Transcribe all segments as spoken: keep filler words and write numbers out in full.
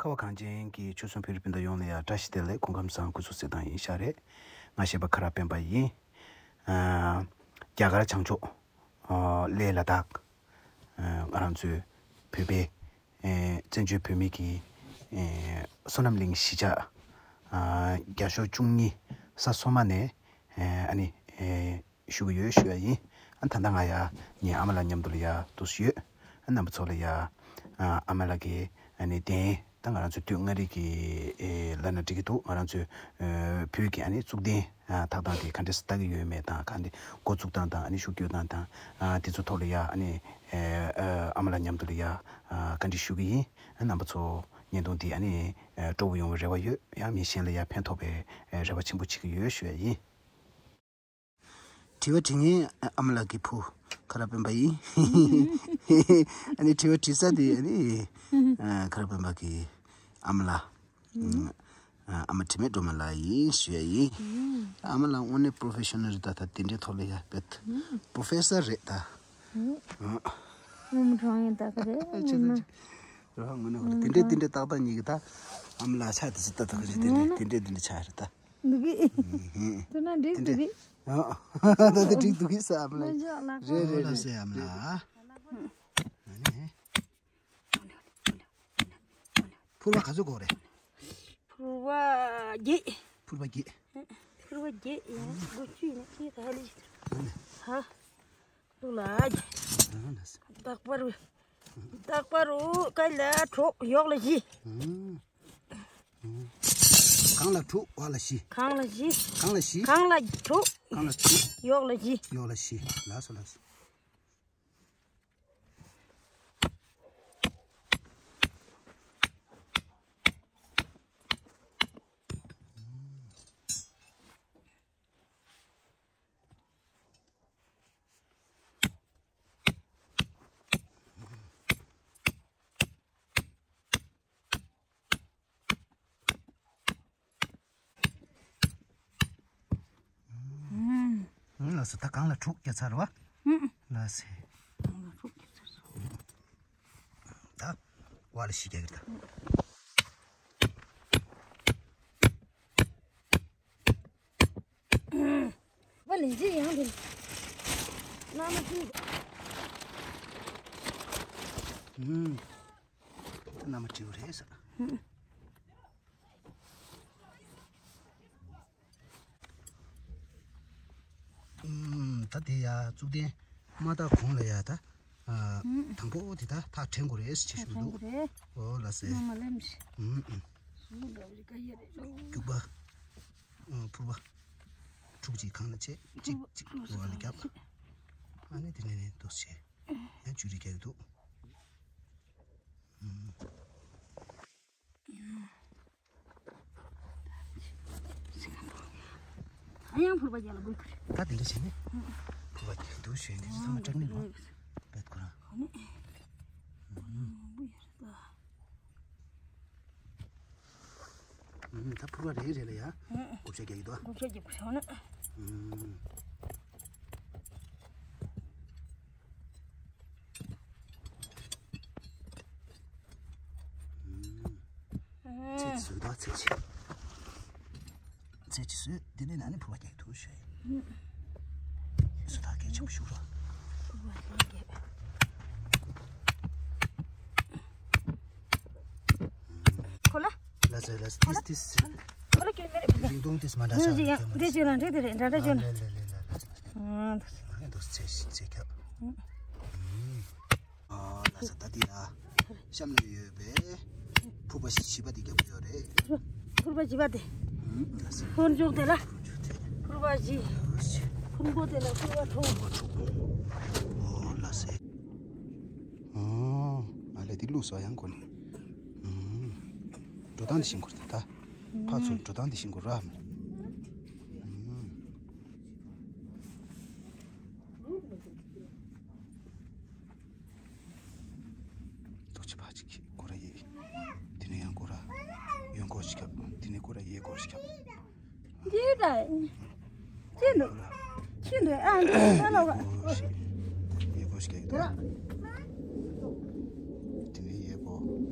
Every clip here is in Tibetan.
ཁ་བ་གངས་ཅན་གྱི་ཆོལ་གསུམ་བོད་རིགས་སྤུན་ཟླ་ཡོངས་ལ་ཡང་བཀྲ་ཤིས་བདེ་ལེགས། སྐུ་ཁམས་བཟང་། སྐུ་གཟུགས་གསལ་ཐང་ཡིན་ཤག་རེད། ང་གཞས་པ་ཁ་རག་སྤེན་པ་ཡིན། ཨ། རྒྱ་གར་བྱང་ཕྱོགས། ཨ། གླེ་ལ་དྭགས། ཨ། ང་རང་ཚོའི་བོད་པའི། ཨེ། བཙན་བྱོལ་བོད་མི་གི། ཨེ། བསོད་ནམས་གླིང་གཞིས་ཆགས། ཨ། བརྒྱ་ཤོག་བཅུ་གཉིས་ས་སོ་མ་ནས། ཨེ། ཨ་ནི། ཨེ། ཞུ་གི་ཡོད་ཞུ་ཡ་ཡིན། ཨ། ད་ལྟ་ང་ཡ་ངའི་ཨ་མ་ལགས་མཉམ་དུ་ལ་ཡ་འདུག་སེ་ཡོད། ཨ། རྣམ་པ་ཚོ་ལ་ཡ། ཨ། ཨ་མ་ལགས་ཀྱི་ཨ་ནི་གདན་ད་ང་རང་ཚོའི་སྟོད་མངའ་རིས་ཀྱི། ཨེ། ལབ་ན་འགྲིག་གི་འདུག་ང་རང་ཚོའི། ཨེ། བོད་ཀྱི་ཨ་ནི་གཙུག་གདན། ཨ། ཐག་དང་དེ་ག་འདྲས་སེ་ལྟ་གི་ཡོད་མེད་དང་། ག་འདྲས་འགོ་བཙུགས་སྟངས་དང་། ཨ་ནི་ཤུགས་སྐྱོན་སྟངས་དང་། ཨ། དེ་ཚོ་ཐོག་ལ་ཡ་ཨ་ནི། ཨེ། ཨ། ཨ་མ་ལགས་མཉམ་དུ་ལ་ཡ། ཨ། བཀའ་འདྲི་ཞུ་གི་ཡིན། ཨ། རྣམ་པ་ཚོ་བརྙན་ཐུང་འདི་ཨ་ནི། ཨེ། སྤྲོ་པོ་ཡོང་བའི་རེ་བ་ཡོད། ཡང་མི་གཞན་ལ་ཡ་ཕན་ཐོགས་པའི། ཨེ། རེ་བ་ཆེན་པོ་བྱེད་ཀྱི་ཡོད་ཞུ་ཡ་ཡིན། དྲི་བ་དྲི་མཁན་ཨ་མ་ལགས་ཀྱི་བུ་ཁ་རག་སྤེན་པ་ཡིན། ཨ་ནི་དྲི་བ་དྲི་ས་དེ་ཨ་ནི། ཨ། ཁ་རག་སྤེན་པ་གི་ཨ་མ་ལགས། ཨ། ཨ་མ་དྲི་མེད་སྒྲོལ་མ་ལགས་ཡིན་ཞུ་ཡ་ཡིན། ཨ་མ་ལགས་དངོས་གནས་པོ་རོ་ཕེ་ཤ་ནལ་རེད་ད། ད་དེ་འདྲའི་ཐོག་ལ་ཡ་བེད་པོ་རོ་ཕེ་སར་རེད་ད། ཨ། ངོ་མ་གྲོང་ཡིན་ད་ག་རེད། ཨ། ཆེ་ད་ཆེ། རོ་ཧ་ངོ་ནས་ཧོ་རེད། དེ་འདྲའི་དེ་འདྲའི་ཏག་ཏག་ཉིད་ཀྱི་ད་ཨ་མ་ལགས་ཆ་དེ་ཚོ་ད་ད་ག་རེད། དེ་འདྲའི་དེ་འདྲའི་དེ་འདྲའི་ཆ་རེད་ད། འདུག་གི། དེ་ན་འགྲིག་འདུག་གི། ཨ། ད་དེ་འགྲིག་འདུག་གི་ས་ཨ་མ་ལགས། རེད་རེད་རེད་ཟེར་ཨ་མ་ལགས། ཨ་ནི། ཕུར་པ་ག་ཚོད་དགོས་རེད། ཕུར་པ་བརྒྱད། ཕུར་པ་བརྒྱད། ཕུར་པ་བརྒྱད་ཡང་དགུ་བཅུ་ཡིན་ན་ཅི་ད་ལི། ཨ་ནི། ཧ། ལུག་ལ། ཨ་ལགས། རྟག་པར། རྟག་པར་འུ་ཀ་ལ་དྲུག་ཡོག་ལ་བཞི། ཨ། གང་ལ་དྲུག་བ་ལ་བཞི། གང་ལ་བཞི། གང་ལ་བཞི། གང་ལ་དྲུག་གང་ལ་དྲུག་ཡོག་ལ་བཞི། ཡོག་ལ་བཞི། ལགས་སོ་ལགས་སོ། ཨུམ། ལགས་སོ། ད་གང་ལ་དྲུག་བརྒྱབ་ཚར་བ། ཨུམ། ལགས་སོ། གང་ལ་དྲུག་བརྒྱབ་ཚར་སོང་། ད་བ་ལ་བཞི་རྒྱག་གི་རེད་ད། བ་ལན་གཅིག་ཡང་དེ་ལ་མ་བྲིས། ཨུམ། ད་མནའ་མ་བྲིས་པ་རེད་ཟེར། ཨུམ། ད་དེ་ཡ་གཙུག་རྟེན་མ་བཏགས་གོང་ལ་ཡ་ད། ཨ། ཨུམ། དང་པོ་དེ་ད་ཐག་བྲེང་དགོས་རེད་ཟེར་ཞུ་གི་འདུག་ཨོ་ལགས་སེ། མ་མ་ལེམ་ཞིག་ཨུམ་ཨུམ། སྒྱུག་པ། ཨ། ཕུར་པ། དྲུག་ཅིག་གང་ལ་བྱེད། གཅིག་གཅིག་ཕུར་པ་ལ་རྒྱབ། ཨ་ནི་དེ་ནས་ནི་འདུག་སེ། ཡང་བཅུ་རེ་རྒྱག་གི་འདུག་ཨ། ཡང་ཕུར་པ་རྒྱག་ལ་དགོས་ཀྱི་རེད། ད་དེ་འདྲ་བྱས་ནས་ཕུར་པ་རྒྱག་འདུག་ཞུས་ནས་ཚང་མ་སྐྲག་ནས་ལོ་བེད་ཁོ་རང་། ཨ་ནི། མང་པོ་ཡོད་རེད་ད། ཨུམ། ད་ཕུར་པ་རེ་རེ་ལ་ཡ། ཨུམ། བགོ་བཤའ་རྒྱག་གི་འདུག་ཨ། བགོ་བཤའ་རྒྱག་དགོས་བྱུང་ན། ཨུམ། ཨུམ། ཚད་བཟོས་དང་ཚད་ཆེ། ཚད་ཆེ་བཟོས། དེ་ནས་ན་ནི་ཕུར་པ་རྒྱག་ཐུབ་ཤོས། ཨུམ། སུ་ཐག་གལ་ཆེན་པོ་ཞུ་རོགས། ཕུར་པ་རྒྱག་གི། ཁོ་ལ། ལ་ཟེར་ལ་ཟེར། ཏིས་ཏིས། ཁོ་ལ་སྐྱོན་མེད་རེད། རིང་ཐུང་ཏིས་མ་འདྲ་ས་རེད། འདི་བྱོས་ན་འདི་དེ་རེད། འདྲ་འདྲ་བྱོས་ན། ལེ་ལེ་ལེ་ལ་ལ། ཨང་། འདུག་སེ་ཚེ་ཁྱབ། ཨ་ལ་ས་ད་འདི་ལ་གཤམ་ལ་ཡོད་པའི་ཕུར་པ་བཞི་པ་འདི་རྒྱབ་ཡོད་རེད། ཕུར་པ་བཞི་པ་དེ། ལ་ས། ཕུར་མཇུག་དེ་ལ། ཕུར་པ་བཞི། ཕུར་མགོ་དེ་ལ་ཕུར་པ་དྲུག་ཕུར་པ་དྲུག་ཨོ་ལ་ས། ཨོ། ཨ་ལས་འདི་བླུགས་སོ་ཡང་གོ་ནས། ཨུམ། འགྲོ་སྟངས་འདི་ཤེས་དགོས་རེད་ད། ཕར་ཚུར་འགྲོ་སྟངས་འདི་ཤེས་དགོས་ར། ཨུམ། ཐུགས་རྗེ་ཕར་ཅིག་སྒོ་ར་གཡས། དེ་ནས་ཡང་སྒོ་ར་གཡོན་སྐོར་ཞིག་བརྒྱབ། དེ་ནས་སྒོ་ར་གཡས་སྐོར་ཞིག་བརྒྱབ། འདི་ད། ཅི་འདུག་ཅི་འདུག་ཨ། འདི་ད་ལོག་གཡས་སྐོར་ཞིག་གཡས་སྐོར་ཞིག་བརྒྱབ་འདུག་དེ་ནས་གཡས་སྐོར།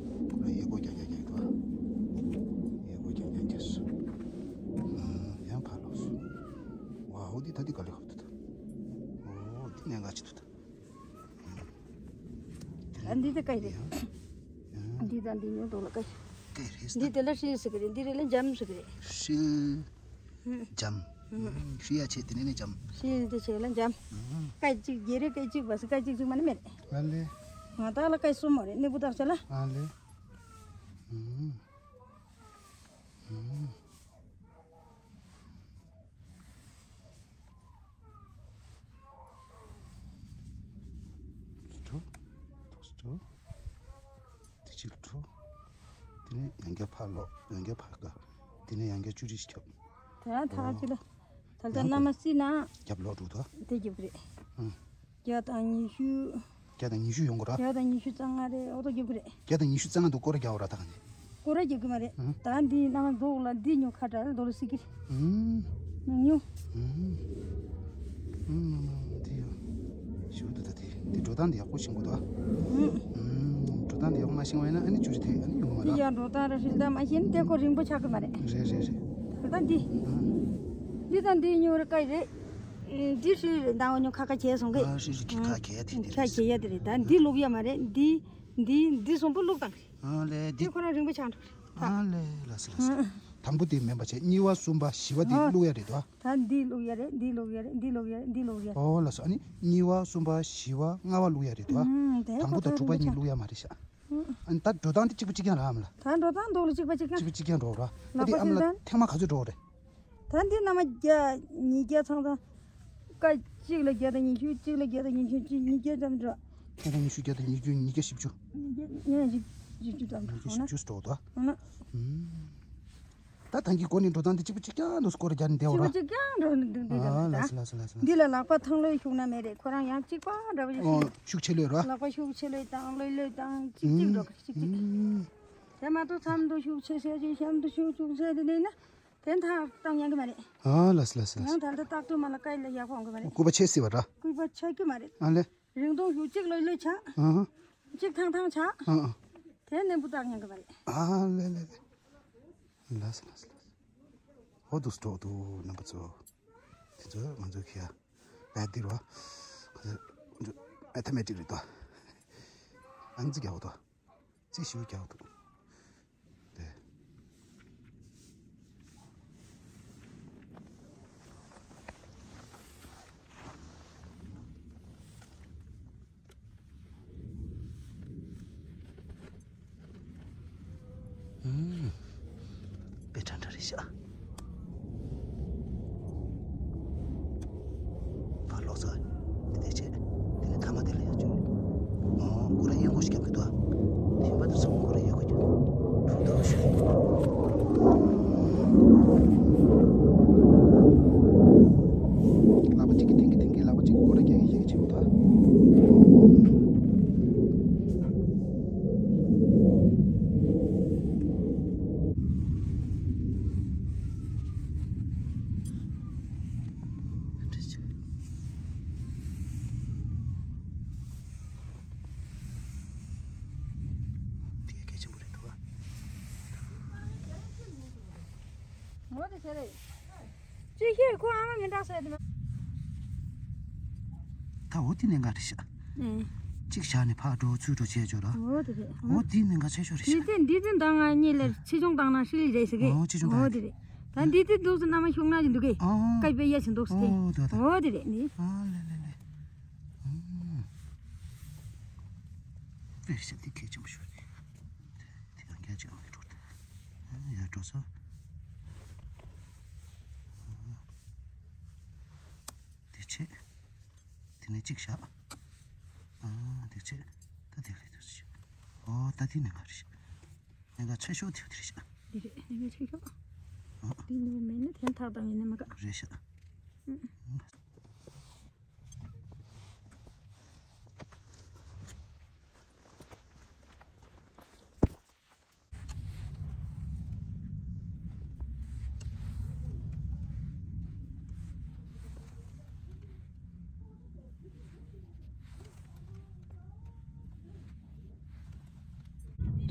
སྒོ་ར་གཡས་སྐོར་རྒྱག་རྒྱག་རྒྱག་འདུག་འདི་ག་ལེ་ཧོབ་ཏུ་ད། ཨོ་འདི་ནས་ག་ཅི་ཏུ་ད། ཨ་འདི་ད་ཀའི་རེད། འདི་དང་འདི་ཉོ་འདུག་ལ་ཀའི། ཀའི་རེད་ད། འདི་དེ་ལ་ཧྲིལ་ཟེར་གི་རེད། འདི་རེད་ལ་འཇམ་ཟེར་གི་རེད། ཧྲིལ། འཇམ། ཧྲིལ་ཡ་ཆེ་དེ་ནས་ནས་འཇམ། ཧྲིལ་དེ་ཆེ་ལ་འཇམ། ཀའི་གཅིག་རྒྱ་རེད། ཀའི་གཅིག་བ་སི་ཀའི་གཅིག་གཅིག་མ་ནི་མེད། ཨ་ལེ། ང་ད་ལ་ཀའི་གསུམ་མ་རེད། ནི་བུ་དག་ཆ་ལ། ཨ་ལེ། འགྲོ། འགྲོ། དེ་ཕྱིར་འགྲོ། དེ་ནས་ཡང་བསྐྱར་ཕར་ལོག་ཡང་བསྐྱར་ཕར་དགའ། དེ་ནས་ཡང་བསྐྱར་ཅུ་རིས་ཁྱོད། དེ་ཐག་ཅི་ལ། ད་ལྟ་ཡང་མནའ་མ་སྲིད་ན། རྒྱབ་ལོག་འགྲོ་ད། དེ་རྒྱབ་ཀྱི་རེད། ཨང་། བརྒྱ་དང་ཉི་ཤུ། བརྒྱ་དང་ཉི་ཤུ་ཡོང་གི་ར། བརྒྱ་དང་ཉི་ཤུ་རྩ་ལྔ་རེད། ཨོ་ཏོ་རྒྱབ་ཀྱི་རེད། བརྒྱ་དང་ཉི་ཤུ་རྩ་ལྔ་འདུག་སྐོར་ར་རྒྱག་འོ་ར་ད་ག་ནས། སྐོར་ར་རྒྱག་གི་མ་རེད། ཨང་། ད་འདི་ནང་རྫོགས་ལ་འདི་ཉོ་ཁ་གྲལ་རྡོ་ལ་སྲིད་ཀྱི་རེད། ཨང་། ཉོ། ཨང་། ཨང་། དེ་ཡོད། ཞུ་འདུག་ད་དེ། དེ་འགྲོ་སྟངས་དེ་ཡག་པོ་ཤེས་དགོས་ད། ཨང་། ཨང་། འགྲོ་སྟངས་དེ་ཡག་པོ་མ་ཤེས་པ་ཡིན་ན་ཨ་ནི་ཅུ་རི་ཐེ་ཨ་ནི་ཡོང་གི་མ་རེད། དེ་ཡང་འགྲོ་སྟངས་ར་ཧྲིལ་ད་མ་ཤེས་ན་དེ་ཁོ་རིང་པོ་ཆགས་ཀྱི་མ་རེད། རེད་རེད་རེད། ད་ལྟ་འདི། ཨང་། འདི་དང་འདི་ཉོ་ར་ཀའི་རེད། འདི་ཧྲིལ་རེད། ད་འོ་ཉོ་ཁ་ཁ་བྱས་སོང་གི། ཨ་ཧྲིལ་རེད། ཁ་ཁ་བྱས་དེ་འདི་ཁ་རེད། བྱས་ཡ་དེ་རེད། ད་འདི་བླུག་ཡ་མ་རེད། འདི། འདི། འདི་གསུམ་པོ་བླུག་དང་། ཨ་ལེ། འདི། འདི་ཁོ་རང་རིང་པོ་ཆགས་འགྲོ། ཨ་ལེ། ལགས་སོ་ལགས་སོ། དང་པོ་དེ་མིན་པ་བྱས། གཉིས་པ་གསུམ་པ་བཞི་པ་དེ་ཨ། བླུག་ཡ་རེད་དོ། ད་འདི་བླུག་ཡ་རེད། འདི་བླུག་ཡ་རེད། འདི་བླུག་ཡ་རེད། འདི་བླུག་ཡ་རེད། ཨོ་ལགས་སོ། ཨ་ནི་གཉིས་པ་གསུམ་པ་བཞི་པ་ལྔ་པ་བླུག་ཡ་རེད་དོ། ཨུམ། དེ་དང་པོ་ཁོ་དང་ད་དྲུག་པ་རིང་པོ་གཉིས་ཆགས། བླུག་ཡ་མ་རེད་ཤག་ཨུམ། ཨ་ནི་ད་འགྲོ་སྟངས་དེ་གཅིག་པ་གཅིག་རྐྱང་རག་མ་ལ། ད་འགྲོ་སྟངས་མདོག་ལ་གཅིག་པ་གཅིག་རྐྱང་། གཅིག་པ་གཅིག་རྐྱང་འགྲོ་ར། ལག་པ་ཨ་དེ་ཨ་མ་ལ་སྲིད་ད། ཐེངས་མ་ག་ཚོད་འགྲོ་རེད། ད་འདི་རྣམ་པ་བརྒྱ། ཉིས་བརྒྱ་ཚང་ཚང་། ཀ་གཅིག་ལ་བརྒྱ་དང་ཉི་ཤུ། གཅིག་ལ་བརྒྱ་དང་ཉི་ཤུ། གཅིག་ཉིས་བརྒྱ་ཙམ་འགྲོ། བརྒྱ་དང་ཉི་ཤུ། བརྒྱ་དང་ཉི་ཤུ། ཉིས་བརྒྱ་བཞི་བཅུ། ཉིས་བརྒྱ་ཉིས་བརྒྱ་བཞི་བཅུ་ཙམ་འགྲོ། ཉིས་བརྒྱ་བཞི་བཅུ་འགྲོ་ད། འོ་ན། ཨུམ། ད་ད་གིན་འགོ་ནས་འགྲོ་སྟངས་འདི་གཅིག་པ་གཅིག་རྐྱང་འདུག་སྐོར་རྒྱག་ནས་བསྡད་འོ་ར། གཅིག་པ་གཅིག་རྐྱང་འགྲོ་ནས་འདུག་འདུག་ཨ་ལགས་སོ་ལགས་སོ་ལགས་སོ། འདི་ལ་ལག་པ་ཐང་ལྷོད་ཤུགས་ན་མེད་རེད། ཁོ་རང་ཡང་གཅིག་པ་འདྲ་བོ་ཞིག་ཨོ་ཤུགས་ཆེ་ལོས་ར། ལག་པ་ཤུགས་ཆེ་ལོས་བཏང་། ལྷོད་ལྷོད་བཏང་། གཅིག་གཅིག་འགྲོ། གཅིག་གཅིག་ཨུམ། དེ་མ་གཏོགས་མཚམས་འདུག་ཤུགས་ཆེ་ཆེ་ཆེ། གཤམ་འདུག་ཤུགས་ཆུང་ཆེ་དེ་ནས་ན། དེ་མཐའ་བཏང་ཉན་གི་མ་རེད། ཨ་ལགས་སོ་ལགས་སོ་ལགས་སོ། ཡང་ད་ལྟ་རྟག་ཏུ་མ་ལ་སྐད་ལ་ཡག་པོ་འོང་གི་མ་རེད། སྐུད་པ་ཆད་སྲིད་པ་ར། སྐུད་པ་ཆད་ཀྱི་མ་རེད། ཨ་ལེ། རིང་ཐུང་ཤུགས་གཅིག་ལོས་ལོས་ཆགས། ཨ་ཧ། གཅིག་ཐང་ཐང་ཆགས། ཨ་ཨ། དེ་ནས་འབུ་བཏང་ཉན་གི་མ་རེད། ཨ་ལེ་ལེ་ལེ། ལགས་སོ་ལགས་སོ་ལགས་སོ། ཨོ་འདུག་སེ་འགྲོ་འདུག་རྣམ་པ་ཚོ། དེ་ཚོ་ང་ཚོ་ཁྱེད་རྦད་དེ་རོ། ཨ་ཐ་མེ་ཊིག་རེད་དོ། ཨང་ཙི་རྒྱག་འོ་དོ། ཙི་ཞིག་རྒྱག་འོ་དོ། དེ། ཨུམ། དཔེ་འདྲ་འདྲ་རེད་ཤག་ཕར་ལོག་ས། དེ་དེ་བྱས། དེ་ནས་ཐ་མ་དེ་ལ་ཡར་བཅུག་ཨོ། སྐོར་ར་གཡས་སྐོར་ཞིག་བརྒྱབ་ཀྱི་འདུག་ཨ། ཐིམ་པ་དེ་ཚོ་སྐོར་ར་གཡས་སྐོར་རྒྱབ། འགྲོ་འདུག་ཞུ། ལག་པ་གཅིག་གིས་འཐེན་གྱིན་འཐེན་གྱིན། ལག་པ་གཅིག་གིས་སྐོར་ར་རྒྱག་གིན་རྒྱག་གིན་བྱེད་དགོས་ད། དེ་གལ་ཆེན་པོ་རེད་འདུག་ག་ངོ་དེ་ཟེར་རེད། ཅི་ཤེས་ཁོ་ཨ་མ་མི་འདྲ་ཟེར་དེ་མ། ད་འོ་དེ་ནས་འགའ་རེ་བཞག་ཨེ། གཅིག་བཞག་ནས་ཕར་འགྲོ་ཚུར་འགྲོ་བྱས་འཇོག་ར། འོ་དེ་རེད། འོ་དེ་ནས་འགའ་ཆེ་ཤོས་རེད་བཞག་འདི་དེ་འདི་དེ་འདང་ང་གཉིས་ལས་ཆེ་ཆུང་བཏང་ན་ཧྲིལ་རེད་ཟེར་གི། འོ་ཆེ་ཆུང་འོ་བཏང་དེ་རེད། ད་འདི་དེ་འདུག་སེ་མནའ་མ་ཤུགས་ན་ཅིག་འདུག་གི། ཨོ་སྐད་པའི་གཡས་ཆེ་འདུག་སེ་དེ། ཨོ་དེ་ད་ད། འོ་དེ་རེད་ནི། ཨ་ལེ་ལེ་ལེ། ཨུམ། དཔེ་ཤ་དེ་གལ་ཆེན་པོ་ཤོད། དེ་ཡང་གལ་ཆེན་པོ་འགྲོ་དེ། ཨ་ཡར་འགྲོ་ས། དེ་བྱས། དེ་ནས་གཅིག་བཞག་ཨ་དེ་བྱས། ད་དེ་ལས་དེ་བྱས། ཨོ་ད་དེ་ནས་ང་རེ་བྱས། ནས་ང་ཆེ་ཤོས་དེ་དེ་རེད་བྱས། འདི་རེད། ནས་ང་ཆེ་ཤོས། ཨ། འདི་ནུ་མེད་ན་དེ་ཐག་དང་ཡིན་ན་མ་དགའ། རེད་བྱས། ཨུ།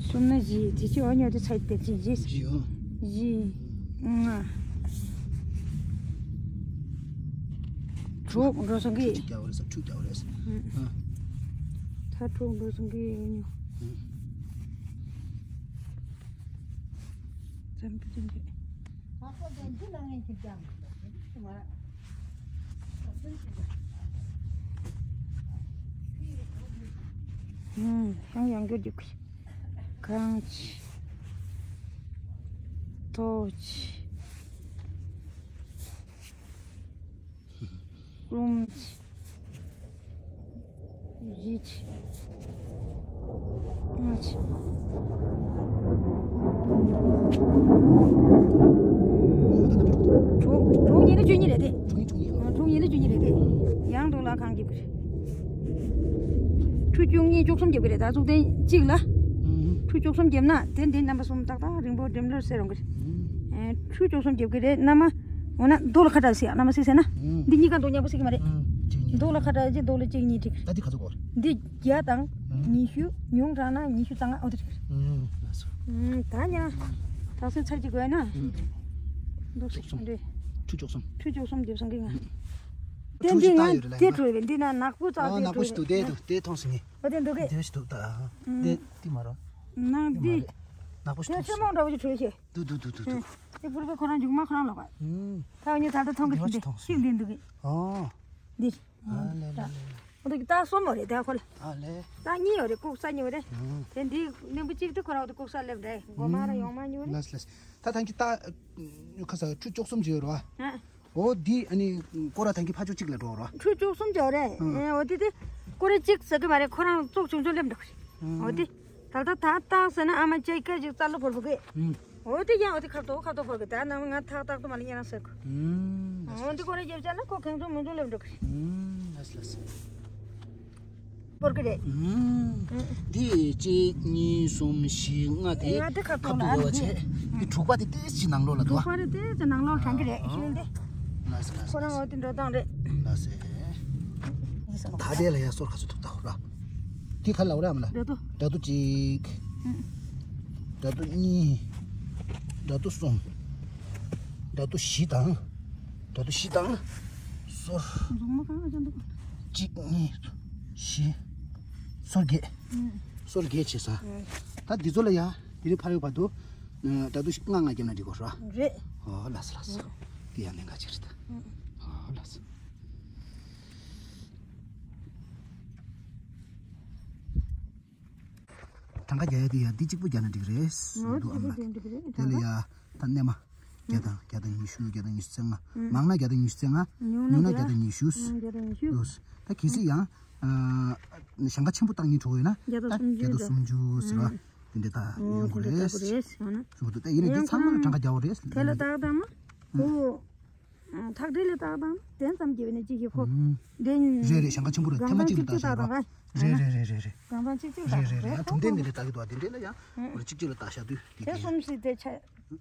གསུམ་ན་བཞི། དེ་ཅི་འོ་ཉོ་དེ་ཚད་དེ་ཅི་བཞི། བཞི་འོ། བཞི། ལྔ། དྲུག་འགྲོ་སོང་གི། དྲུག་རྒྱག་པ་རེད་ཟེར། དྲུག་རྒྱག་པ་རེད་ཟེར། ཨ། ད་དྲུག་འགྲོ་སོང་གི་ཡོད་ཉོ། ཨ། ཙམ་པི་ཙམ་པི། ཨ། ཡང་ཡང་འགྱོ་རྒྱུག་གི། གང་ཆེ། ཐོག་ཆེ། གསུམ་ཆེ། བཞི་ཆེ། ལྔ་ཆེ། དྲུག་དྲུག་གཉིས་ནི་བཅུ་གཉིས་རེད་དེ། དྲུག་གཉིས་བཅུ་གཉིས། ཨ། དྲུག་གཉིས་ནི་བཅུ་གཉིས་རེད་དེ། ཡང་དུ་ལ་གང་རྒྱབ་ཀྱི་རེད། ཁྲུ་བཅུ་གཉིས་བཅུ་གསུམ་རྒྱབ་ཀྱི་རེད། ད་གཙུག་རྒྱན་གཅིག་ལ། ཨུམ། ཁྲུ་བཅུ་གསུམ་རྒྱབ་ན་དེ་འདི་རྣམ་པ་གསུམ་ཏག་ཏག་རིང་པོ་འགྲིམ་ལོར་སེ་རུང་གི་རེད། ཨུམ། ཨེ། ཁྲུ་བཅུ་གསུམ་རྒྱབ་ཀྱི་རེད། མནའ་མ། འོ་ན་རྡོ་ལ་ཁ་གྲག་སི་ཡ། མནའ་མ་སི་སེ་ན། ཨུམ། འདི་གཉིས་ཀ་འདུག་མཉམ་པོ་སི་གི་མ་རེད། ཨུམ། གཅིག་གཉིས། རྡོ་ལ་ཁ་གྲག་གཅིག་རྡོ་ལ་གཅིག་གཉིས་ཁྲིག་ད་འདི་ག་ཚོད་གོ། འདི་བརྒྱ་དང་། ཨུམ། ཉི་ཤུ། ཉུང་དྲགས་ན་ཉི་ཤུ་རྩ་ལྔ། འོ་དེ་ཁྲིག་ཨུམ། ལགས་སོ། ཨུམ། ད་ཉ། ད་སོ་ཚར་གཅིག་གོ་ན། ཨུམ། འདུག་སི་བཅུ་གསུམ། འདི། ཁྲུ་བཅུ་གསུམ། ཁྲུ་བཅུ་གསུམ་རྒྱབ་སོང་གི་ང་། ཨུམ། དེ་ཁྲུ་འདི་ཅིག་ང་ད་ཡོད་རེད་དེ་ལ་ཡིན་ན། འགྲོ་བའི་འདི་ན་ནག་པོ་ཙག་ཨ། དེ་ནག་པོ་འགྲོ་ཞིག་འདུག་བའི་དེ་ན། འདུག་དེ་མཐོང་སོང་ངས། འོ་དེ་འདུག་གི། དེ་ཞིག་འདུག་ད། ཨ། ཨུམ། དེ་དེ་མ་རོ། ནང་དེ་མ་འདི། རེད། ནག་པོ་ཞིག་དེ་མཐོང་སོང་། ཆེན་མོ་འདྲ་བོ་ཞིག་འགྲོ་ཤེས། འདུག་འདུག་འདུག་འདུག་འདུག་ཨུམ། དེ་ཕུར་པའི་ཁོ་རང་མཇུག་མ་ཁོ་རང་ལོག་པ། ཨུམ། ད་འོ་ནི་ད་ལྟ་མཐོང་གི། འདི་ཞིག་མཐོང་སོང་། ཞིག་འདི་འདུག་གི། ཨོ། འདི། ཨ་ལེ་ལེ་ལེ་ལེ། འོ་དེ་ད་གསུམ་ཡོད་རེད་ད་ཁོ་ལ། ཨ་ལེ། ད་གཉིས་ཡོད་རེད། ལྐུགས་ས་གཉིས་ཡོད་རེད། ཨུམ། དེ་འདི་རྣོན་པོ་གཅིག་དེ་ཁོ་རང་འོ་དེ་ལྐུགས་ས་སླེབས་རེད། མགོ་མ་ར་ཡོང་མ་མྱོང་རེད། ལགས་ལགས། ད་ཐང་གི་ད་ཁ་ས་ཁྲུ་བཅུ་གསུམ་ཅིག་ཡོད་རེད་བ། ཨ། འོ་འདི་ཨ་ནི་སྐོར་ར་ཐང་གི་ཕ་ཅོག་གཅིག་ལ་འགྲོ་རོ། ཁྲུ་བཅུ་གསུམ་ཅིག་ཡོད་རེད། ཨུམ། ཨེ། འོ་དེ་དེ་སྐོར་ར་གཅིག་ཟེར་གི་མ་རེད། ཁོ་རང་ཙོག་ཆུང་ཆུང་སླེབས་འགྲོ་གི་རེད། ཨུམ། འོ་དེ། ད་ལྟ་ད་ཏག་ཟེར་ན་ཨ་མ་ཅའི་ཀ་ཅིག་རྩ་ལོ་བོར་བོ་གི། ཨུམ། འོ་དེ་ཡང་འོ་དེ་ཁ་ཐོག་ཁ་ཐོག་བོར་གི། ད་ནང་ང་ཐག་ཏག་ཏུ་མ་ལ་ཉེ་རང་ཟེར་གི། ཨུམ། འོ་དེ་ཁོ་རེ་རྒྱབ་ཅག་ན་ཁོ་གང་ཚོ་མི་འགྲོ་སླེབས་འགྲོ་གི། ཨུམ། ལགས་ལགས། བོར་གི་རེད། ཨུམ། ཨུམ། འདི་གཅིག་གཉིས་གསུམ་བཞི་ལྔ་དེ་ལྔ་དེ་ཁ་ཐོག་ཁ་ལ་ཐུག་ཡོད་པ་ཨ་བྱས། ནི། འདི་དྲུག་པ་དེ་ཏོག་ཙམ་ནང་ལོགས་ལ་འདུག་དྲུག་པ་རེད། ཏོག་ཙམ་ནང་ལོགས་དྲངས་གི་རེད། ཨ། ཤུལ་དེ། ལགས་སོ་ལགས་སོ། ཁོ་རང་འོ་དེ་འགྲོ་སྟངས་རེད། ལགས་སོ། ད་དེ་ལ་ཡ་སོར་ཁ་སོ་ཐུག་ད་ཧོ་ར། དེ་ག་ལ་འོ་ར་མ་ལ། འགྲོ་དོ། འགྲོ་དོ་གཅིག་ཨུ། འགྲོ་དོ་གཉིས། འགྲོ་དོ་གསུམ། འགྲོ་དོ་བཞི་དང་། འགྲོ་དོ་བཞི་དང་། སོར། གཟུགས་མོ་གང་ལ་ཅང་འདུག་གཅིག་གཉིས། བཞི། སོར་བརྒྱད། ཨུ། སོར་བརྒྱད་བྱས་ས། ཨུ། ད་འདི་ཚོ་ལ་ཡ། དེ་རིང་ཕ་རོལ་བར་དུ། ཨ། འགྲོ་དོ་ལྔ་ལྔ་བརྒྱབ་ན་འགྲིག་གོ་ར། རེད། ཨོ་ལགས་སོ་ལགས་སོ། ཨུ། དེ་ཡང་ལས་འགའ་ཅིག་རེད་ད། ཨུ། ཨོ་ལགས་སོ། གྲངས་ཀ་རྒྱག་ཡ་དེ་ཡ་འདི་གཅིག་པོ་རྒྱག་ན་འགྲིག་རེད། འོ། འདུག་ཨ་མ་ལགས། གཅིག་པོ་རྒྱག་ན་འགྲིག་རེད། དེ་ལ་ཡ་ད་སྣེ་མ། བརྒྱ་དང་བརྒྱ་དང་ཉི་ཤུ། བརྒྱ་དང་ཉི་ཤུ་རྩ་ལྔ། ཨུ། མང་ན་བརྒྱ་དང་ཉི་ཤུ་རྩ་ལྔ། ཉུང་ན་ཉུང་ན་བརྒྱ་དང་ཉི་ཤུ། ཨུ། བརྒྱ་དང་ཉི་ཤུ། འདུག་ད་གལ་སྲིད་ཡང་། ཨ། ཞེང་ཁ་ཆེན་པོ་བཏང་སྙིང་བྲོ་བས་ན། བརྒྱ་དང་ད་སུམ་ཅུ། བརྒྱ་དང་སུམ་ཅུ་ཟེར་བ། ཨུ། དེ་འདྲ་ད་ཨོ། ཡོང་དགོས་རེད། དེ་འདྲ་ལྟ་དགོས་རེད་ཟེར་ན། གསུངས་འདུག་ད་ཡིན་ན་འདི་ཚང་མ་ལ་གྲངས་ཀ་རྒྱག་དགོས་རེད། དེ་ལ་ཏག་ཏག་མ། ཨུ། ཨོ། ཐག་འདྲེ་ལ་ཏག་ཏག་དེ་ཙམ་གྱིས་ནི་ཅི་ཞིག་ཁོ། ཨུམ། དེ་རེད་རེད། ཞེང་ཁ་ཆེན་པོ་རེད། ཐེངས་མ་གཅིག་ལ་ཏག་ཏག་རེད། རེད་རེད་རེད་རེད། གང་ཙམ་གཅིག་གཅིག་ཏག་རེད་རེད། རེད་རེད། ད་དུང་དེ་ནས་ལས་ཏག་གི་འདུག་དེ་འདྲས་ལ་ཡང་ཨུམ། འོ་རེད། གཅིག་གཅིག་ལ་ཏག་བཞག་དུས་དེ་དེ་གསུམ་སྲིད་དེ་ཆ་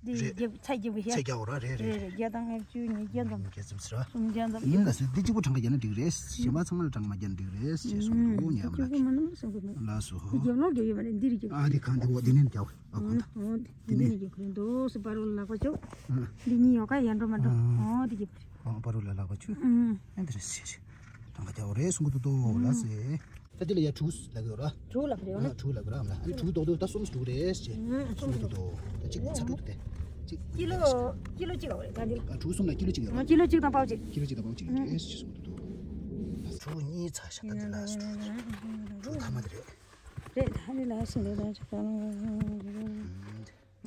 དེ་རྒྱབ་ཚད་རྒྱབ་བཞག་རེད་རེད་རེད། བརྒྱ་དང་ལྔ་བཅུ་ཉིས་བརྒྱ་ཙམ། བརྒྱ་ཙམ་ཟེར་བ། སུམ་བརྒྱ་ཙམ། ཡིན་ལ་ཟེར་འདི་གཅིག་པོ་གྲངས་ཀ་རྒྱག་ན་འགྲིག་རེད། གཞན་པ་ཚང་མ་ལ་གྲངས་མ་རྒྱག་ན་འགྲིག་རེད་ཞེས་གསུངས་འདུག་ཉམས་ལ། གཅིག་པོ་མ་ནམ་གསུངས་གི་མེད། ལགས་སོ། དེ་རྒྱབ་ལོག་རྒྱབ་ཡོད་མ་རེད། འདི་རེད་རྒྱབ། ཨ་དེ་གང་དེ་འོ་དེ་ནས་རྒྱབ། ཨ་ཁོ་ད། འོ་དེ་དེ་ནས་ནས་རྒྱབ་ཁོ་རེད་འདུག་སེ་པ་རོལ་ལག་པ་ཆུ། ཨ། འདི་གཉིས་ཡོད་ཀ་ཡར་འགྲོ་མར་འགྲོ། ཨ། འོ་དེ་རྒྱབ་ཁོ་རེད། ཨ། པ་རོལ་ལ་ལག་པ་ཆུ། ཨ། ཨ་འདི་རེད་ཟེར། གྲངས་ཀ་རྒྱག་དགོས་རེད་གསུང་གི་འདུག་དོ་ལ་ཟེར། ད་འདི་ལ་ཡ་དྲུག་ལབ་ཀྱི་ཡོད་ར། དྲུག་ལབ་ཀྱི་ཡོད་ར། ཨ་དྲུག་ལབ་ཀྱི་ར། ཨ་ནི་དྲུག་ལྡོག་དུས་ད་གསུམ་དྲུག་རེད་ཟེར། ཨ་གསུམ་གསུམ་དྲུག་དོ། ད་གཅིག་ཚ་དྲུག་དེ། གཅིག་ཀི་ལོ། ཀི་ལོ་གཅིག་ལ་རེད་ད་འདི་ལ། ཨ་དྲུག་གསུམ་ལ་ཀི་ལོ་གཅིག་ཡོད་ར། ཨ་ཀི་ལོ་གཅིག་དང་པའོ་གཅིག་ཀི་ལོ་གཅིག་དང་པའོ་གཅིག་རེད་ཟེར་གསུང་གི་འདུག་དོ། དྲུག་གཉིས་ཚ་ཤ་ད་འདི་ལ་དྲུག་དྲུག་ཐ་མ་དེ་རེད། རེད་ད་འདི་ལ་སུ་འདི་ལ་ཆ་ཀ་ལོ། ཨ་འདི།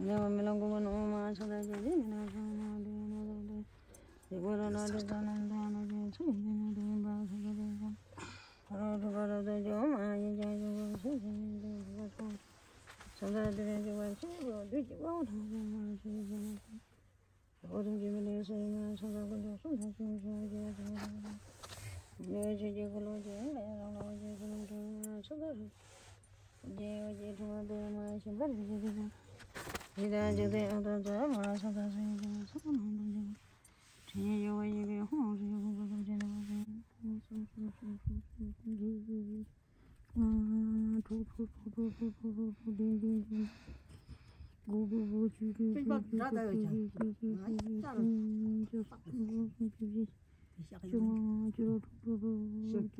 ཉ་མ་མི་ལ་མགོ་མ་ནོ་མ་ཆ་ད་ཇ་ཇི་མི་ན་ས་ན་དེ་ན་ད་དེ། དེ་གོ་ར་ན་དེ་ད་ན་ད་ན་དེ་ཚུ་ཡིན་དེ་ན་དེ་ཡིན་པ་ས་ད་དེ་ཡིན་པ། རོ་དྲུག་པ་རོ་དོ་ཇོ་མ་ཡིན་ཅང་ཇོ་གོ་སུ་ཟེར་ཡིན་དེ་ཡིན་པ་ཁོ། ས་ད་དེ་རེ་ཇོ་བ་ཆུ་རོ་དུ་ཅི་བ་ཐང་ཆུ་མ་ཆུ་ཟེར་ན་ཁོ། འོ་དུ་ཇི་མི་ལེ་སོ་ཡིན་ན་ས་ད་གོ་ཇོ་སུ་ཐང་ཆུ་ཆུ་ཇོ་ཇོ་ཇོ། ཇོ་ཇོ་ཇོ་གོ་ལོ་ཇོ་ལེ་རང་ལོ་ཇོ་གོ་ལོ་ཇོ་ས་ད་རུ། ལྔ་བཅུ་ཐམ་པ། བརྒྱད་འགྲོ་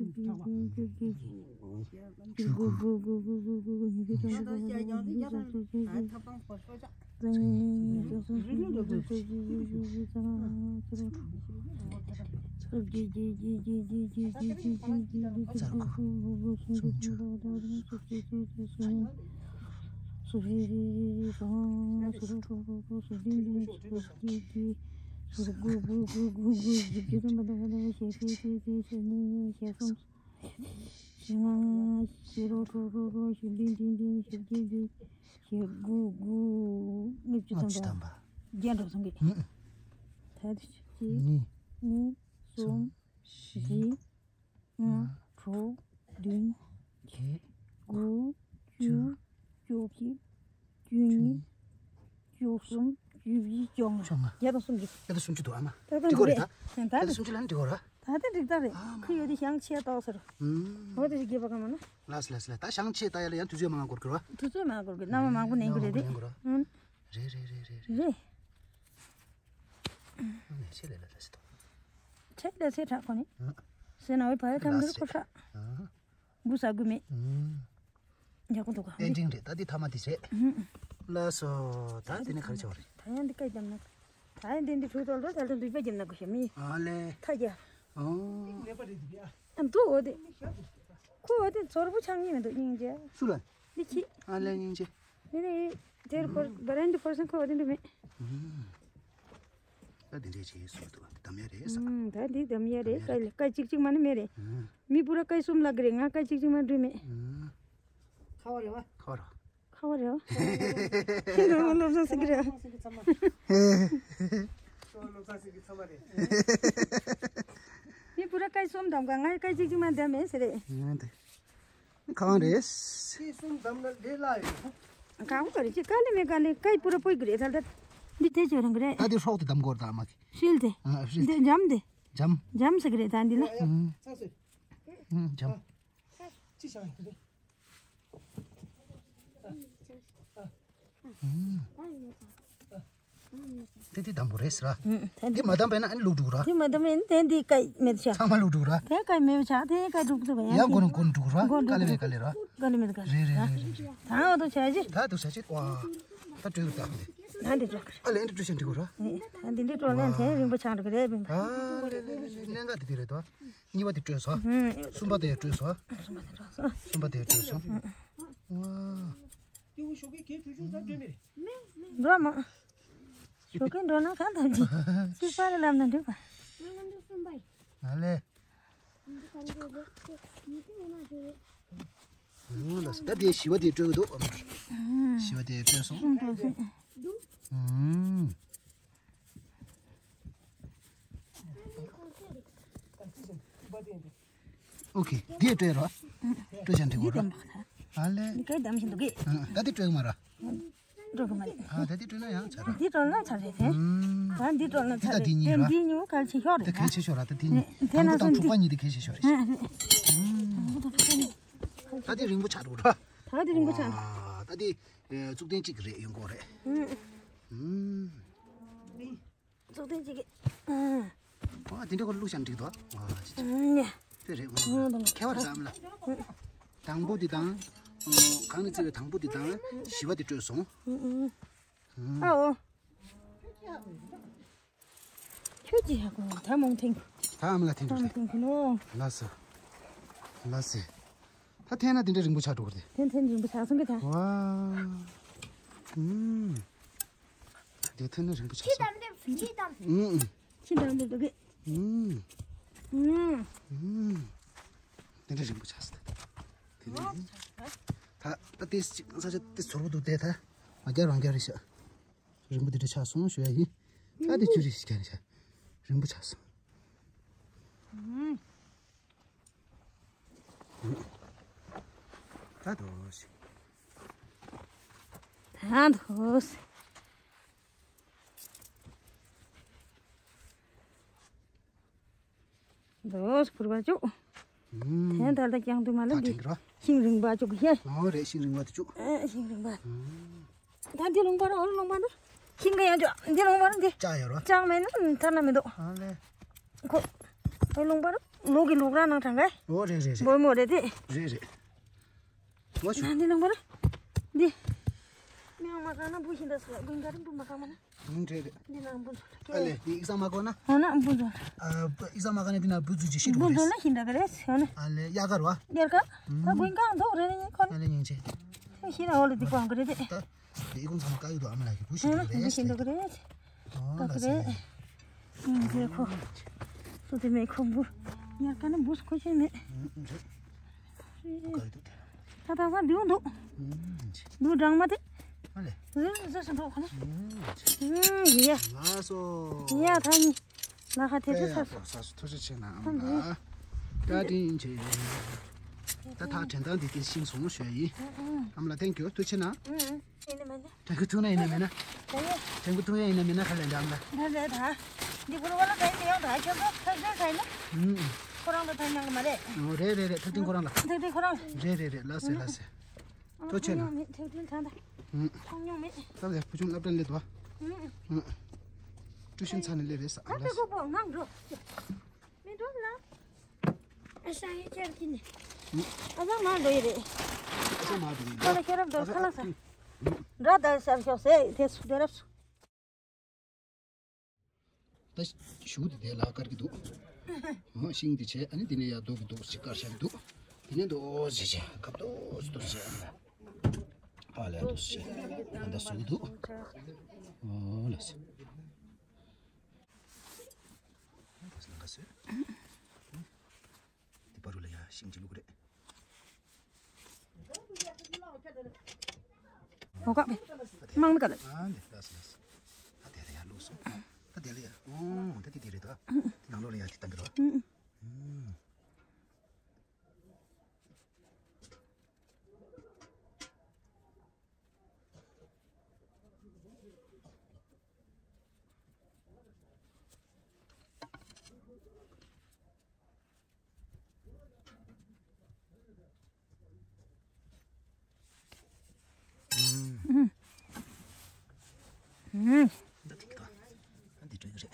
སོང་གི། ད་དེ་གཅིག་གཉིས། གཉིས། གསུམ། བཞི། ལྔ། དྲུག་བདུན། བརྒྱད། དགུ། བཅུ། བཅུ་གཅིག་བཅུ་གཉིས། བཅུ་གསུམ། བཅུ་བཞི། བཅོ་ལྔ། བཅོ་ལྔ། བརྒྱ་དང་སུམ་ཅུ། བརྒྱ་དང་སུམ་ཅུ་འདུག་ཨ་མ། ད་ལྟ་འདི་གོ་རེད་ད། ད་ལྟ་བརྒྱ་དང་སུམ་ཅུ་ལ་ནི་འགྲིག་གོ་ར། ད་ལྟ་འགྲིག་ད་རེད། ཁུ་ཡོད་དེ་ཞང་ཆེ་ཏོག་ཟེར། ཨུམ། འོ་དེ་རིགས་རྒྱབ་པ་ག་མ་ན། ལགས་སོ་ལགས་སོ་ལགས། ད་ཞང་ཆེ་ད་ཡ་ལ་ཡང་དུས་ཚོད་མང་བ་འགོར་གི་ར། དུས་ཚོད་མང་བ་འགོར་གི། རྣམ་པ་མང་པོ་ནན་གི་རེད་དེ། ནན་གི་ར། ཨུམ། རེད་རེད་རེད་རེད་རེད། རེད། ཨ་ནི་ཆེ་ལས་ལ་ལ་སི་ཏོ། ཆེ་ལས་ཆེ་དྲག་ཁོ་ནི། ཨུམ། སེ་ན་བའི་བ་ཡ་ཐམ་ལ་ལ་སི་ཁོ་ཧྲ། ཨུམ། འགུ་ས་དགོས་མེད། ཡག་པོ་འདུག་ག་ཨེན་ཌིང་རེད། ད་འདི་མཐའ་མ་འདི་རེད། ལགས་སོ། ད་འདི་ནས་ག་རེ་བྱ་བ་རེད། ད་ཡང་འདི་བཀའ་བརྒྱབ་ན། ད་ཡང་འདི་འདི་འཁྲུག་ཐོག་ལ་ད་ལྟ་འདུས་པ་བརྒྱབ་ན་དགོས་ཤ་མི། ཨ་ལེ། ཐ་རྒྱ། ཨོ། ཨ་འདུག་འོ་དེ། ཁོ་འོ་དེ་ཚོར་པོ་ཆགས་ངེས་མི་འདུག་སྙིང་རྗེ། སུ་ལ། འདི་ཁྱི། ཨ་ལེ་སྙིང་རྗེ། འདི་ནི་དེར་ཁོར་བ་རན་འདི་ཕོར་སན་ཁོ་འོ་དེ་འདི་མེད། ད་འདི་འདྲས་བྱས་སོང་འདུག་འདམ་ཡ་རེད་ས། ཨུམ། ད་འདི་འདམ་ཡ་རེད། འདམ་ཡ་རེད། སྐད་གཅིག་གཅིག་མ་ནི་མེད་རེད། ཨུམ། མི་པུ་ར་སྐད་གསུམ་ལ་གི་རེད། ང་སྐད་གཅིག་གཅིག་མ་འགྲུལ་མེད། ཨུམ། ཁ་བ་རེད་བ། ཁ་བ་རེད། ཁ་བ་རེད་བ། ཁྱེད་རང་སློབ་གསོ་ཟེར་གི་རེད། སློབ་གསོ་ཟེར་གི་ཚང་མ་རེད། མི་པུ་ར་སྐད་གསུམ་འདམ་ག་ང་སྐད་གཅིག་གཅིག་མ་འདམ་མེད་ཟེར་རེད། ཡང་དེ། གང་རེད། ཁྱེད་གསུམ་འདམ་ན་ལས་སླ་ཡོད། གང་ག་རེད། ཅི་དཀའ་ལས་མེད། དཀའ་ལས་སྐད་པུ་ར་སྤོས་གི་རེད། ད་ལྟ་འདི་དེ་ཅོ་རང་གི་རེད། ད་འདི་སྲོག་དེ་འདམ་དགོས་རེད། ད་མ་གི་ཤིལ་དེ། ཨ་ཤིལ་དེ། འདི་འཇམ་དེ། འཇམ། འཇམ་ཟེར་གི་རེད། ད་འདི་ལ། ཨུམ། ཨུམ། འཇམ། ཅི་བྱ་ཡིན་དེ། ཨུམ། དེ་དེ་འདམ་པོ་རེད་ཟེར་ར། ཨུམ། དེ་འདི་མ་འདམ་པས་ན་ཨ་ནི་ལུག་འགྲོ་གི་ར། དེ་མ་འདམ་པས་ན་དེ་འདི་སྐད་མེད་ཤག་ཚང་མ་ལུག་འགྲོ་གི་ར། དེ་སྐད་མེད་ཤག་དེ་སྐད་འགྲོ་གི་འདུག་ཡ། ཡང་མགོ་ནས་མགོ་ནས་འགྲོ་གི་ར། མགོ་དཀའ་ལས་མེད། དཀའ་ལས་ར། དཀའ་ལས་མེད། དཀའ་ལས། རེད་རེད་རེད་རེད། ད་འོ་དོ་བྱ་ཅི། ད་དུ་བྱ་ཅི། ཝ། ད་སྤྲོད་གི་ད་དེ། ད་འདི་འགྲོ་གི་ར། ཨ་ལས་འདི་སྤྲོད་ཤིང་འགྲོ་གི་ར། ད་འདི་འདི་སྤྲོད་ལན་དེ་རིང་པོ་ཆགས་འགྲོ་གི་རེད། བིམ་པ། ཨ་ལས་ལས་ལས་ལས་གནད་འགག་དེ་དེ་རེད་དོ། གཉིས་པ་དེ་སྤྲོད་སོང་། ཨུམ། གསུམ་པ་དེ་སྤྲོད་སོང་། གསུམ་པ་དེ་སྤྲོད་སོང་། གསུམ་པ་དེ་སྤྲོད་སོང་། ཨུམ། ཝ། འགྲོ་མ། ཞོགས་ཀས་འགྲོ་ན་གང་ཐམས་ཅད་གཅིག་པ་ལ་ལབ་ན་འགྲིག་པ། ཨ་ལས། ཨུམ། ལགས་སོ། ད་དེ་བཞི་པ་དེ་སྤྲོད་གི་འདུག་ཨུམ། བཞི་པ་དེ་སྤྲོད་སོང་། གསུམ་སྤྲོད་སོང་། ཨུམ། ཨོ་ཁེ། འདི་སྤྲོད་རོགས། སྤྲོད་བྱ་འགྲིག་གོ་ར། ཨ་ལས། འདི་སྐད་བདམས་བཞིན་འདུག་གི། ཨ། ད་འདི་སྤྲོད་མ་ར། འགྲོ་གི་མ་རེད། ཨ། ད་འདི་སྤྲོད་ན་ཡང་ཚར་ར། འདི་སྤྲོད་ན་ཚར་རེད་དེ། ཨུམ། ད་འདི་སྤྲོད་ན་ཚར་རེད། འདི་དང་འདི་གཉིས་ར། འདི་གཉིས་གལ་ཆེ་ཤོས་རེད། ད་གལ་ཆེ་ཤོས་ར། ད་འདི་གཉིས། དེ་དང་པོ་དང་དྲུག་པ་གཉིས་དེ་གལ་ཆེ་ཤོས་རེད། ཨ། རེད། ཨུམ། ད་འདི་རིང་པོ་ཆགས་འགྲོ་གི་ར། ད་འདི་རིང་པོ་ཆགས་འགྲོ། ད་འདི་ཨེ་གཙུག་རྟེན་གཅིག་རེད་ཡོང་གི་རེད། ཨུམ། ཨུམ། གཙུག་རྟེན་གཅིག་གི། ཨ། ཨ། དེ་འདྲ་ཁོ་བླུགས་བཞག་འགྲིག་འདུག་ཨ། ཅི་ཅི། ཨ་ནི། དེ་རེད། ཨ། ཁྱད་པར་ཟམ་ལ། དང་པོ་འདི་དང་། ཨ། གང་ནས་བརྩི་བའི་དང་པོ་འདི་དང་བཞི་པ་འདི་སྤྲོད་སོང་། ཨ། ཨ། ཨ། ཨོ། ཁྱོད་ཀྱིས་ཧ་གོ་ད་མོང་ཐེངས། ད་ཨ་མ་ལ་ཐེངས་ད་མོང་ཐེངས་ཁོ་ནོ། ལགས་སོ། ལགས་སོ། ད་འཐེན་ན་དེ་འདྲ་རིང་པོ་ཆགས་འགྲོ་གི་རེད། འཐེན་འཐེན་རིང་པོ་ཆགས་སོང་གི་ད། ཝ། ཨུམ། དེ་འཐེན་ན་རིང་པོ་ཆགས་སོང་། ཁྱི་དམ་དེ། ཁྱི་དམ། ཨུམ། ཁྱི་དམ་དེ་འདུག་གི། ཨུམ། ཨུམ། ཨུམ། དེ་འདྲ་རིང་པོ་ཆགས་སོང་ད། དེ་ནས་ད་ད་དེ་ས་ཆ་དེ་ཚོར་བོ་འདུག་དེ་ད་ང་རྒྱ་རང་རྒྱ་རེད་ཤག་རིང་པོ་དེ་འདྲ་ཆགས་སོང་ཞུ་ཡ་ཡིན། ད་དེ་ཅི་རེད་ཤག་རིང་པོ་ཆགས་སོང་། ཨུམ། ད་དོ་ཞིག་ད་དོ་ཞིག་དོ་ཕུར་བ་ཅུག་ཨུམ། དེ་ད་ལྟ་ཀྱང་དུ་མ་ལ་ད་འདི་དྲན་གི་ར། ཤིང་རིང་བ་ཅུག་ཧེ། ཨོ་རེད། ཤིང་རིང་བ་དེ་ཅུག་ཨེ་ཤིང་རིང་བ། ཨུམ། ད་འདི་ལུང་པ་ར་ཨོ་ལུང་པ་ར། ཤིང་གི་ཡང་ཅུག་འདི་ལུང་པ་ར་འདི། ལྕགས་ཡོད་ར། ལྕགས་མེད་ན་ཐར་ན་མི་འདུག་ཨ་ལེ། ཁོ། ཨེ་ལུང་པར་ལོག་གི་ལུག་ར་ནང་གྲང་ག་ཨོ་རེད་རེད་རེད། བོད་མོ་རེད་དེ། རེད་རེད། ལོ་ཆུ། ན་འདི་ལུང་པར། འདི། མི་ཡང་མ་གང་ན་བུ་ཤིན་ད་སུ་ལ་དགུན་ག་རིམ་བུ་མ་གང་མ་ན། ཨུམ་རེད་རེད། འདི་ན་འབུ་ཚོ་ལ་ཨ་ལེ་འདི་ཨིག་ས་མ་གོ་ན། ཧོ་ན་འབུ་ཚོ། ཨ་ཨིག་ས་མ་གོ་ན་འདི་ན་འབུ་ཚོ་ཅི་ཤི་འབུ་ཚོ་ལ་ཤིན་ད་ག་རེད་ཧོ་ན། ཨ་ལེ་ཡ་གར་བ། རྒྱལ་ཁ། ད་དགུན་གང་འདུག་རེད་ནི་ཁོ་ན། ཨ་ལེ་སྙིང་རྗེ། ཤིན་ན་འོ་ལ་འདི་གོང་ག་རེད་དེ། ད། དེ་ཨི་ཁུང་ཚང་མ་བཀག་ཡོད་དོ། ཨ་མ་ལགས་ཀྱི་བུ་ཞིག་ཧོ་ན་འདུག་རེད། འདི་ཤིན་ད་ག་རེད། ཨོ་ད་ལགས་ག་རེད། སེ། ཨུམ་རྒྱལ་ཁོ། སུ་དེ་མེད་ཁོ་འབུ། ཡར་ཀ་ན་འབུ་སུ་ཁོ་ཆེ་མེད། ཨུམ་ཨུམ་རེད། བཀག་ཡོད་དོ་དེ། ད་ད་ས་འདིའུ་འདུག་ཨུམ་ཅི། འདུག་འགྲང་མ་དེ། ཨ་ལེ། རེ་རེ་ཟེར་སུ་འགྲོ་ཁོ་ན། ཨུམ་ཅི། ཨུམ་ཡ། ལགས་སོ། ཡ་ད་ནི། ལ་ཁ་དེ་དེ་ས་སོ། ས་སོ་ཐུགས་རྗེ་ཆེ་ན་ཨ་མ་ལགས། བཀའ་དྲིན་ཆེ། ད་ད་དྲན་སྟངས་འདི་དེ་ཤིང་བཟུང་ཞོ་ཡིན། ཨ་མ་ལགས་thank you ཐུགས་རྗེ་ཆེ་ན། ཨུམ་ཨུམ། ཡིན་ནི་མིན་ན། དྲན་སྐུལ་ཐུག་ན་ཡིན་ན་མིན་ན། དྲན་སྐུལ་ཐུག་ཡ་ཡིན་ན་མིན་ན་ཁ་ལེན་འདྲ་མ། ད་ལས་ད། འདི་བུ་རུ་བ་ལ་ག་ཡིན་ཡང་ད་ཁྱོད་ཚོ་ཐག་ཆོད་ཚ་ཡིན་ན། ཨུམ། ཁོ་རང་ལ་ཐག་ཉང་གི་མ་རེད། ཨོ་རེད་རེད་རེད་ཐག་ཐིང་ཁོ་རང་ལ། ཐག་ཐིང་ཁོ་རང་ལ། རེད་རེད་རེད་ལགས་སེ་ལགས་སེ། ཐུགས་རྗེ་ཆེ་ན། ཐག་ཐིང་ཚང་ད། ཨུམ། ཐོང་ཉུང་མེད། ད་ལས་བུ་ཆུང་སློབ་གྲྭ་སླེབས་འདུག་ཨ། ཨུམ། ཨུམ། ཊུ་ཤིན་ཚར་ནས་སླེབས་རེད་ས་ཨ་ལགས་སེ། ཨ་ཁོ་པོ་ངང་འགྲོ། མི་འགྲོ་ལ། ཨ་ཤ་ཡི་ཁྱེར་གྱིན་ནི། ཨ་ཟང་མ་འགྲོ་ཡི་རེད། ཨ་ཟང་མ་འགྲོ་ཡི་ཁ་ལ་ཁྱེར་རབ་འགྲོ་ཁ་ལ་ས། འདྲ་ད་ཤར་ཤོག་ཟེ་དེ་སུ་དེ་རབ་སུ། ད་ཞུ་དེ་དེ་ལ་དཀར་གྱི་འདུག་ཨོ་ཤིང་དེ་བྱས་ཨ་ནི་དེ་ནས་ཡར་རྡོ་གི་འདུག་ཅིག་དཀར་ཤ་གི་འདུག་དེ་ནས་འདུག་ཟེ་བྱས་ཁབ་འདུག་ཟེ་འདུག་ཟེ་ཨ་ལ་འདུག་ཟེ་ཨ་ད་སུ་གི་འདུག་ཨོ་ལ་ཟེ། ལ་ཟེ། དེ་པ་རུ་ལ་ཡ་ཤིང་ཅི་ལུག་རེད། ཧོ་ཀ་མང་མི་ཀ་ལ། ཨ་འདི་ལ་ཟེ་ལ་ཟེ། ད་དེ་ལ་ཡ་ལུག་སོང་། ད་དེ་ལ་ཡ་ཨོ་ད་དེ་དེ་རེད་ད། དེ་ནང་ལོགས་ལ་ཡ་དེ་བཏང་གི་རེད་བ། ཨུམ། ཨུམ། ཨུམ། འདི་ཐིག་ཏོ། འདི་འགྲོ་ཡི་རེད།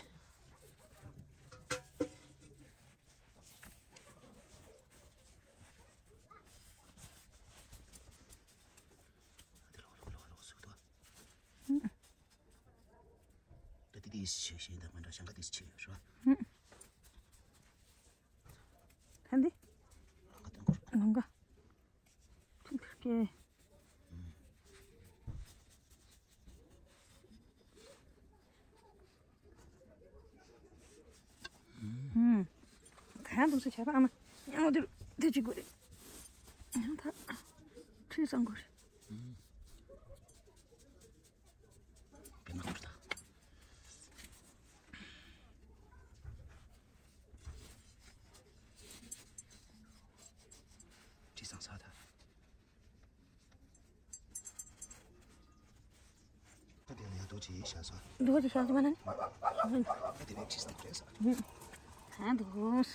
འདི་ལོག་ལོག་ལོག་ལོག་ཟུག་ཏོ། ཨུམ། ད་དེ་དེ་ཞིག་ཞིག་ད་མི་འདྲ་ཞང་ཁ་དེ་ཞིག་ཡོད་རེད་བ། ཨུམ། ད་འདི། ལང་ཀ་སྟོན་གོ་རེད། ལང་ཀ། ཐུག་ཐུག་གེ། ཨུམ། གང་འདུག་ས་བྱས་པ་ཨ་མ། ཡང་འོ་དེ་རུ་དེ་གཅིག་དགོས་རེད། ཡང་ད། ཁྲུས་བསང་དགོས་རེད། བེ་མ་ཁུར་ད། ཁྲུས་བསང་ས་ད། ད་དེ་ལ་ཡ་རྡོ་རྗེ་བཞག་ས། རྡོ་རྗེ་བཞག་ས་མ་ན་ནི། ད་དེ་ནས་ཁྲུས་བསང་རེད་ས། ཧན་དུ་ཧོ། ཁྲུས་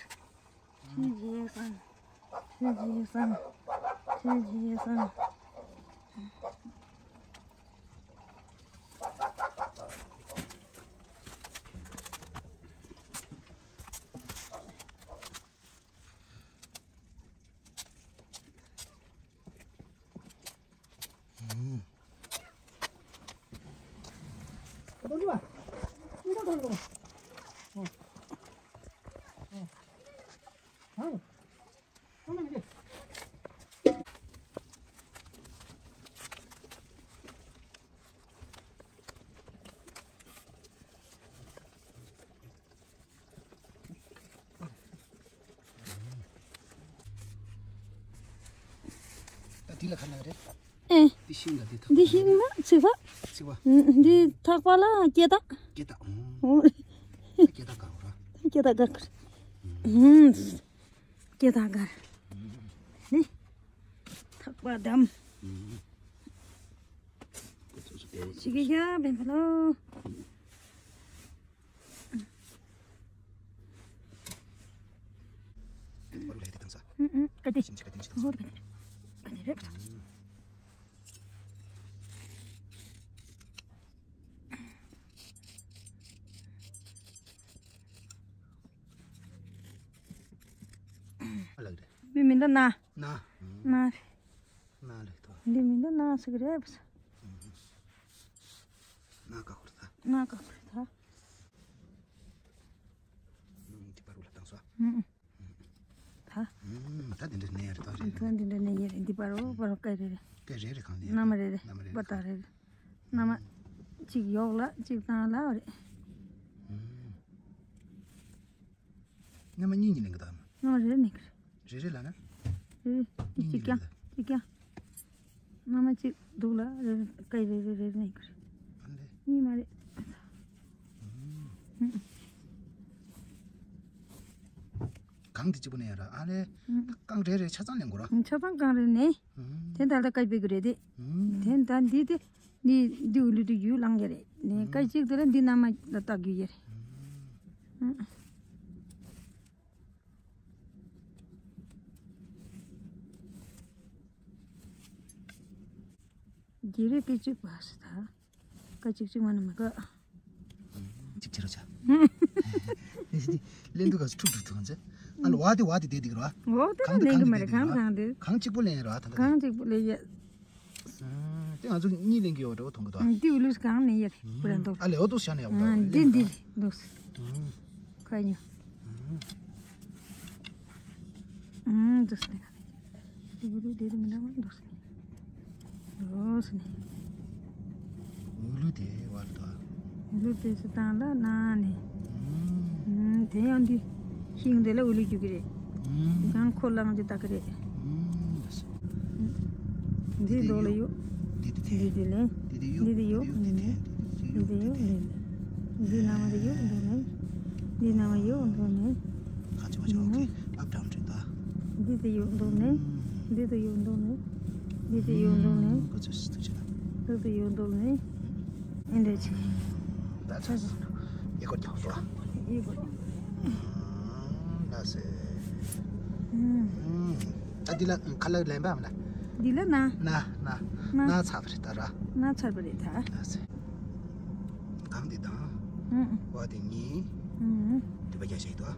རྗེས་བསང་། ཁྲུས་རྗེས་བསང་། ཁྲུས་རྗེས་བསང་། ད་འདི་ལ་ཁ་ན་རེད། ཨེ། འདི་ཤིང་ལ་འདི་ཐག་འདི་ཤིང་ལ་ཚིག་པ། ཚིག་པ། ཨུམ། འདི་ཐག་པ་ལ་སྐེ་ཐག་སྐེ་ཐག་ཨུམ། ཨོ། སྐེ་ཐག་དཀར་པོ་ར། སྐེ་ཐག་དཀར་དཀར། ཨུམ། སྐེ་ཐག་དཀར། ནི། ཐག་པ་དམ། ཨུམ། ཅི་གི་ཡ་བེམ་པ་ལོ། ཨུམ་ཨུམ། ཀ་ཏི། ཧོ་ཏི། ཀ་ཏི་རེད། མི་འདུག་ན། ན། ན་རེད། ན་ལེགས་ཐོ། འདི་མི་འདུག་ན་ཟེར་གི་རེད་པས། ན་ཀ་ཁོར་ད། ན་ཀ་ཁོར་ད། འདི་པར་རུ་ལ་བཏང་སོ། ད། ད་འདི་འདྲ་ནས་ཡར་ད་རེད། ད་འདི་འདྲ་ནས་ཡར་འདི་པར་རུ་པར་རུ་སྐད་རེད་རེད། སྐད་རེད་རེད། གང་ལས་མནའ་མ་རེད་རེད། མནའ་མ་རེད། པ་ཏ་རེད། མནའ་མ་གཅིག་གཡོག་ལ་གཅིག་བཏང་ལ་རེད། མནའ་མ་གཉིས་གཉིས་ལེན་གི་ད། མནའ་མ་རེ་རེ་ལེན་གི་རེད། རེ་རེ་ལ་ན། རེ་རེ་གཅིག་རྐྱང་གཅིག་རྐྱང་། མནའ་མ་གཅིག་འདུག་ལ་རེ་རེ་སྐད་རེ་རེ་རེ་རེ་ལེན་གི་རེད། ཨ་ལེ། གཉིས་མ་རེད། གང་དེ་གཅིག་པོ་ནས་ཡ་ར་ཨ་ལེ། རྐང་རེ་རེ་ཆ་ཚང་ལེན་དགོས་ར། ཆ་ཚང་རྐང་རེ་ནས། དེ་ད་ལྟ་སྐད་སྤེལ་གི་རེད་དེ། དེ་ད་འདི་དེ། འདི་འདི་འུ་ལུ་དུ་ཡུལ་ལང་གི་རེད། ནས་སྐད་ཅིག་དེ་ལ་འདི་མནའ་མ་ལ་བཏགས་རྒྱུ་ཡི་རེད། རྒྱལ་རིགས་སྐད་ཅིག་པ་སི་ད། སྐད་ཅིག་ཅིག་མ་ནི་མི་དགའ། གཅིག་ཁྱེར་རོ་བྱ། ལེན་དུ་ག་སུ་ཁྲུག་ཁྲུག་ཐུག་ང་ཚེ། ཨ་ལ་བ་དེ་བ་དེ་བསྡད་འདུག་ར། འོ་དེ་གང་ལ་དེ་ལེན་གི་མ་རེད། གང་དེ་གང་དེ། གང་གཅིག་པོ་ལེན་ར་ད་ལྟ་དེ། གང་གཅིག་པོ་ལེན་ཡ། དེ་ང་ཚོ་གཉིས་ལེན་གི་ཡོད་འགྲོ་མཐོང་གི་འདུག་འདི་འུ་ལུས་གང་ནས་ཡར་པུ་ར་འདུག་ཨ་ལེ་འོ་འདུག་བྱ་ནས་ཡག་པོ་འདུག་འདི་འདི་འདུག་ཁ་ཉོ། འདུག་ཟེར་ནས། འདི་འུ་ལུས་འདི་མི་འདྲ་བ་འདུག་ཟེར་ནས། འདུག་ཟེར་ནས། འུ་ལུས་དེ་བར་དུ། འུ་ལུས་དེ་སུ་བཏང་ལ་ན་ནས། དེ་ཡང་འདི། ཤིང་དེ་ལ་འུ་ལུས་རྒྱུག་གི་རེད། ཡང་ཁོ་ལངས་ཏེ་ལྟ་གི་རེད། འདི་འདོགས་ལ་ཡོད། འདི་དེ་འདི་དེ་ལེན། འདི་དེ་ཡོད། འདི་དེ་ཡོད། འདི་དེ་འདི་དེ་ཡོད། འདི་ནང་མ་དེ་ཡོད། འདོགས་ནས། འདི་ནང་མ་ཡོད། འདོགས་ནས། ག་ཅི་མ་ཅི། ཨོ་ཁེ། ཨབ་ཌའོན་བྲིས་ད། འདི་དེ་ཡོད། འདོགས་ནས། འདི་དེ་ཡོད། འདོགས་ནས། འདི་དེ་ཡོད། འདོགས་ནས། ག་ཅི་སི་ཐུག་ཅི་ད། འདི་དེ་ཡོད། འདོགས་ནས། ཨེ་འདྲ་ཅི། ད་ཚ་སོ། ཡེ་གོ་རྒྱག་སོ། ཡེ་གོ། ལ་སེ། ཨ་འདི་ལ་ཁ་ལག་ལེན་པ་མ་ལ། འདི་ལ་ན། ན་ན། ན། ན་ཚ་བ་རེད་ད་ར། ན་ཚ་བ་རེད་ད། ལ་སེ། གང་འདི་དང་། ཨུ། བ་དེ་གཉིས། ཨུ། འདི་པ་རྒྱ་ཞིག་ཏུ། ཨུ།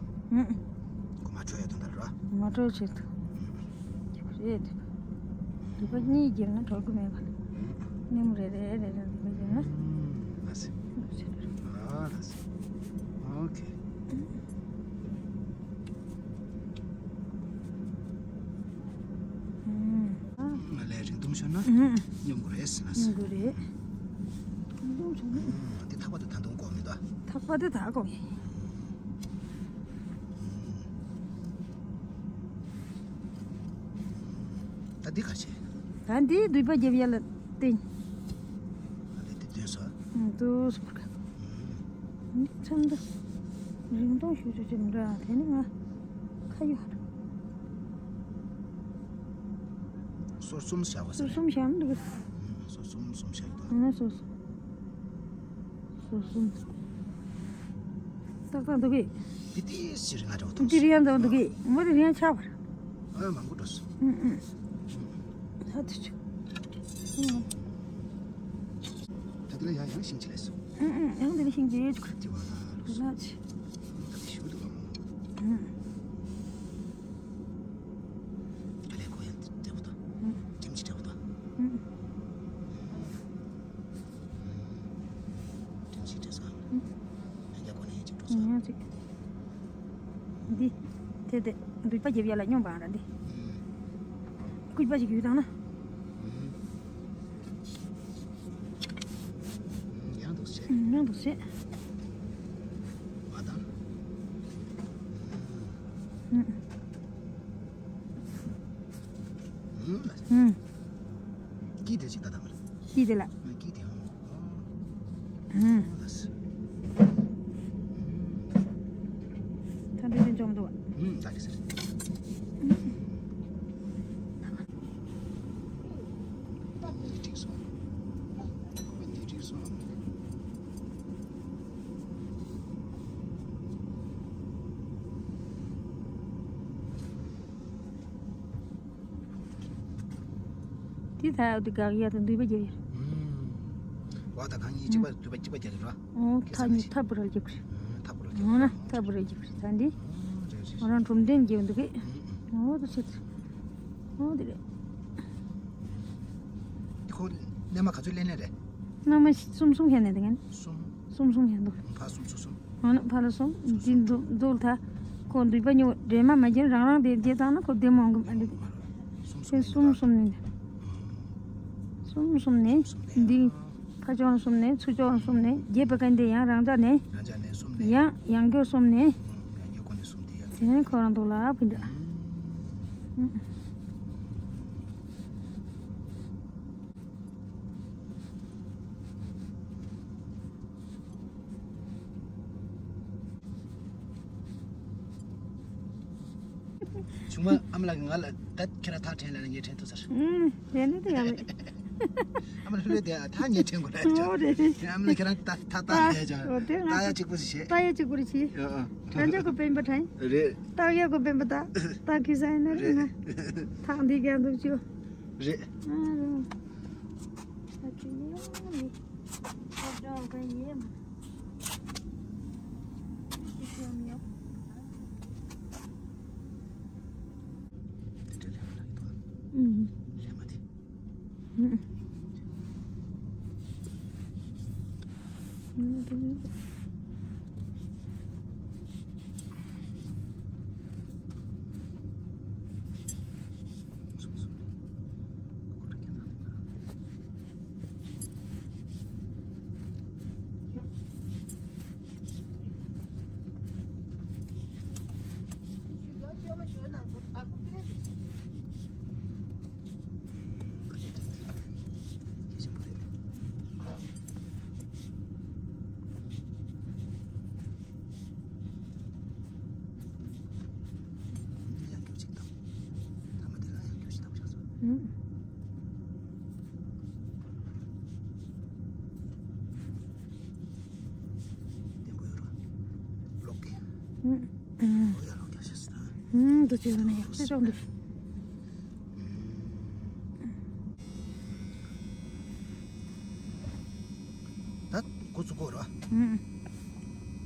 ཁོ་མ་འཕྲོད་ཡ་དོན་དག་ར། མ་འཕྲོད་ཆེད་དུ། རེད། འདི་པ་གཉིས་བརྒྱབ་ན་འགྲོ་གི་མེད་པ། ནེམ་རེ་རེ་རེ་རེ་འདི་པ་བརྒྱབ་ན། ཨུ། ལ་སེ། ཨ་ལ་སེ། ཨོ་ཁེ། ང་ལས་རིང་ཐུང་ཤོར་ན་སྙོམས་དགོས་རེད་ཟེར་ན། སྙོམས་དགོས་རེད། ཐུང་ཤོར་ན། དེ་ཐག་པ་དེ་ད་དུང་གོ་མི་འདུག་ཐག་པ་དེ་ད་གོ་མི། ད་འདི་ག་བྱེད། ད་འདི་འདུས་པ་རྒྱབ་ཡ་ལ་བསྟན། ཨ་ལས་དེ་སྟོན་སོ། ཨུ་དུ་སུ་པར་ཁ། འདི་ཚང་འདི། རིང་ཐུང་ཤོས་ཅིག་ཅིག་འདྲ་དེ་ནི་ང་ཁ་ཡོད། སོར་གསུམ་བཞག་པ་སོར་ཟེར། གསུམ་བཞག་ན་འདུག་ཨུ་སོར་གསུམ་གསུམ་བཞག་འདུག་ཨ་སོར་གསུམ། སོ་སོ། ཏག་ཏག་འདུག་གི། དེ་དེ་ཕྱིར་ང་འདྲ་བོ་མཐོང་། དེ་རིང་འདྲ་བོ་འདུག་གི། མོ་དེ་རིང་ཆགས་པར། ཨ་མང་པོ་འགྲོ་སོང་། ཨུ་ཨུ། ཧ་ཐུ་ཆུ། ཨུ། ད་དེ་ལ་ཡང་ཡང་ཤིང་ཅི་ལས་སོང་། ཨུ་ཨུ། ཡང་དེ་ལ་ཤིང་ཅི་ཡོད་ཅུག་ཅི་བ་ལ་ལུག་ལ་ཅི། ད་དེ་ཤུ་འདུག་གམ། ཨུ། ཨ་ལས་ཁོ་ཡང་འདྲ་བོ་དང་། ཨུ། ཁྱིམ་ཅི་འདྲ་བོ་དང་། ཨུ། དྲན་ཤེས་དྲན་སོང་། ཡང་བསྐྱར་གོ་ནས་ཡིན་ཅིག་འགྲོ་སོང་། ཡང་ཅིག་འདི། དེ་དེ། འདུས་པ་རྒྱབ་ཡ་ལ་སྙོམས་པ་ར་འདི། སྐུད་པ་ཅིག་ཡོད་དང་ན། ཡང་འདུག་སེ། ཡང་འདུག་སེ། མ་དང་། ཨུ། ཨུ། ཀི་དེ་ཅིག་ད་དང་། ཀི་དེ་ལ། ཀི་དེ་ཧོ། ཨུ། ལ་སི། ཐ་འདི་དེ་འཇོམས་འདུག་ཨུ། ད་དེ་ཟེར། ནི་ཀྲིག་སོང་། ནི་ཀྲིག་སོང་། དེ་ད་འདི་དགག་ཡ་དང་འདུས་པ་རྒྱབ་ཡ། ཨུམ། བ་དང་གང་གཉིས་གཅིག་པ་འདུས་པ་གཅིག་པ་རྒྱབ་ར། ཨོ་ཐག་ཉིད་ཐག་པུ་ར་རྒྱབ་རེད། ཐག་པུ་ར་རྒྱབ་ར། འོ་ན་ཐག་པུ་ར་རྒྱབ་རེད་ད་འདི། ཨུམ་རེད་རེད། ང་རང་གྲུམ་ལྡན་རྒྱབ་འདུག་གི། ཨུམ། ཨོ་ད་ཤེས། ཨོ་དེ་རེད། ཁོ་སྣལ་མ་ག་ཚོད་ལེན་ལེན་རེད། སྣལ་མ་གསུམ་གསུམ་ཁྱེར་ནས་དེ་ངན། གསུམ། གསུམ་གསུམ་ཁྱེར་འདུག་ཕར་གསུམ་ཚུར་གསུམ། ཨོ་ན་ཕར་ལ་གསུམ། འདི་འདུག་འདུག་ད། ཁོ་འདུས་པ་ཉོ་འདྲེས་མ་མ་བརྒྱབ་རང་རང་དེ་བརྒྱབ་བཏང་ན་ཁོ་བདེ་མོ་འོང་གི་མ་འདུག་གསུམ་གསུམ་ནས། གསུམ་གསུམ་ནས། གསུམ་གསུམ་ནས། འདི། ཕར་ཕྱོགས་གསུམ་ནས། ཚུར་ཕྱོགས་གསུམ་ནས། བརྒྱབ་པ་གན་དེ་ཡང་རང་འཇགས་ནས། རང་འཇགས་ནས་གསུམ་ནས། ཡང་ཡང་སྐྱོར་གསུམ་ནས། ཡང་སྐྱོར་གོ་ནས་གསུམ་དེ་ཡང་། དེ་ནས་ཁོ་རང་འདུག་ལ་ཕུ་འདྲ། ཆུང་མ་ཨ་མ་ལགས་ང་ལ་ད་ཁྱེད་རང་ཐག་འཕྲད་ལ་ངས་འཕྲད་ཐུབ་ཚར། ཨུམ། དེ་ནི་དེ་ཡང་མེད། ཨ་མ་ལགས་ལྷོད་ལྷོད་དེ་ད་ངས་འཕྲད་དགོས་རེད། ཨོ་རེད་རེད། ཨ་མ་ལགས་ཁྱེད་རང་ད་ད་ད་ད་བསྡད་ཅག་ཨོ་དེ་ང་ད་ཡ་གཅིག་པུ་ཞིག་བྱེད། ད་ཡ་གཅིག་པུ་རེད་བྱེད། ཨ་ཨ། དྲན་ཆོག་གི་སྤེན་པ་དྲན། རེད། ད་ཡ་གི་སྤེན་པ་ད་ད་ཁི་ས་ཡིན་ན་རེད་རེད། ན། ཐག་འདི་རྒྱག་འདུག་ཅིག་རེད། ཨ་རོ། ད་ཅི་ཡོང་ནི། ཁོ་འགྲོ་གི་ཡིན། ཅི་ཡོང་ཡོང་། དེ་འདྲ་ལས་མ་ལགས་ཡིན་དོ། ཨུམ། ལས་མ་དེ། ཨུམ། ཡང་སྐྱོར་གཅིག་དང་། ཐ་མ་དེ་ལ་ཡང་སྐྱོར་གཅིག་དང་ཆགས་སོང་། ཨུམ། བརྟན་པོ་ཡོད་ར། ལོག་གི་ཨུམ། ཨུམ། ཨོ་ཡ་ལོག་རྒྱག་ཤེས་སི་ད། ཨུམ། འདུ་བྱེད་ལ་ནི་ཡག་པོ་ཅོག་འདུག་ད་འགོ་ཚུགས་དགོས་ར། ཨུམ།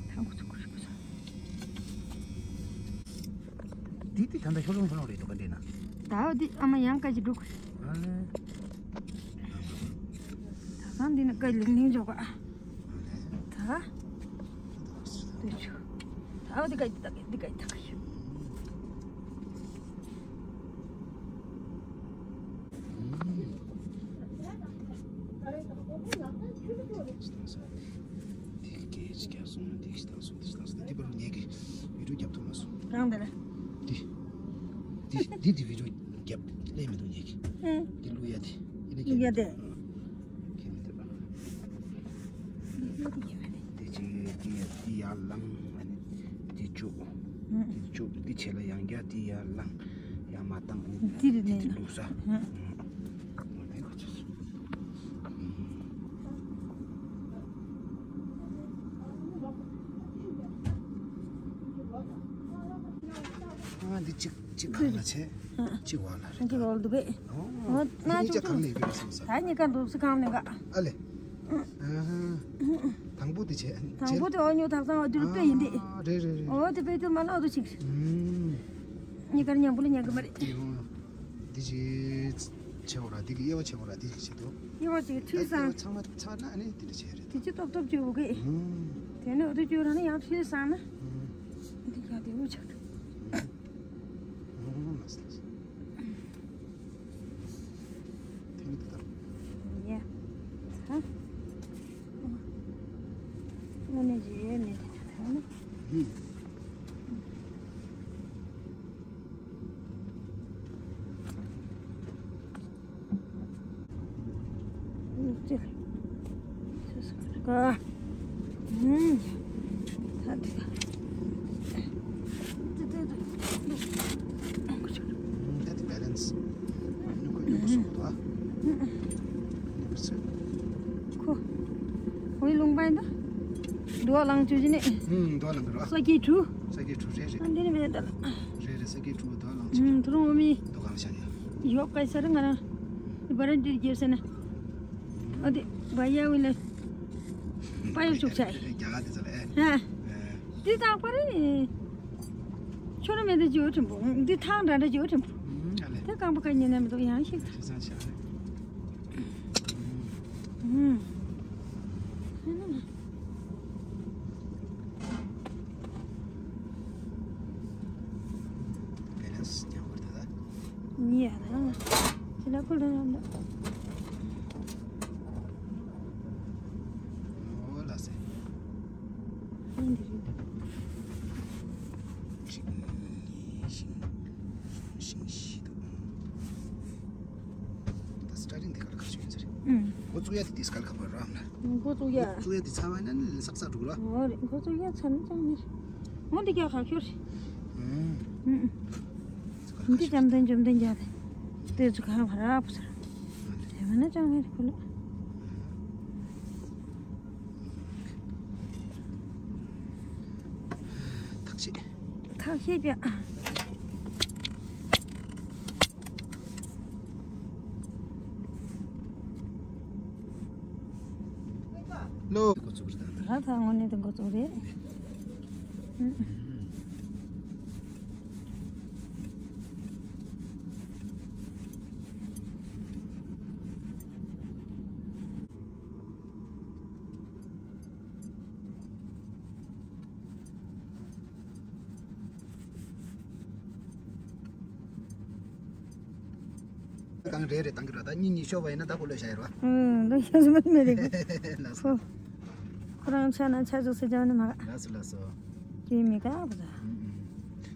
ད་འགོ་ཚུགས་དགོས་རེད་འགོ་ཚུགས། འདི་འདི་ད་ལྟ་ཤོ་ལོང་ཤོ་ལོང་རེད་འདུག་ག་འདི་ན། ད་འོ་འདི་ཨ་མ་ཡང་བཀའ་ཅིག་འགྲོ་དགོས་རེད། ཨ་ལེ། ད་གང་འདི་ན་བཀའ་ལིང་ལིང་འཇོག་ག་ད་འདི་ཆུ། ད་འོ་འདི་བཀའ་འདི་བཀའ་འདི་བཀའ་འདི་བཀའ། དེ་གས་ཅིག་རྒྱབ་སོང་། དེ་ཞིག་བཏང་སོང་། དེ་ཞིག་བཏང་སོང་། དེ་བར་ངས་ཀྱི་བི་ཌིའོ་རྒྱབ་ཐུབ་མ་སོང་། གང་དེ་རེད། དེ་དེ་དེ་དེ་བི་ཌིའོ་རྒྱབ་ལས་མི་འདུག་ངས་ཀྱི། ཨེ། དེ་བླུག་ཡ་དེ་ཨེ་ནས་བླུག་ཡ་དེ། ཁྱེད་མི་འདུག་ཨ། དེ་ཅི་དེ་དེ་ཡར་ལངས། ཨ་ནི་དེ་བཅུག་ཨ། དེ་བཅུག་དེ་ཕྱེད་ལ་ཡང་བརྒྱབ། དེ་ཡར་ལངས། ཡར་མར་བཏང་། ཨ་ནི་དེ་རེད་དེ་ནས་དེ་བླུག་ས། ཨ། ཨ། འོ་དེ་ག་ཚོད་སོང་། ཨ། འདི་གཅིག་གཅིག་གང་ལ་བྱས། ཨ། གཅིག་འོག་ལ་རེད། གཅིག་འོག་ལ་འདུག་གས། ཨོ། ཨོ། ན་གཉིས་ཆ་ཆུང་ཆུང་། གང་ལ་ཡོད་པའི་སོང་ས། ད་གཉིས་ཀ་འདུག་སི་གང་ལ་འགའ། ཨ་ལེ། ཨ། དང་པོ་དེ་བྱས། དང་པོ་དེ་འོ་ཉོ་ཐག་ཚང་འོ་དུ་རུ་པེ་ཡིན་ཏེ། ཨ། རེད་རེད་རེད། འོ་དེ་པེ་དུ་མ་ལ་འོ་དུ་ཅིག་ཨུམ། གཉིས་ཀར་མཉམ་པོ་ལ་ཉན་གི་མ་རེད། དེ་འོ། འདི་ཅི་ཆེ་བོ་ར་འདི་གི་དབྱེ་བ་ཆེ་བོ་ར་འདི་གི་ཆེ་དོ། དབྱེ་བ་ཅིག་འཐུས་སང་། ཚང་མ་ཚར་ན་ཨ་ནི་འདི་འདྲ་བྱས་རེད། དེ་ཅི་ཏོབ་ཏོབ་བཅོས་བོ་གི། ཨུམ། དེ་ནི་འོ་དུ་བཅོས་ར་ནི་ཡང་འཐུས་སང་ན། ཨུམ། འདི་ག་དེ་འུ་ཆག་འདུག་ཨུམ། ཨུམ། མ་སི། དེ་ནི་འདི་ལྟར། ཡ། ཧ། དངོས་གནས་ཀྱི་ཡོད་མེད་དེ་ད་ནི། ཨུམ། ད་དེ་balance། ཁོ། ཁོའི་ལུང་པ་ཡིན་ད། རྡོ་ལང་བཅུ་བཞི་ནས། ཨུམ། རྡོ་ལང་གི་རོ། ས་ཀྱི་གྲུ། ས་ཀྱི་གྲུ་རེད་རེད། ཨ་འདི་ནི་མེད་ད། རེད་རེད། ས་ཀྱི་གྲུ་རྡོ་ལང་བཅུ། ཨུམ། ཐུ་རུང་འོ་མི། རྡོ་གང་ཤ་ཡ། ཡོག་ག་ས་ར་ང་རང་། བ་ར་འདི་རྒྱབ་ས་ན། ཨ་དེ་བ་ཡ་ཝི་ལ། པ་ཡོག་ཆུག་ཆ། རྒྱ་ག་དེ་ཚ་ལ་ཨེ། ཧ། ཨེ། འདི་དག་པ་རེད། ཆོ་ར་མེད་ད་ཇོ་ཁྲིམ་པོ། འདི་ཐང་འདྲ་འདྲ་ཇོ་ཁྲིམ་པོ། ཨུམ། ཨ་ལེ། ད་ རྐང་པ་ག་ཉན་ནས་མི་འདུག་ཡང་ཤིག་ཅི་ཙང་ཆ་ཨུམ། བེ་ལན་སི་ཉག་པར་ད་ད། ཉེ་ཡ་ད། ཅི་ལ་ཁུ་ལ་ཡང་ད། ཨོ་ལ་སེ། ཨ་འདི་རེད། གཅིག་གཉིས་ཤིང་ཤིང་བཞི་འདུག་ད་སི་ཊ་ཊིང་འདི་གར་ཁ་ཤས་ཡིན་ཟེར། ཨུམ། འགོ་བཙུགས་ཡ་དེ་དིས་གར་ཁ་པར་ར་མ། འགོ་བཙུགས་ཡ། འགོ་བཙུགས་ཡ་དེ་ཚ་བ་ན་ནི་སག་སག་འགྲོ་གི་ར། ཨོ་རེད། འགོ་བཙུགས་ཡ་ཚ་ན་ཅང་མེད། འོ་འདི་རྒྱག་ཁ་ཁྱོར། ཨུམ། ཨུམ། འདི་བཅོམ་ལྡན་བཅོམ་ལྡན་རྒྱག་དེ། དེ་ཚོ་ག་བ་ར་བུ་ཟེར། དེ་མ་ན་ཅང་མེད་རེད་ཁོ་ལ། ཐག་ཆད། ཐག་ཆད་པ། ལོ། འགོ་བཙུགས་རེད་ད། ད་ད་དངོས་གནས་དེ་འགོ་བཙུགས་རེད། གང་རེ་རེ་བཏང་གི་ར། ད་གཉིས་གཉིས་ཤོར་བ་ཡིན་ན་ད་ཁོ་ལོས་བྱ་ཡོད་ར། ཨུམ། ལོས་བྱ་སུ་མ་མེད་རེད། ལགས་སོ། ཁོ་རང་ཆ་ན་ཆ་ཆོག་སེ་བྱ་ནི་མ། ལགས་སོ་ལགས་སོ། ཀྱེ་མི་དགའ་བ།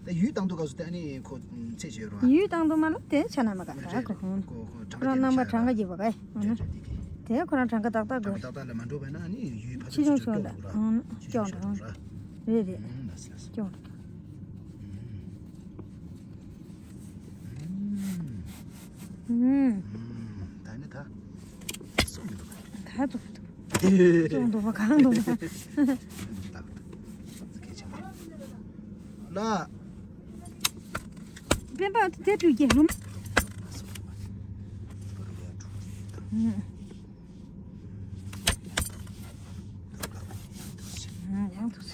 ད་ཡུལ་བཏང་དུས་སྐབས་སུ་ད་ནི་ཁོ་ཚེ་ཆེ་རོ། ཡུལ་བཏང་དུས་མ་ལ་དེ་ཆ་ན་མ་དགའ་ད་ཁོ་ཧོན། ཁོ་རང་རྣམ་པ་གྲངས་ཀ་རྒྱས་པ་ག་ཡི་ཧོན། དེ་ཁོ་རང་གྲངས་ཀ་ཏག་ཏག་དགོས། ཏག་ཏག་ལ་མ་འགྲོ་བས་ན་ནི་ཡུལ་ཕ་ཆི་ཆུང་ཆུང་འགྲོ་ར། ཧོན་སྐྱོང་འགྲོ་ཧོན། རེད་རེད། སྐྱོང་འགྲོ། ད་ནི་ད། སོང་མི་འདུག་ད་ཐུབ་ཐུབ། སོང་འདུག་པ་གང་འདུག་པ། ལ། པེན་པ་དེ་དུས་རྒྱལ་རུམ། ཡང་ཐུག་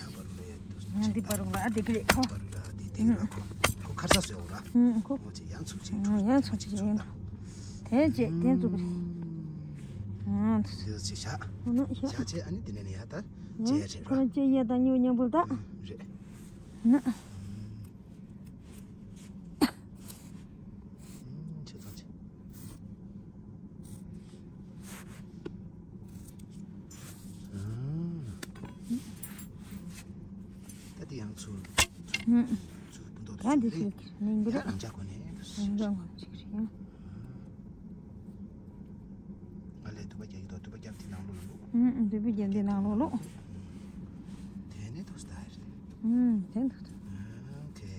ཡང་འདི་པ་རུང་ལ་འདི་པ་རེད་ཁོ། ཁོ་ཁར་ས་སོ་ར། ཁོ་ཡང་ཚུགས་ཅིག་ཡང་ཚུགས་ཅིག་ཡིན། དེ་རྗེས་དེ་ཚུགས་རེད། ཨང་། དེ་ཚོ་ཅིག་བཞག་ཨ་ནི་བཞག་བཞག་བྱས་ཨ་ནི་དེ་ནས་ནི་ཡ་ད་བྱས་ཡ་བྱས་ཁོ་ར་ར་བྱས་ཡ་ད་ཉིའུ་མཉམ་པོ་ད། རེད། ན། ཆེ་ཚང་ཆེ། ད་དེ་ཡང་ཚུར་ཚུར་ཚུར་སྤུ་མདོག་ད་དེ་ཚུར་ལེན་གྱི་རེད། ཡང་རང་ཅག་གོ་ནས་རང་ཅག་ངོ་ཅིག་རེད། ང་ལས་དུ་པ་རྒྱག་གི་འདུག་དུ་པ་རྒྱབ་དེ་ནང་ལོགས་ལ་བླུགས། ཨུམ། དུ་པ་རྒྱབ་དེ་ནང་ལོགས་བླུགས། དེ་ནས་ཐོག་སྟ་རེད། ཨུམ། དེ་འདུག་ད། ཨོ་ཁེ།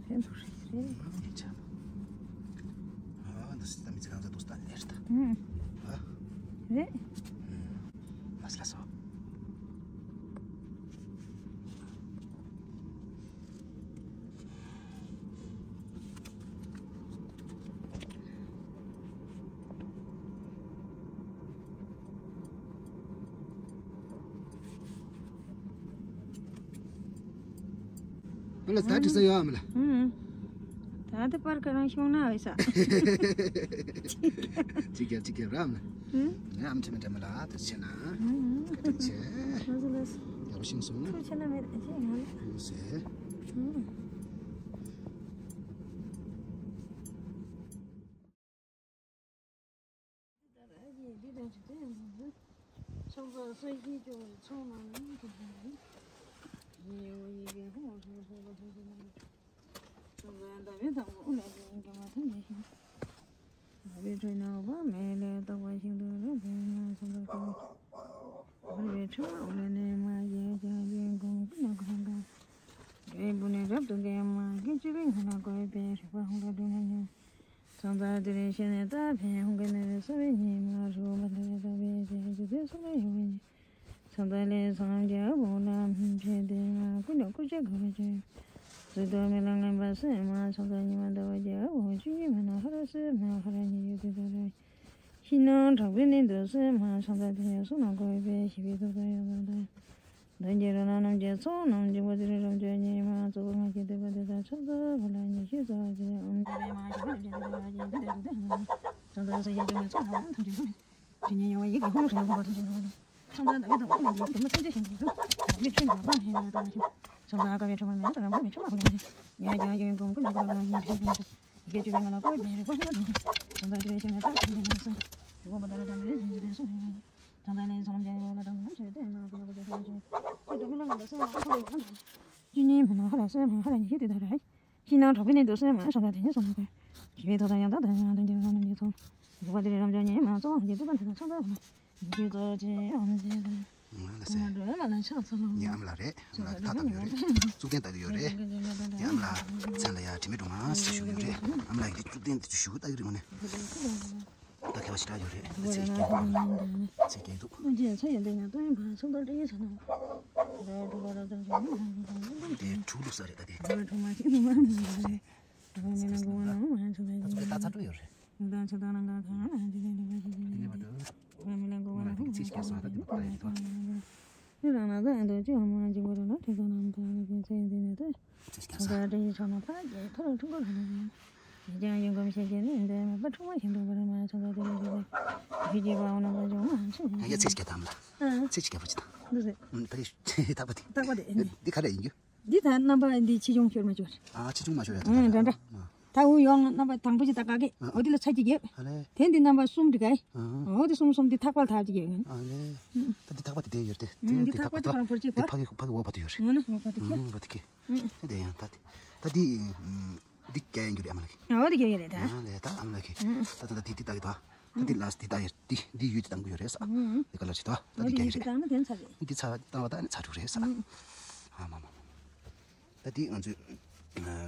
དེ་འདུག་རེད་རེད། ཨུམ། ཡིན་ཆ། ཨ་འདི་སི་ད་མི་ཚེ་གང་ཚ་འདུག་སྟ་ལེར་ད། ཨུམ། ཨ། རེད། ཨུམ། མ་སི་ལ་སོ། ཨ་ལ་ད་དྲི་ས་ཡོད་ཨམ་ལ། ཨུམ། ད་ལྟ་པར་ཁ་རང་ཤོང་ན་འོས་ས། ཅི་རྒྱབ་ཅི་རྒྱབ་ར་ཨམ་ལ། ཨུམ། ང་ཨམ་ཆེ་མ་འདྲ་མ་ལ་ད་ཆེ་ན། ཨུམ། ཀ་ཏི་ཆེ། ལགས་སོ་ལགས་སོ། ཡག་པོ་ཤིང་སོང་ན། ཁུ་ཆེ་ན་མེད་ཅེས་ང་ལ། ཨུ་སེ། ཨུམ། ཚང་ཚང་དེ་རིང་ཤེས་ནས་ད་ཕན་ཧུང་གི་ནས་སོ་བའི་ཉི་མ་རུ་མ་ཐེ་ད་བའི་རྗེས་ཀྱི་དེ་སོ་བའི་ཡུ་བའི་ཚང་ཚང་ལས་སངས་རྒྱས་བོ་ན་ཕན་ཆེ་དེ་ང་ཀུན་ལ་ཀུ་ཅག་ག་བ་ཅན། ཟི་དོ་མི་ལ་ངན་པ་སེ་མ་ཚང་ཚང་ཉི་མ་ཟླ་བ་རྒྱལ་བོ་ཆུ་ཡི་མ་ན་ཧ་ར་སེ་མ་ཧ་ར་ཉི་ཡུ་དེ་ད་ར་ཤི་ན་དྲག་པའི་ནི་འདུ་སེ་མ་ཚང་ཚང་དེ་སོ་ན་གོ་བའི་ཤི་བའི་དོ་ད་ཡོ་ད་ད། དོན་གྱི་རོ་ལངས་རྣམས་ཀྱི་ཚོགས་རྣམས་འཇིགས་པ་དེ་རིང་རབ་འབྱོར་ཉི་མ་གཙོ་བོ་ང་ཞིག་བསྟོད་པ་དེ་དག་ཕྱག་འཚལ་བ་ལ་ཉི་ཤུ་རྩ་བ་ཅན་ཨོཾ། བཅུ་གཉིས་མི་སྣང་ཧ་ལ་སོན་མ་ཧ་ལ་ཉི་ཤུ་དེ་དག་རེད། ཕྱི་ནང་གྲོགས་པོའི་གནས་དུ་སོན་མ་ཧ་ལ་དེ་ཉིད་སོན་མ་དགོས། ཞི་བའི་ཐོག་ཐང་ཡང་དག་དང་ཡང་དང་རྒྱལ་བའི་ལམ་འདི་ཚོ། འཇུག་པ་དེ་རེ་རབ་འབྱོར་ཉེ་མ་གཙོ་བོ་འདི་ཚོ་པ་འདི་དག་ཚང་ཚང་བ། འདི་ཚོ་ཅི་ཨོམ་ཟེར་ང་ལ་ཟེར། ང་འགྲོ་ཨེ་མ་ལ་ཕྱག་འཚལ་ལོ། ངའི་ཨ་མ་ལགས་རེད། ཨ་མ་ལགས་ཐག་བཏགས་ཡོད་རེད། གཙུག་རྟེན་བཏགས་ཡོད་རེད། ངའི་ཨ་མ་ལགས་མཚན་ལ་ཡ་དྲི་མེད་སྒྲོལ་མ་ཟེར་ཞུ་གི་ཡོད་རེད། ཨ་མ་ལགས་ཀྱིས་གཙུག་རྟེན་དེ་ཚོ་ཞུ་བཏགས་ཡོད་རེད་ངོ་ནས། ད་མཁས་པ་ཞེ་དྲག་ཡོད་རེད། ད་ཚེ་རྒྱལ་པོ་ཨ་མ་ལགས་ཚེ་རྒྱལ་འདུག་ཨ་ཅེ་ཚེ་ཡོན་ཏན་ཉམས་སྟོན་བ་ཚོགས་བདག་ཏྲེ་ཡི་ཚོགས་རྣམས། དེ་དྲུག་བླུགས་ས་རེད་ད་དེ། ད་ཚོད་ད་ཚ་དྲོ་ཡོད་རེད། ཡ་ཚེ་ཞིག་བརྒྱབ་དམ་ལ། ཚེ་ཞིག་བརྒྱབ་པོ་ཅི་དང་། ད་གི་ཐག་པ་དེ། ཐག་པ་དེ། འདི་ག་རེ་ཡིན་རྒྱུ། འདི་ད་རྣམ་པ་འདི་ཆེ་ཆུང་ཤོར་མ་ཤོར། ཨ་ཆེ་ཆུང་མ་ཤོར་ཡ་ད། ཨ་འདྲ་འདྲ། ད་འུ་ཡོང་རྣམ་པ་དང་པོ་ཅིག་ད་ག་གི། ཨ་འོ་འདི་ལ་ཚ་གཅིག་བརྒྱབ། ཨ་ལས། དེ་འདི་རྣམ་པ་གསུམ་འགྲིག་ག་ཡི། ཨ་འོ་འདི་གསུམ་གསུམ་འདི་ཐག་པ་ལ་ཐག་གཅིག་བརྒྱབ་ཡོང་། ཨ་ལས། ད་འདི་ཐག་པ་དེ་དེ་ཡོད་དེ། ཨ་འདི་ཐག་པ་དེ་ཕར་ཕར་གཅིག་དེ་ཕ་གི་ཕ་གི་འོག་ཕ་དེ་ཡོད་རེད། ཨ་ནི་འོག་ཕ་དེ་ཁྱེར། ཨ་ཕ་དེ་ཁྱེར། ཨ་དེ་ཡང་ད་དེ་ད་འདི། འདི་རྒྱག་ཡིན་རྒྱུ་རེད་ཨ་མ་ལགས་ཀྱིས། ཨ་འོ་འདི་རྒྱག་ཡིན་རེད་ད། ཨ་ལས་ད་ཨ་མ་ལགས་ཀྱིས། ཨ་ད་ད་འདི་འདི་ལྟ་གི་ད། ད་འདི་ལ་འདི་ལྟ་ཡིན་འདི་འདི་ཡུལ་འདི་བཏང་གི་ཡོད་རེད་ས། ཨ་འདི་ག་ལ་ཞིག་ད་ད་འདི་རྒྱག་ཡིན་རེད། འདི་ཚ་བཏང་བ་ད་ནི་ཚ་འགྲོ་རེད་ས། ཨ་མ་མ་མ། ད་འདི་ང་ཚོས་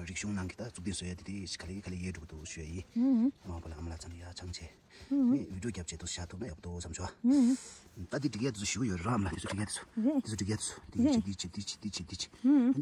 རིག་གཞུང་ནང་གི་ད་གཙུག་རྟེན་བཟོ་ཡ་འདི་འདི་ག་ལེ་ག་ལེ་ཡོད་འགྲོ་གི་འདུག་ཞུ་ཡ་ཡིན། ཨ་མ་པ་ལ་ཨ་མ་ལགས་ཚང་ཡ་ཆང་ཆེ། ནི་བི་ཌིའོ་རྒྱབ་བྱས་འདུག་བཞག་ཐུབ་ན་ཡག་པོ་འདུག་བསམ་བྱུང་། ད་འདི་འགྲིག་ཡ་དེ་ཚོ་ཞུ་ཡོད་རེད་ར་ཨ་མ་ལགས། དེ་ཚོ་འགྲིག་ཡ་དེ་ཚོ། རེད། དེ་ཚོ་འགྲིག་ཡ་དེ་ཚོ། འདི་རེད། ཅིག་འདི་ཅིག་འདི་ཅིག་འདི་ཅིག་འདི་ཅིག་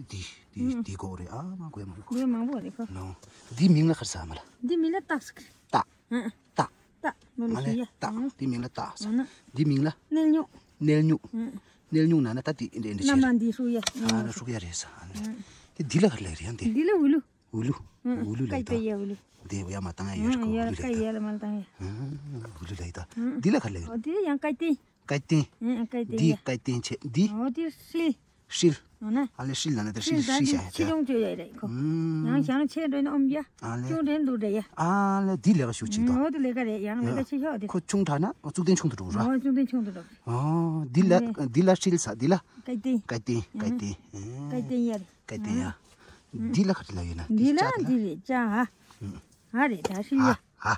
འདི་འདི་འདི་གོ་རེད་ཨ་མ་གོ་ཡ་མ་གོ། གོ་ཡ་མང་པོ་རེད་ཁོ། ལོ། འདི་མིང་ལ་ག་རེ་ཟེར་ཨ་མ་ལགས། འདི་མིང་ལ་སྟག་ཟེར་གི་རེད། སྟག་ཨ་ཨ། སྟག་སྟག་ལོ་ལོ་ཨ་ལས་ཞིག་ཡ། སྟག་འདི་མིང་ལ་སྟག་ཟེར། འདི་མིང་ལ། གནས་ལྕུག་གནས་ལྕུག་ཨ་གནས་ལྕུག་ནང་ན་ད་འདི་འདི་འདི་ཤེས། ཨ་མ་འདི་ཧྲུག་ཡ། ཨ་ཧྲུག་ཡ་རེད་ཟེར་ཨ་ལས། འདི་འདི་ལ་ག་རེ་ལབ་རེད་ཡང་འདི། འདི་ལ་འུ་ལུ། འུ་ལུ། ཨ་འུ་ལུ་ལབ་ཀའི་ད། པའི་ཡ་འུ་ལུ། དེ་ཡ་མ་བཏང་ཡ་ཡོད་ཨ་ཡ་ལ་ཀའི་ཡ་ལ་མ་བཏང་ཡ། ཨ་འུ་ལུ་ལབ་ད། ཨ་འདི་ལ་ག་རེ་ལབ་ཨོ་ཡོད། འདི་ཡང་ཀའི་ཏིང་། ཀའི་ཏིང་། ཨ་ཀའི་ཏིང་འདི་ཡ། ཀའི་ཏིང་བྱས་འདི། ཨོ་འདི་ཧྲིལ། ཧྲིལ། འོ་ན། ཨ་ལས་ཧྲིལ་ལབ་ན་དེ་ཧྲིལ་ཧྲིལ་ད་ཧྲིལ་འདི་བྱ་ཡ་ཆེ་ཆུང་བཅོས་ཡ་རེད་ཁོ། ཨ་ཡང་ཞང་ཆེ་འགྲོ་ན་ཨོམ་ཡ། ཨ་ལས། ཆུང་འདྲེན་འདུག་འདྲ་ཡ། ཨ་ལས་འདི་ལས་ཀ་ཞུ་ཅིག་ཨ་འདུག་འོ་དེ་ལས་ཀ་རེད་ཡང་ལས་ཀ་ཆེ་ཤོས་དེ། ཁོ་ཆུང་དྲགས་ན་གཙུག་རྟེན་ཆུང་དུ་འགྲོ་ར། ཨོ་གཙུག་རྟེན་ཆུང་དུ་འགྲོ། ཨོ་འདི་ལ་འདི་ལ་ཧྲིལ་ས་འདི་ལ། ཀའི་ཏིང་། ཀའི་ཏིང་ཀའི་ཏིང་། ཀའི་ཏིང་ཡ་རེད། ཀའི་ཏིང་ཡ། འདི་ལ་ག་རེ་ལབ་ཡོད་ན་འདི་ལ་འདི་རེད་ཅ་ཨ། ཨ་རེད་ད་ཧྲིལ་ཡ། ཨ་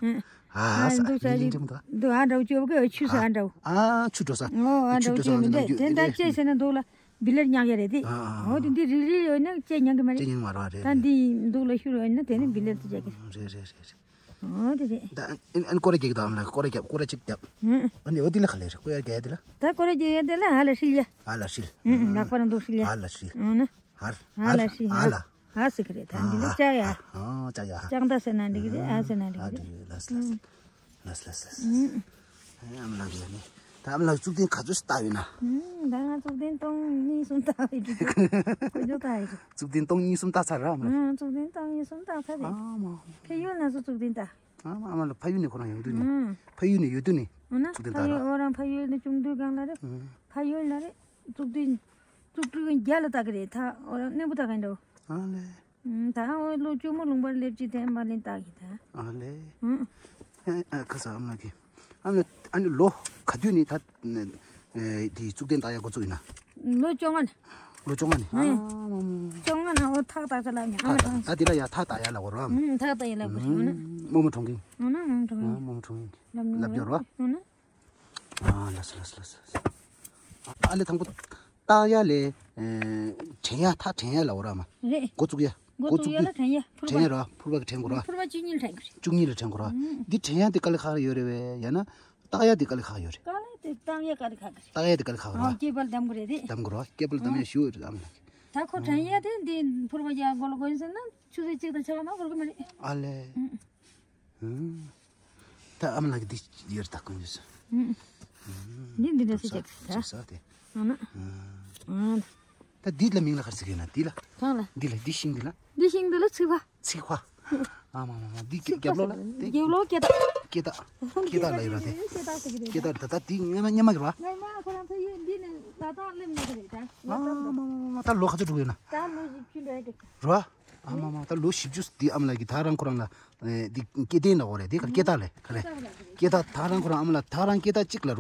ཨ་ས་འདུག་ཨ་ལི་ལི་འདྲ་མོ་ད། འདུག་ཨ་འདྲ་བོ་བཅོས་པ་གི་ཆུ་ས་ཨ་འདྲ་བོ། ཨ་ཆུ་འགྲོ་ས། ཨོ་ཨ་འདྲ་བོ་ཆུ་འགྲོ་ས་བཅོས་མི་འདྲ་དེ་འདྲ་བཅོས་ཟེར་ན་འདུག་ལ། བི་ལེར་ཉག་ཡ་རེད་དེ། ཨ་ཨ་ཨོ་དེ་འདི་རིལ་རིལ་ཡོད་ན་བཅོས་ཉག་གི་མ་རེད། བཅོས་ཉག་མ་རེད་རེད། ད་འདི་འདུག་ལ་ཤུར་ཡོད་ན་དེ་ནི་བི་ལེར་དུ་བཅོས་ཀྱི། རེད་རེད་རེད་རེད། ཨོ་དེ་རེད། ད་ཨ་ནི་སྐོར་ར་རྒྱག་གི་ད་ཨ་མ་ལགས་སྐོར་ར་རྒྱབ་སྐོར་ར་གཅིག་རྒྱབ། ཨ་ནི་འོ་དེ་ལ་ག་ལེར་སྐོར་ར་རྒྱག་ཡ་དེ་ལ། ད་སྐོར་ར་རྒྱག་ཡ་དེ་ལ་ཨ་ལ་ཧྲིལ་ཡ། ཨ་ལ་ཧྲིལ། ཨ་ལག་པ་ར་འདུག་ཧྲིལ་ཡ། ཨ་ལ་ཧྲིལ། ཨ་ན། ཧར། ཨ་ལ་ཧྲི་ཧ། ཧ་ལ། ཧ་ཟེར་གི་རེད་ད་འདི་ལ་ལྕགས་ཡ། ཨ་ལྕགས་ཡ་ཧ། ལྕགས་མདའ་ཟེར་ན་འགྲིག་གི་རེད་ཨ་ཟེར་ན་འགྲིག་གི་རེད། ལགས་ལགས་ལགས་ལགས་ལགས། ཨ་མ་ལགས་ཀྱིས་ནི་ད་ཨ་མ་ལགས་གཙུག་རྟེན་ག་ཚོད་ཞིག་བཏགས་ཡོད་ན། ད་ང་གཙུག་རྟེན་སྟོང་གཉིས་གསུམ་བཏགས་ཡོད་འགྲིག་གི་གོ་ཅོག་བཏགས་ཡོད་རེད། གཙུག་རྟེན་སྟོང་གཉིས་གསུམ་བཏགས་ཚར་ར་ཨ་མ་ལགས། གཙུག་རྟེན་སྟོང་གཉིས་གསུམ་བཏགས་ཚར་རེད། ཨ་མ། ཕ་ཡུལ་ན་སུ་གཙུག་རྟེན་བཏགས། ཨ་མ་ཨ་མ་ལགས་ཕ་ཡུལ་ནས་ཁོ་རང་ཡོང་དུས་ནས། ཕ་ཡུལ་ནས་ཡོད་དུས་ནས། འོ་ན་གཙུག་རྟེན་ཕ་བཏགས་ཡུལ་ར། ཨོ་རང་ཕ་ཡུལ་ནས་ཆུང་དུས་སྒང་ལ་རེད། ཕ་ཡུལ་ལ་རེད། གཙུག་རྟེན། གཙུག་ཕྲུག་རྒྱ་ལ་བཏགས་ཀྱི་རེད་ད་ཨོ་རང་རྣོན་པོ་བཏགས་མཁན་འདྲ་བོ། ཨ་ལས། ད་ཨོ་ལོ་གཅུང་མོ་ལུང་པར་སླེབས་ཀྱི་དེ་མ་ལེན་བཏགས་ཀྱི་ད། ཨ་ལས། ཨ་ཁ་ས་ཨ་མ་ལགས་ཀྱིས། ཨ་ནི་ཨ་ནི་ལོ་ག་དུས་ནས་ད་དེ་གཙུག་རྟེན་བཏགས་ཡ་འགོ་བཙུགས་ཡིན་ན། ལོ་བཅོ་ལྔ་ནས། ལོ་བཅོ་ལྔ་ནས། ཨ་མ་མ། བཅོ་ལྔ་ནས་ཨོ་ཐག་བཏགས་ས་ལ་ཉ་ཨ་མ་ཐག་ཐང་། ད་དེ་ལ་ཡ་ཐག་བཏགས་ཡ་ལ་འོ་ར། ཐག་བཏགས་ཡ་ལ་འོ་ར། རྨོ་མོ་གྲོང་ཁྱེར། འོ་ན་རྨོ་མོ་གྲོང་ཁྱེར། རྨོ་མོ་གྲོང་ཁྱེར། ལབ་རྒྱུ་ར། འོ་ན། ཨ་ལགས་སོ་ལགས་སོ་ལགས་སོ། ཨ་ལས་དང་པོ་བཏགས་ཡ་ལས་དྲན་ཡ་ཐག་དྲན་ཡ་ལ་འོ་ར་མ། རེད། འགོ་བཙུགས་ཡ། འགོ་བཙུགས་ཡ་ལ་དྲན་ཡ་ཕུར་པ། དྲན་ཡ་ར་ཕུར་པ་གི་དྲན་དགོས་ར། ཕུར་པ་བཅུ་གཉིས་ལ་དྲན་དགོས་རེད། བཅུ་གཉིས་ལ་དྲན་དགོས་ར། འདི་དྲན་ཡ་དེ་དཀའ་ལས་ཁག་ཡོད་རེད་བས་ཡང་ན་བཏགས་ཡ་དེ་དཀའ་ལས་ཁག་ཡོད་རེད། དཀའ་ལས་དེ་བཏགས་ཡ་དཀའ་ལས་ཁག་གི་རེད། བཏགས་ཡ་དེ་དཀའ་ལས་ཁག་ར། སྐེད་པ་ལ་བསྡམ་དགོས་རེད་དེ། བསྡམ་དགོས་ར་སྐེད་པ་ལ་བསྡམ་ཡ་ཞུ་ཡོད་རེད་ཨ་མ་ལགས། ད་ཁོ་དྲན་ཡ་དེ་འདི་ཕུར་པ་ཡ་མགོ་ལ་གོན་ཟེར་ན་ཆུ་ཚོད་གཅིག་དང་ཕྱེད་ཀ་མ་འགོར་གི་མ་རེད། ཨ་ལས། ད་ཨ་མ་ལགས་ཀྱིས་འདི་ཡར་ད་གོན་ཡོད་ས། འདི་འདི་འདྲ་སེ་བྱས་ད། ས་དེ། ཨ་ན། ཨང་། ད་འདི་ལ་མིང་ལ་ག་རེ་ཟེར་གྱི་ཡོད་ན། འདི་ལ། གང་ལ། འདི་ལ། འདི་ཤིང་འདི་ལ། འདི་ཤིང་འདི་ལ་ཚིག་པ། ཚིག་པ། ཨ་མ་མ་མ། འདི་ཚིག་པ་རྒྱབ་ལོགས་ལ། ཟེར། འདི་རྒྱབ་ལོགས་སྐེ་ཐག་སྐེ་ཐག་སྐེ་ཐག་ལ་ཡོད་ར་དེ། སྐེ་ཐག་ཟེར་གྱི་རེད། སྐེ་ཐག་ད། ད་འདི་སྔ་མ་སྔ་མ་གི་ར། སྔ་མ་ཁོ་རང་ཚོ་ཡོད། འདི་ནས་ལ་དྭགས་སླེབས་ནས་གི་རེད་ད། ཨ་མ་མ་མ་མ། ད་ལོ་ག་ཚོད་འགྲོ་གི་ཡོད་ན། ད་ལོ་བཞི་བཅུ་འགྲོ་ཡ་གི། ར། ཨ་མ་མ། ད་ལོ་བཞི་བཅུ་འདི་ཨ་མ་ལགས་ཀྱིས་ད་རང་ཁོ་རང་ལ། ཨེ། འདི་སྐེ་རྟེན་ལ་འོ་རེད། དེ་ག་རེ། སྐེ་ཐག་ལས་ག་རེ། སྐེ་ཐག་ལ་གི་རེད། སྐེ་ཐག་ད་རང་ཁོ་རང་ཨ་མ་ལགས་ད་རང་སྐེ་ཐག་གཅིག་ལ་ར།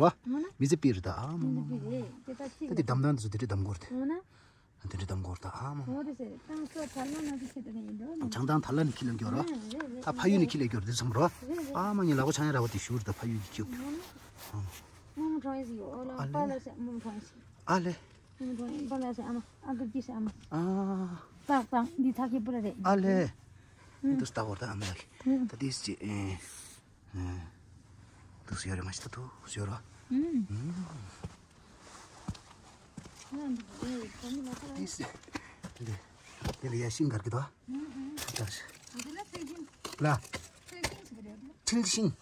མི་ཚེ་སྤེལ་རེད་ད། ཨ་མ་མ་མ། ད་འདི་འདམ་ཐང་འདི་ཚོ་དེ་འདྲ་འདམ་དགོས་རེད། འོ་ན། དེ་འདྲ་འདམ་དགོས་རེད་ད། ཨ་མ་མ། འོ་རེད་ཟེར། ཏང་སོ་ཐར་ལ་ན་དེ་ཁྱེད་ད་ནས་ཡིན་འགྲོ། བྱང་ཐང་ཐར་ལ་ནས་ཁྱི་ལ་འགྱོ་ར། ཨ་རེད་རེད། ད་ཕ་ཡུལ་ནས་ཁྱི་ལ་འགྱོ་རེད་དེ་བསམ་ར། རེད་རེད། ཨ་མ་ངའི་ལག་པ་ཆང་ཡ་ར་བ་དེ་ཞུ་རེད་ད། ཕ་ཡུལ་གྱི་ཁྱི་འགྱོ། ཨ་མ། མོ་མོ་ཁྲོ་ཡི་ཡོ། ཨོ་ལ། ཨ་པ་ལ་ལེ། ཟེར། མོ་མོ་ཁྲོ་ཡི། ཨ་ལེ། མོ་མོ་ཁྲོ་ཡི། པ་ལ་ཟེར། ཨ་མ། ཨ་ཀ་ཀི་ཟེར། ཨ་མ། ཨ། ཏག་ཏག་འདི་ཐག་ཁེ་པོ་ར་རེད། ཨ་ལེ། ཨུ། འདུག་སྟ་བོར་ད་ཨ་མ་ལགས། ཨུ། ད་དེ་ཅི། ཨེ། ཨེ། འདུག་སེ་ཡོད་རེད། མ་ཤི་ད་འདུག་སེ་ཡོད་རེད་བ། ཨུ། ཨུ། དེ་ལ་ཡ་ཤིང་གར་གི་དོ། ཨུ། ཨུ། ད་ལ། ཁྲིལ་ཤིང་།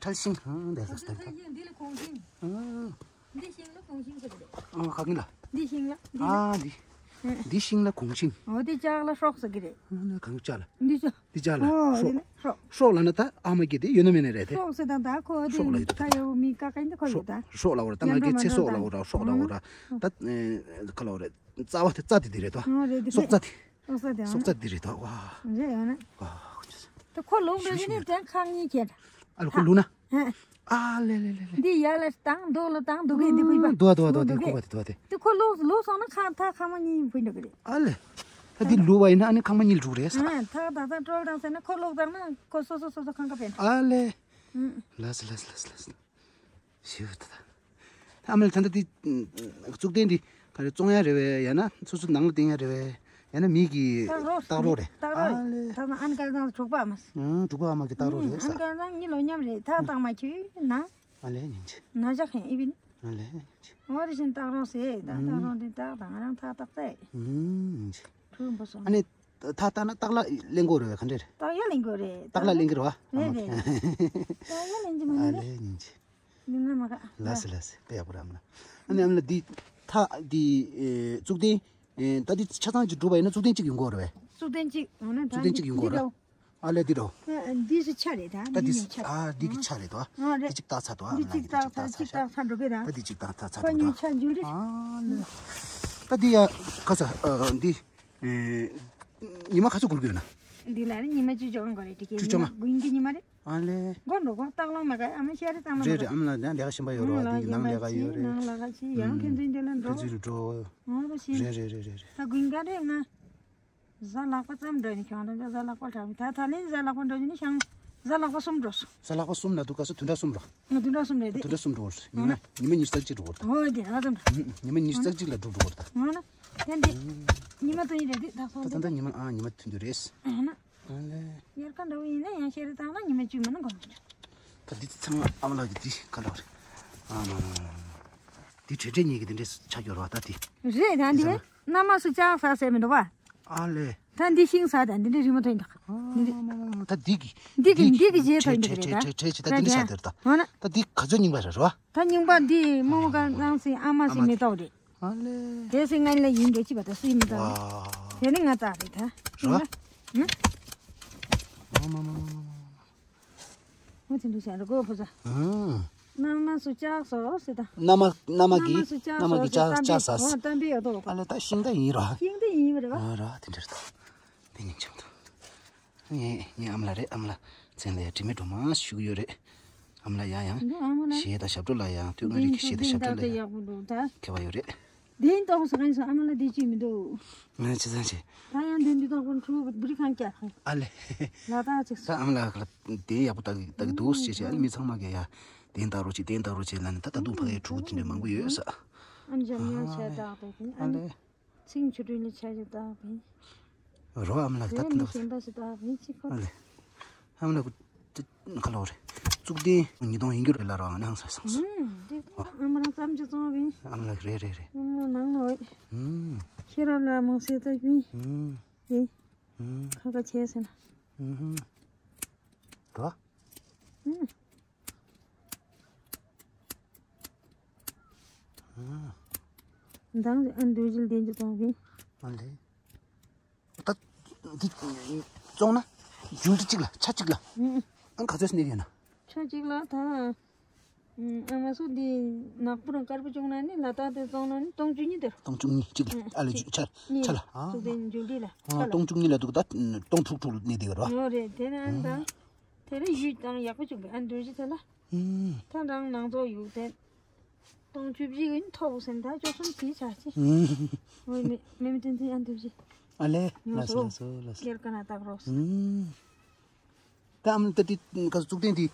ཁྲིལ་ཤིང་། ཨ། འདི་ལ་ཁྲིལ་ཤིང་། འདི་ལ་གོང་ཤིང་། ཨ། འདི་ཤིང་ལ་གོང་ཤིང་ཟེར་གི་རེད། ཨ། ག་གིན་ལ། འདི་ཤིང་ལ། འདི་ལ། ཨ། འདི། ཨ། འདི་ཤིང་ལ་གོང་ཤིང་། འོ། འདི་ལྕགས་ལ་སྲོག་ཟེར་གི་རེད། ཨ། ནི་གང་ལྕགས་ལ། འདི་ལྕགས། འདི་ལྕགས་ལ། ཨོ། སྲོག། འདི་ལ་སྲོག། སྲོག་ལ་ན་ད་ཨ་མ་གི་དེ་ཡོད་ན་མེད་ན་རེད་དེ། སྲོག་ཟེར་ད་ད་ཁོ་དེ་སྲོག་ལ་ཡོད་ད། ད་ཡོད་མི་ཀ་ཀ་འདི་ཁོ་ཡོད་ད། སྲོག་ལ་ཡོད་ད། ང་གི་ཚེ་སྲོག་ལ་འོ་ར། སྲོག་ལ་འོ་ར། ཨ། ད། ཨེ། ག་ལ་འོ་རེད། རྩ་བ་དེ། རྩ་དེ་འདི་རེད་ད། ཨོ། རེད་དེ། སྲོག་རྩ་དེ། སྲོག་རྩ་དེ། ཨང་། སྲོག་རྩ་འདི་རེད་ད། ཝ། རེད་ཡོད་ན། ཝ། ད་ཁོ་ལུག་འགྲོ་གི་ནི་དེ་ཁག་གཉིས་ཁྱེར། ཨ་ལ། ཁོ་ལུག་ན། ཧ། ཨ་ལེ་ལེ་ལེ་ལེ། འདི་ཡར་ལ་བཏང་། འདུག་ལ་བཏང་། འདུག་གི་འདི་བུད་པ། འདུག་འདུག་འདུག་འདུག་འདུག་གི། ཁོ་པ་དེ་འདུག་དེ། དེ་ཁོ་ལུག་ལུག་སོང་ན་ཁ་ཐག་ཁ་མ་གཉིས་བུད་འགྲོ་གི་རེད། ཨ་ལེ། ད་འདི་ལུག་པ་ཡིན་ན་ཨ་ནི་ཁ་མ་གཉིས་འགྲོ་གི་རེད་ས། ཨ། ཐག་ད་ད་ཀྲོལ་བཏང་ཟེར་ན་ཁོ་ལུག་བཏང་ན་ཁོ་སོ་སོ་སོ་སོ་ཁང་ཁ་ཕེབས། ཨ་ལེ། ཨུ། ལགས་སོ་ལགས་སོ་ལགས་སོ་ལགས་སོ། ཞེས་ད་ད། ཨ་མ་ལགས། ད་ལྟ་འདི་གཙུག་རྟེན་འདི་ག་རེ་བཙོང་ཡ་རེད་བས། ཡང་ན་སོ་སོ་ནང་ལ་བཏིང་ཡ་རེད་བས། ཡང་ན་མི་གི་སྟག་རོང་རེད། སྟག་རོང་རེད། སྟག་རོང་རེད། ཨ་ལེ། ད་ང་ཨན་ཀ་ནང་དྲུག་པ་ཨ་མ། ཨང་། དྲུག་པ་ཨ་མ་གི་སྟག་རོང་རེད་ས། ཨན་ཀ་ནང་གཉིད་ལོག་ཉམས་རེད། ཐག་བཏང་མ་ཁྱོད་ན། ཨ་ལེ་ཉིན་ཅི། ན་ཇག་ཧེ་ཨི་བིན། ཨ་ལེ་ཉིན་ཅི། ཨོ་རི་ཤིན་སྟག་རོང་ཟེར་ད། སྟག་རོང་དེ་སྟག་དང་ང་རང་ཐག་ཏག་ཏག་ཨང་། ཉིན་ཅི། གྲུ་འབུ་སོང་། ཨ་ནི་ཐག་བཏང་ན་སྟག་ལ་ལེན་དགོས་རེད་བས། ག་འདྲས་རེད། སྟག་ཡ་ལེན་དགོས་རེད། སྟག་ལ་ལེན་གི་རེད་བ། རེད་རེད། སྟག་ཡ་ལེན་གི་མ་ཨ་རེད། ལེ་ཉིན་ཅི། མི་ང་མ་ག་ལགས་སོ་ལགས་སོ། དཔེ་ཡག་པོ་རེད་ཨ་མ་ལགས། ཨ་ནི་ཨ་མ་ལགས། འདི་ཐག་འདི། ཨེ། གཙུག་རྟེན། ཨེ། ད་འདི་ཆ་ཚང་གཅིག་བསྒྲུབས་པ་ཡིན་ན་གཙུག་རྟེན་གཅིག་ཡོང་གི་ཡོད་རེད་བས། གཙུག་རྟེན་གཅིག་འོ་ན་ད་གཙུག་རྟེན་གཅིག་ཡོང་གི་ཡོད་རེད། འདི་ཨ་ལས་འདི་འགྲོ། ཨ། འདི་ཆ་རེད་ད། ད་འདི་འདི་ནས་ཆ། ཨ། འདི་གི་ཆ་རེད་དོ། ཨ་རེད། འདི་གཅིག་བཏགས་ཚར་དོ། ཨ་འདི་མ་གཅིག་ལགས་འདི་བཏགས་ཚར། གཅིག་བཏགས་ཚར་འགྲོ་གི་ར། ད་འདི་གཅིག་བཏགས་ཚར་ཚར་ཁོ་དོ། གཉིས་ཆ་འཇུ་རེད། ཨ་ལས། ད་འདི་ཡ་ག་ས། ཨ། འདི། ཨེ། ཉི་མ་ག་ཚོད་འགོར་གི་ཡོད་ན། འདི་ལ་རེད། ཉི་མ་བཅུ་བཅོ་ལྔ་འགོར་རེད། དེ་གའི་བཅོ་ལྔ། དགུན་གྱི་ཉི་མ་རེད། ཨ་ལས། མགོ་འགྲོ་གོ་སྟག་ལོང་མ་ག་ཨ་མ་ཤ་རེ་གཙང་མ་རེད་རེད། ཨ་མ་ལགས་ནང་ལས་ཀ་ཤེས་པ་ཡོད་རེད་བ། ཨ་འདི་ནང་ལས་ཀ་ཡོད་རེད། ནང་ལས་ཀ་བྱེད། ཡང་ཨ་ལས། ཁྱེད་ཚོའི་འདི་ལ་འགྲོ། ཁྱེད་ཚོའི་འགྲོ། ཨ་ལས་ཤེས། རེད་རེད་རེད་རེད། ད་དགུན་ཁ་རེད་ང་། གཟའ་ལྷག་པ་ཙམ་འགྲོ་ནི་ཁྱོང་དང་གཟའ་ལྷག་པ་དྲག་ད་ད་ལན་གཟའ་ལྷག་པ་འགྲོ་ནི་ཤང་། གཟའ་ལྷག་པ་གསུམ་འགྲོ་སོང་། གཟའ་ལྷག་པ་གསུམ་ལ་འདུག་ག་ས་བདུན་ཕྲག་གསུམ་འགྲོ། ང་བདུན་ཕྲག་གསུམ་རེད་དེ། བདུན་ཕྲག་གསུམ་འགྲོ་བར་ཉི་མ་ཉི་མ་ཉི་ཤུ་རྩ་གཅིག་འགྲོ་བར་ད། ཨོ་དེ་ཨ་ཙམ་རེད། ཉི་མ་ཉི་ཤུ་རྩ་གཅིག་ལ་འགྲོ་འགྲོ་བར་ད། ཨ་ན། དེ་འདི། ཉི་མ་དོན་ཡིན་རེད་དེ་ད་སོང་ད་ད་ད་ཉི་མ་ཨ་ཉི་མ་དོན་དུ་རེད། ཨ་ན། ཨ་ལས། དབྱར་ཁ་འདྲ་བོ་ཡིན་ན་ཡང་ཤེས་རེ་བཏང་ན་ཉི་མ་བཅུ་མིན་ན་འགོར་མི་འགྲོ། ད་འདི་ཚང་མ་ཨ་མ་ལགས་ཀྱི་འདི་ག་ལ་བ་རེད། ཨ་མ་མ་མ་མ། འདི་བྲེལ་བྲེལ་ཉིད་ཀྱི་འདི་འདྲས་ཆ་སྐྱོར་བ་ད་འདི། རེད་ད་འདི། ཚང་མ། གནམ་མ་སུ་ལྕགས་ཟ་ཟེར་མི་འདུག་བ། ཨ་ལས། ད་འདི་ཤིང་ཟ་ད་འདི་འདྲས་རི་མོ་ཐོན་འདུག་ཨ་འདི་འདྲས། མ་མ་མ་མ། ད་འདི་གི། འདི་གི་འདི་གི་རྗེས་ཐོན་འདུག་རེད་ད། བྲེལ་བྲེལ་བྲེལ་བྲེལ་ད་འདི་འདྲས་ཆགས་འདིར་ད། འོ་ན། ད་འདི་ག་ཚོད་རྙིང་པ་རེད་རོ། ད་རྙིང་པ་འདི་རྨོ་མོ་ག་རང་སེ་ཨ་མ་སེ་མེ་ཏོག་རེད། ཨ་ལས། དེ་སེ་ང་ལ་ཡིན་འདྲ་ཅི་བ་ད་སུ་ཡིན་མི་ཏོག་རེད། ཝ། དེ་ནི་ང་ཙག་རེད་ད། རོ། ཧུ། མ་མ་མ་མ་མ་མ། ཨོ་དེ་འདུག་ཟེར་ར་གོ་ཕོ་ཟ། ཨང་། མནའ་མ་སུ་ལྕགས་ཟོ་ཟེར་ད། མནའ་མ་མནའ་མ་གི་མནའ་མ་སུ་ལྕགས་མནའ་མ་ཟོ་གི་ཟེར་ལྕགས་ལྕགས་ཟ། ཨོ་གཏམ་དཔེ་ཡོད་དོ། ཨ་ལས་ད་ཤིང་རྟ་ཡིན་ར། ཤིང་རྟ་ཡིན་པ་རེད་བ། ཨ་ར་དེ་འདྲ་རེད་ད། དེ་ཉིན་འཆམ་དུ། ངས་ངའི་ཨ་མ་ལགས་རེད། ཨ་མ་ལགས་མཚན་ལ་ཡ་དྲི་མེད་སྒྲོལ་མ་ཞུ་གི་ཡོད་རེད། ཨ་མ་ལགས་ཡང་ཡང་འདི་ཨ་མ་ལགས་གཞས་དང་ཞབས་བྲོ་ལ་ཡང་དུས་ང་རིག་གི་གཞས་དང་ཞབས་བྲོ་ལ་ཡང་ཡག་པོ་འདུག་ད། མཁས་པ་ཡོད་རེད། དེ་གཏོང་སོང་ཨ་མ་ལགས་དེ་ཅི་མི་འདུག་ང་ཅི་ཙང་ཅི། ད་ཡང་དེ་འདི་གཏོང་དགོས་འཁྲུག་བུ་རི་ཁང་སྐྱ་ཁང་། ཨ་ལས། ལ་དྭགས་ཅིག་ད་ཨ་མ་ལགས་ལ་དེ་ཡག་པོ་ལྟ་གི་ལྟ་གི་འདུག་ཅེས་བྱས། ཨ་ནི་མི་ཚང་མ་གིས་ཡ་དེ་ལྟ་རོགས་བྱེད་དེ་ལྟ་རོགས་བྱེད་ལབ་ནས་ད་ད་དུང་ཕ་གིའི་ཕྲུ་གུ་དེ་འདྲ་མང་པོ་ཡོད་ས། ཨ་མ་ཅག་ཉལ་བྱས་བཏགས་ཏེ་དེ་ཨ་ཨ་ནི་ལས། ཚིང་ཆུ་སྤྲུལ་ལས་ཆ་ཞིག་བཏགས་པས། རོ་ཨ་མ་ལགས་ད་བོད་ལྟ་མི་འདུག་གཞན་པ་ཞིག་བཏགས་པས་ཅི་ཁོ། ཨ་ལས། ཨ་མ་ལགས་ཁ་ལོ་རེད། གཙུག་རྟེན་ཉིས་སྟོང་ཡིན་རྒྱུ་རེད་ལ་རོ་ཨ་ནང་སོ་སོང་སོང་། ཨུམ། འདི་ཨ་མ་རང་ཙམ་ཅིག་བཙོང་བས། ཨ་མ་ལགས་རེད་རེད་རེད། ཨ་མ་ནང་ལོགས། ཨུམ། ཁྱེད་རང་ལ་མང་སེ་ལྟ་བས། ཨུམ། དེ། ཨུམ། ཁ་ཁ་བྱས་ཟེར་ན། ཨུམ། དོ། ཨུམ། ཨུམ། མདང་ཨ་འདོད་བཞིན་ལྡན་གྱི་གཏོང་བས། ཨ་ལེ། ད་འདི་བཙོང་ན་འཇུ་འདི་གཅིག་ལ་ཆ་གཅིག་ལ་ཨང་ག་ཚོད་སྣེ་ཡོད་ན། ཆ་གཅིག་ལ་ད། ཨ་མ་སུ་འདི་ནག་པོ་རང་དཀར་པོ་བྱུང་ན་ནི་ལ་དྭགས་དེ་བཙོང་ན་ནི་སྟོང་བཅུ་གཉིས་དེར། སྟོང་བཅུ་གཉིས་གཅིག་ལ་ཨ་ལེ་ཆ་ཆ་ལ་ཨ། གཙུག་ལྡན་འཇུ་འདི་ལ་ཆ་ལ་སྟོང་བཅུ་གཉིས་ལ་འདུག་ད་སྟོང་དྲུག་དྲུག་ལ་གནས་བསྡད་ཡོད་རེད་བ། ཡོད་རེད་དེ་ནི་ཨ་ནི་ད། དེ་རིང་ཡུལ་དང་ཡག་པོ་བྱུང་བས་ཨ་འདོད་ཀྱི་ཚེ་ལ། ད་རང་ནང་ཚོགས་ཡུལ་དེ། སྟོང་བཅུ་བཞི་གིན་ཐོབ་ཟིན་ད་བཅུ་གསུམ་གྱིས་བྱ་ཅི། ཨོ་མེ་མེ་མེ་ཏན་ཏན་ཨ་འདོད་ཀྱི། ཨ་ལེ། ལ་སོ་ལ་སོ་ལ་སོ། སྐྱེར་ཀ་ན་བཏགས་རོགས། ད་ཨམ་ད་དེ་ག་ཚོད་གཙུག་ལྡན་དེ།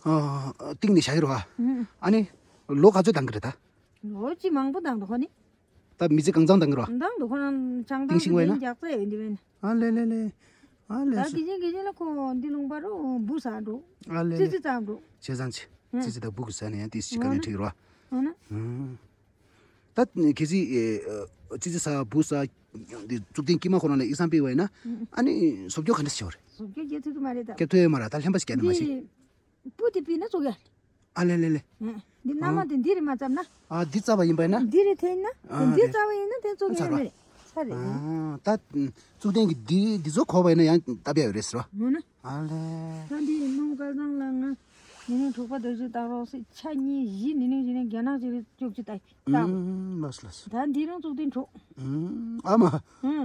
གཏིང་ནས་བཞག་ཡོད་རོགས། ཨ་ནི། ལོ་ག་ཚོད་འདང་གི་རེད་ད། ལོ་གཅིག་མང་པོ་འདང་འདུག་ཁོ་ནི། ད་མི་ཚེ་གང་ཚང་འདང་གི་རོ། འདང་འདུག་ཁོ་རང་ཆང་ཏིང་ཤིང་བས་ན། འདང་འདུག་ཁོ་རང་ཆང་ཏང་ཏིང་ཤིང་བས་ན། ཨ་ལེ་ལེ་ལེ། ཨ་ལེ། ད་དེ་བཞིན་དེ་བཞིན་ལ་ཁོ་འདི་ལུང་པ་རུ་འབུ་ཟ་འགྲོ། ཨ་ལེ་ཙི་ཙི་ཙམ་འགྲོ། བྱས་ཙང་ཅི། ཙི་ཙི་དང་འབུ་གི་ཟ་ནས་ཡང་དེ་ཤི་ཁ་ནས་འགྲིག་རོ། ཨ་ན། ད་གལ་སྲིད་ཙི་ཙི་ཟ་འབུ་ཟ་འདི་གཙུག་ལྡན་དཀྱིལ་མ་ཁོ་རང་ལ་ཡིག་ཚང་སྤེལ་བས་ན། ཨ་ནི་བཟོ་བཅོས་ག་འདྲ་བྱེད་བ་རེད། བཟོ་བཅོས་རྒྱག་ཐུབ་ཀྱི་མ་རེད་ད། རྒྱག་ཐུབ་ཡོད་མ་རེད་ད་ལྷན་པ་ཞིག་རྒྱག་ནས་མ་ཤི། འདི་སྤུ་དེ་སྤུས་ན་བཙུགས་ཡ། ཨ་ལེ་ལེ་ལེ། འདི་མནའ་མ་དེ་འདི་རེད་མ་བརྩམས་ན། ཨ་འདི་རྩ་བ་ཡིན་པ་ཡིན་ན། འདི་རེད་དེ་ཡིན་ན། ཨ་འདི་རེད། རྩ་བ་ཡིན་ན་དེ་བཙུགས་ཡ་མེད་རེད། ཚ་རེད། ཨ་ད་གཙུག་ལྡན་གྱི་འདི་འདི་ཚོ་གོ་བ་ཡིན་ན་ཡང་བཏབ་ཡ་ཡོད་རེད་ཟེར་བ། འོ་ན། ཨ་ལེ། ད་འདི་ནུ་དཀར་ཚང་ལ་ང་ནི་ནི་གྲོགས་པོ་དེ་ཚོས་བཏགས་རོགས་སྲིད་ཆ་གཉིས་བཞི་ནི་ནི་བཞི་ནི་རྒྱ་ནག་ཅིག་རེད་བཅུག་ཅི་ལྟ། ལོས་ལོས། ད་འདི་རང་གཙུག་ལྡན་དྲུག་ཨ་མ།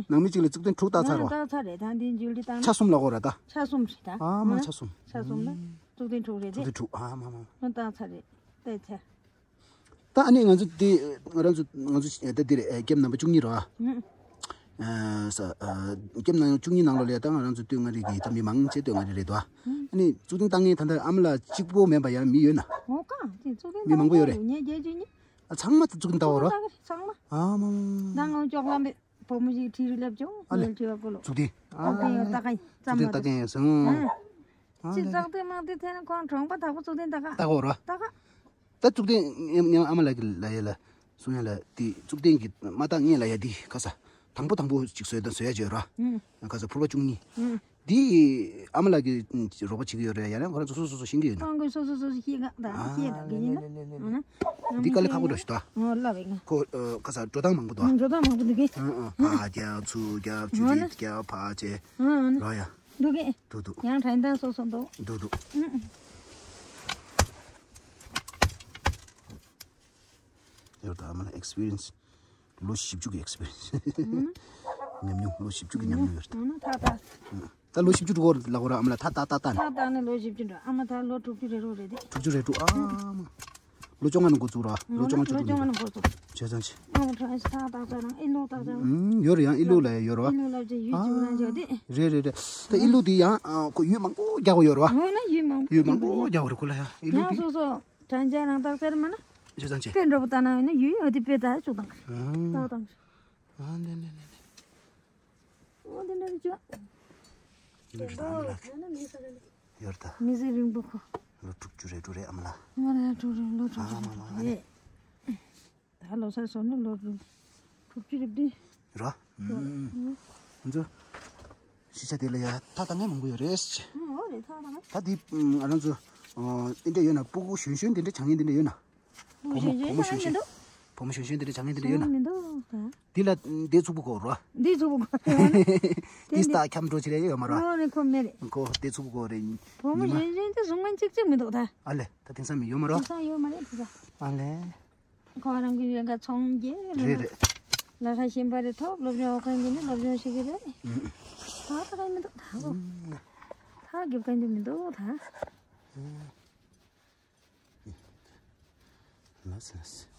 ནང་མི་གཅིག་ལ་གཙུག་ལྡན་དྲུག་བཏགས་ཚར་བ། བཏགས་ཚར་རེད་ད་འདི་འཇུ་ལི་བཏང་། ཆ་གསུམ་ལ་གོ་ར་ད། ཆ་གསུམ་རེད་ད། ཨ་མ་ཆ་གསུམ། ཆ་གསུམ་ལ་གཙུག་ལྡན་དྲུག་རེད་དེ། གཙུག་ལྡན་དྲུག་ཨ་མ་མ། བཏགས་ཚར་རེད་ལྟས་ཚེ། ད་ཨ་ནི་ང་ཚོ་འདི་ང་རང་ཚོ་ང་ཚོ་ད་འདི་རེད་ཀེམ་ནམ་པ་བཅུ་གཉིས་རེད་བ། ཀེམ་ནང་བཅུ་གཉིས་ནང་ལོགས་ལ་ད་ང་རང་ཚོ་སྟོད་མངའ་རིས་ཀྱི་ད་མི་མང་ཆེ་སྟོད་མངའ་རིས་རེད་དོ། ཨ་ནི་གཙུག་ལྡན་བཏང་མཁན་ད་ལྟ་ཨ་མ་ལགས་གཅིག་པོ་མེད་པ་ཡང་མི་ཡོད་ན། འོ་གང་དེ་གཙུག་ལྡན་མི་མང་པོ་ཡོད་རེད། ཉེ་རྒྱལ་ཆུ་གཉིས། ཨ་ཚང་མ་གཙུག་ལྡན་ལྟ་བ་རོ། ཚང་མ། ཨ་མ་མ། ད་ང་ཅོག་ལམ་པའི་བུ་མོ་ཞིག་ཁྲིད་རུ་སླེབས་བྱུང་། ཨ་ལེ། ངའི་ཁྲིད་བ་ཀོ་ལོ། གཙུག་ལྡན། ཨ་ཨ་ལེ། ད་ག་ཡིན་ཙམ་མ་གཙུག་ལྡན་ལྟ་མཁན་ཡོད་སོང་། ཨ། ཅི་ཙག་དེ་མང་དེ་ཐེན་ཁོང་གྲོང་པ་དག་པོ་གཙུག་ལྡན་ད་ག་ལྟ་གོ་རོ། ད་ག་ད་གཙུག་ལྡན་ཉམ་ཉམ་ཨ་མ་ལགས་ཀྱི་ལ་ཡ་ལ་གསུང་ཡ་ལ་དེ་གཙུག་ལྡན་གྱི་མ་བཏགས་ངེས་ལ་ཡ་དེ་ཁ་ས་དང་པོ་དང་པོ་ཅིག་བཟོས་དང་བཟོ་ཡ་བྱོས་ར། ཁ་ས་ཕུར་པ་བཅུ་གཉིས། དེ་ཨ་མ་ལགས་ཀྱི་རོགས་པ་བྱེད་ཀྱི་ཡོད་རེད་ཡ་ལན་ཁོ་རང་ཚོ་སོ་སོ་སོ་སོ་ཤེས་ཀྱི་ཡོད་ན། ཁོང་གིས་སོ་སོ་སོ་སོ་ཤེས་ཀ་ད་ཤེས་ད་གི་ཡིན་ན། འདི་དཀའ་ལས་ཁག་པོ་འདྲ་ཞིག་ད། ཨོ་ལབ་ཡིན། ཁོ་ཁ་ས་འགྲོ་སྟངས་མང་པོ་འདུག་འགྲོ་སྟངས་མང་པོ་འདུག་གི། ཕ་རྒྱག་ཚུར་རྒྱག་ཆུ་ཚོད་རྒྱག་ཕ་བྱས་ར་ཡ། འདུག་གི། འདུག་འདུག་ཡང་དྲན་དང་སོ་སོ་འདུག་འདུག་འདུག་ཡོད་ད་ཨ་མ་ལ་ཨེག་སི་པི་རི་ཡན་སི་ལོ་བཞི་བཅུ་གི་ཨེག་སི་པི་རི་ཡན་སི། ཉམས་མྱོང་ལོ་བཞི་བཅུ་གི་ཉམས་མྱོང་ཡོད་ད། ད་ད། ད་ལོ་བཞི་བཅུ་འགྲོ་གི་ལ་གོ་ར་ཨ་མ་ལ་ད་ད་ད་ད། ད་ད་ནི་ལོ་བཞི་བཅུ་འགྲོ་ཨ་མ་ད་ལོ་དྲུག་ཅུ་རེ་རོ་རེད་དེ། དྲུག་ཅུ་རེ་དྲུག་ཨ་མ། ལོ་བཅོ་ལྔ་ནས་འགོ་བཙུགས་ར་ལོ་བཅོ་ལྔ་བཅུ་ལོ་དྲུག་བཅོ་ལྔ་ནས་འགོ་བཙུགས། བྱས་ཙང་ཆེ། ཨ་མ་ཁྲ་ཨེ་སི་ད་ད་ད་རང་ཨི་ལོ་ད་ད་རང་། ཡོད་རེད་ཡང་ཨི་ལོ་ལ་ཡོད་ར། ཨི་ལོ་ལ་བྱས་ཡུལ་གཅིག་རང་བྱས་དེ། རེད་རེད་རེད། ད་ཨི་ལོ་དེ་ཡང་ཁོ་ཡུལ་མང་པོ་རྒྱག་གི་ཡོད་ར། ཡོད་ན་ཡུལ་མང་ཡུལ་མང་པོ་རྒྱག་གི་རེད་ཁོ་ལ་ཡང་ཨི་ལོ་དེ། སོ་སོ། དྲན་རྒྱ་རང་རྟགས་ཟེར་མ་ན། བྱས་ཙང་ཆེ། དཔེ་འདྲ་པོ་ལྟ་ན་ཡོད་ན་ཡུལ་ཡོད་དེ་དཔེ་ད་བཅུག་དང་། ད་དང་། ཨ་ནེ་ནེ་ནེ་ནེ། ཨོ་དེ་འདྲ་རེ་བྱོས། ཡོད་ད་ཨ་མ་ལགས། ཡོད་ད། མི་ཚེ་རིང་པོ་ཁོ། ལོ་དྲུག་ཅུ་རེ་དྲུག་རེད་ཨ་མ་ལགས། ང་ལ་དྲུག་རེ་ལོ་དྲུག་ཅུ་ཨ་མ་མ་རེ་དྲུག་རེད། ད་ལོ་སར་སོང་ན་ལོ་དྲུག་དྲུག་ཅུ་རེ་བདུན། ར། ང་ཚོ་ཤི་ཆ་དེ་ལ་ཡ་ཐག་བཏང་མཁན་མང་པོ་ཡོད་རེད། ཨོ་རེད་ཐག་བཏང་མཁན། ད་དེ་ང་རང་ཚོ་དེ་འདྲ་ཡོད་ན་སྤུ་གུ་གཞོན་གཞོན་དེ་འདྲ་བྱ་ངན་དེ་འདྲ་ཡོད་ན། བུ་མོ་གཞོན་གཞོན་བུ་མོ་གཞོན་གཞོན། བུ་མོ་གཞོན་གཞོན་དེ་འདྲ་བྱ་ངན་དེ་འདྲ་ཡོད་ན། མི་འདུག་ད། འདི་ལ་འདི་ཚུགས་པོ་གོ་རོ། འདི་ཚུགས་པོ་གོ་རོ། འདི་སྟག་འཁྱམ་འགྲོ་ཆེ་རེ་ཡོད་མ་རོ། ཨོ་རེད་ཁོ་མེད་རེད། ཁོ་འདི་ཚུགས་པོ་གོ་རེ། བུ་མོ་གཞོན་གཞོན་དེ་བཟུང་མཁན་གཅིག་གཅིག་མི་འདུག་ད། ཨ་ལེ་ད་དེང་སང་མི་ཡོད་མ་རོ། དེང་སང་ཡོད་མ་རེད་དེ་ད། ཨ་ལེ། ཁོ་རང་གི་ཡོད་ག་ཚོང་རྒྱས་རེད་རེད། ལ་ཁ་ཤེས་པ་རེད་ཐོབ་སློབ་སྦྱོང་འོག་མཁན་གྱི་ནི་སློབ་སྦྱོང་ཤེས་ཀྱི་རེད། ད་ད་ག་མི་འདུག་ད་གོ། ད་རྒྱབ་མཁན་དེ་མི་འདུག་ད། ལགས་སོ་ལགས་སོ།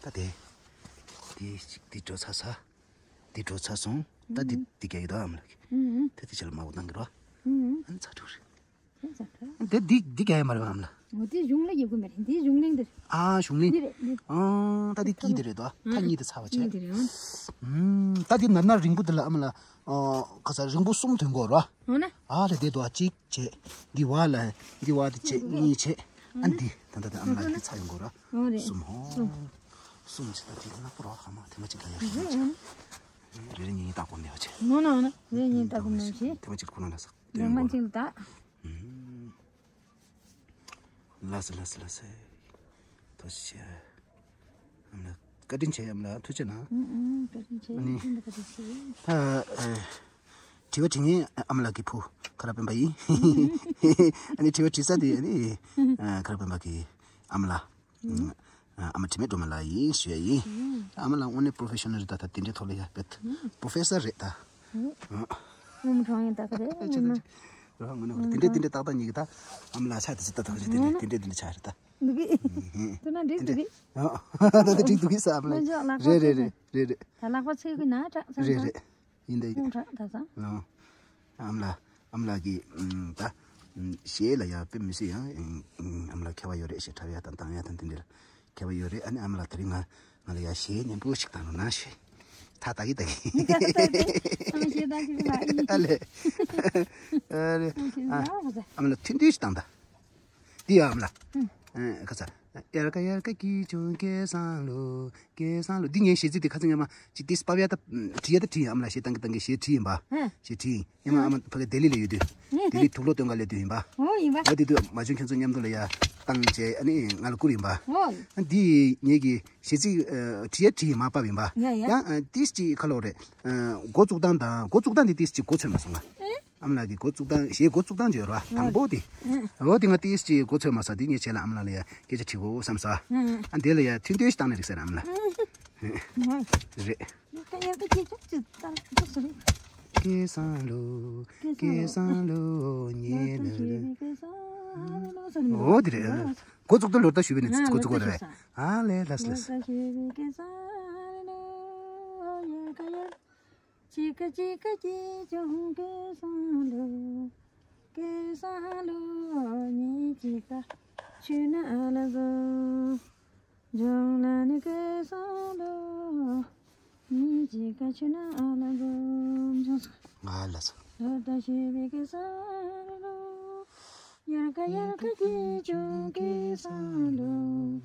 ད་དེ། དེ་གཅིག་དེ་འགྲོ་ཚར་ས། དེ་འགྲོ་ཚར་སོང་། ད་དེ་དེ་རྒྱག་ཡོད་ད་ཨམ་ལགས། ད་དེ་ཆ་ལ་མ་འོ་བཏང་གི་རོ། ཨ་ནི་ཚར་འགྲོ་རེད། དེ་དེ་དེ་རྒྱག་ཡོད་མ་རེད་ཨམ་ལགས། འོ་དེ་གཞུང་ལ་ཡོད་གི་མ་རེད། དེ་གཞུང་གླིང་དེ་རེད། ཨ་གཞུང་གླིང་། འདི་རེད་འདི། ཨ་ད་དེ་དཀྱིལ་དེ་རེད་དོ། ཐག་གཉིས་དེ་ཚར་བ་བྱས། གཉིས་དེ་རེད། ཨ་ད་དེ་ནར་ནར་རིང་པོ་དེ་ལ་ཨམ་ལགས། ཨ་ག་ས་རིང་པོ་གསུམ་ཐོན་གོ་རོ། འོ་ན། ཨ་ལ་དེ་དོ་གཅིག་བྱས། འདི་བ་ལ། འདི་བ་དེ་བྱས་གཉིས་བྱས། ཨ་འདི་ད་ད་ད་ཨམ་ལགས་འདི་ཚར་ཡོང་གོ་ར། འོ་རེད། གསུམ་ཧོ། གསུམ། གསུམ་བྱས་ད་འདི་ནག་པོ་རོ་ཧ་མ་དེ་མ་གཅིག་ལ་ཡ་གསུམ་བྱས། རེ་རེ་གཉིས་གཉིས་བཏགས་གོ་ནས་བྱས། ནོ་ནོ་ནོ། རེ་གཉིས་བཏགས་གོ་ནས་བྱས། དེ་མ་གཅིག་ཁོ་ན་ལ་ས། དེ་མ་གཅིག་ལ་ད། ལགས་སོ་ལགས་སོ་ལགས་སོ། ཐུགས་རྗེ་ཆེ། བཀའ་དྲིན་ཆེ་ཨ་མ་ལགས། ཐུགས་རྗེ་གནང་། ཨུ་ཨུ། བཀའ་དྲིན་ཆེ། ཨ་ནི། ཤིན་ཏུ་བཀའ་དྲིན་ཆེ། ད་ཨ། དྲི་བ་དྲི་མཁན་ཨ་མ་ལགས་ཀྱི་བུ་ཁ་རག་སྤེན་པ་ཡིན། ཨ་ནི་དྲི་བ་དྲི་ས་དེ་ཨ་ནི་ཨ་ཁ་རག་སྤེན་པ་གི་ཨ་མ་ལགས། ཨ་མ་དྲི་མེད་སྒྲོལ་མ་ལགས་ཡིན་ཞུ་ཡ་ཡིན། ཨ་མ་ལགས་དངོས་གནས་པོ་རོ་ཕེ་ཤོ་ནལ་རེད། ད་ད་དེ་འདྲའི་ཐོག་ལ་ཡ་བེད་པོ་རོ་ཕེ་སར་རེད་ད། ཨུམ་གྲོང་ཡིན་ད་ག་རེད། ཨ་ཅེ་ད་ཅེ། རོ་ཧ་ངོ་ནས་དེ་འདྲའི་དེ་འདྲའི་ཏག་ཏག་ཉིད་ཀྱི་ད་ཨ་མ་ལགས་ཆ་དེ་ཚོ་ད་ད་ག་རེད། དེ་འདྲའི་དེ་འདྲའི་དེ་འདྲའི་ཆ་རེད་ད། འདུག་གི། དེ་ན་འགྲིག་འདུག་གི། ད་ད་འགྲིག་འདུག་གི་ས་ཨ་མ་ལགས། རེད་རེད་རེད་རེད། ད་ལག་པ་ཚོས་གི་ན་དྲག་ཚང་རེད་ཚང་། རེད། ཡིན་ད་ཡིན། ཁོང་དྲག་ད་ཚང་། ཨ་མ་ལགས་ཨ་མ་ལགས་ཀྱིས་ད་གཞས་ལ་ཡ་དཔེ་མི་སྲིད་ཡང་ཨ་མ་ལགས་མཁས་པ་ཡོད་རེད། གཞས་འཁྲབ་ཡ་དང་བཏང་ཡ་དང་དེ་འདྲ་ལ་མཁས་པ་ཡོད་རེད། ཨ་ནི་ཨ་མ་ལགས་ད་རིང་ང་ང་ལ་ཡ་གཞས་སྙན་པོ་ཞིག་བཏང་རོགས་གནང་ཞུ། ད་ད་གི་ད་གི། ཨ་མ་གཞས་བཏང་ཞིག་ལ་ཨི། ཨ་ལེ། ཨ་ལེ། ཨ་མ་ལགས་ཐུང་ཐུང་ཞིག་བཏང་ད། འདི་ཡ་ཨ་མ་ལགས། ཨུ། ཨ་ཁ་ས། དབྱར་ཁ་དབྱར་ཁ་སྐྱིད་བྱུང་སྐལ་བཟང་ལོ། སྐལ་བཟང་ལོ། འདི་ངའི་གཞས་ཚིག་དེ་ཁ་སང་ཉི་མ་ཅིག་ཏིས་པབ་ཡ་ད་བྲིས་ཡ་ད་བྲིས་ཡིན། ཨ་མ་ལགས་གཞས་བཏང་གི་བཏང་གི་གཞས་བྲིས་ཡིན་པ། ཧ། གཞས་བྲིས་ཡིན། ཉི་མ་ཨ་མ་ཕ་གི་ལྡི་ལི་ལ་ཡོད་དུས། ལྡི་ལི་དུག་ལོག་སྟོན་ག་སླེབས་དུས་ཡིན་པ། ཨོ་ཡིན་པ། ཨ་དེ་དུས་མ་བྱུང་ཁྱོད་ཚོ་མཉམ་དུ་ལ་ཡ་བཏང་བྱས་ཨ་ནི་ང་ལ་བསྐུར་ཡིན་པ། ཨོ། ཨ་འདི་ངེད་ཀྱི་གཞས་ཚིག་བྲིས་ཡ་བྲིས་ཡིན། མ་པབ་ཡིན་པ། ཡ་ཡ། ཡང་ཏིས་ཅིག་ཁ་ལོག་རེད། འགོ་བཙུགས་སྟངས་དང་འགོ་བཙུགས་སྟངས་དེ་ཏིས་ཅིག་གོ་ཆོད་མ་སོང་ང་། ཨ་མ་ལགས་ཀྱི་འགོ་བཙུགས་སྟངས་གཞས་འགོ་བཙུགས་སྟངས་བརྗོད་རོགས་དང་པོ་དེ། འོ་དེ་ང་ཏིས་ཅིག་གོ་ཆོད་མ་སོང་། དེ་ངས་བྱས་ལ་ཨ་མ་ལགས་ལ་ཡ་སྐད་ཆ་དྲི་དགོས་བསམ་སོང་། ཨ་འདི་ལ་ཡ་ཐུང་ཐུང་ཞིག་བཏང་ནས་རིགས་ཟེར་ཨ་མ་ལགས། རེད། སྐལ་བཟང་ལོ། སྐལ་བཟང་ལོ་ཉེ་ལ། འོ་དེ་རེད། འགོ་བཙུགས་དུས་ལོ་ཟླ་ཞུས་པའི་ནས་འགོ་བཙུགས་པ་རེད། ཨ་ལས་ལས་ལས། ཅི་ཀ་ཅི་ཀ་ཅི་ཅུང་སྐལ་བཟང་ལོ། སྐལ་བཟང་ལོ་ཉི་ཅི་ཀ་ཆུ་ན་ལ་བཟོ། ཇོང་ན་ནི་སྐལ་བཟང་ལོ། ཉི་ཅི་ཀ་ཆུ་ན་ལ་བཟོ། ང་ལ་ཟོ། ལོ་ད་ཤི་བི་སྐལ་བཟང་ལོ། ཡར་ཀ་ཡར་ཀ་ཅི་ཅུང་སྐལ་བཟང་ལོ།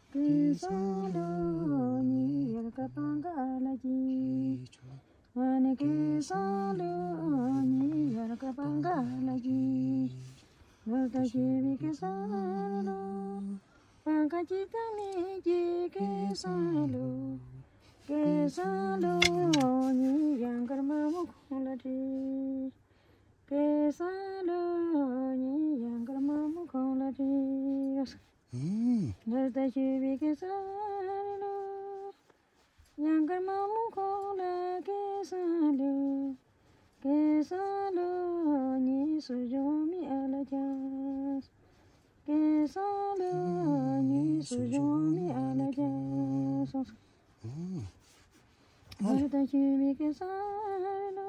སྐལ་བཟང་ལོ་ཉི་ཡར་ཀ་པང་ཀ་ལ་ཅི། ཨ་ནི་སྐལ་བཟང་ལོ་ཉི་ཡར་ཀ་པང་ཀ་ལ་ཅི། ལོ་ད་ཤི་བི་སྐལ་བཟང་ལོ། པང་ཀ་ཅི་ཏང་མི་ཅི་སྐལ་བཟང་ལོ། སྐལ་བཟང་ལོ་ཉི་ཡང་དཀར་མ་མོ་ཁོང་ལ་ཅི། སྐལ་བཟང་ལོ་ཉི་ཡང་དཀར་མ་མོ་ཁོང་ལ་ཅི། ལོ་ད་ཤི་བི་སྐལ་བཟང་ལོ། ཡང་དཀར་མ་མོ་ཁོང་ལ་སྐལ་བཟང་ལོ། སྐལ་བཟང་ལོ་ཉི་སུ་ཇོ་མི་ཨ་ལ་ཅང་། སྐལ་བཟང་ལོ་ཉི་སུ་ཇོ་མི་ཨ་ལ་ཅང་། ལོ་ད་ཤི་བི་སྐལ་བཟང་ལོ།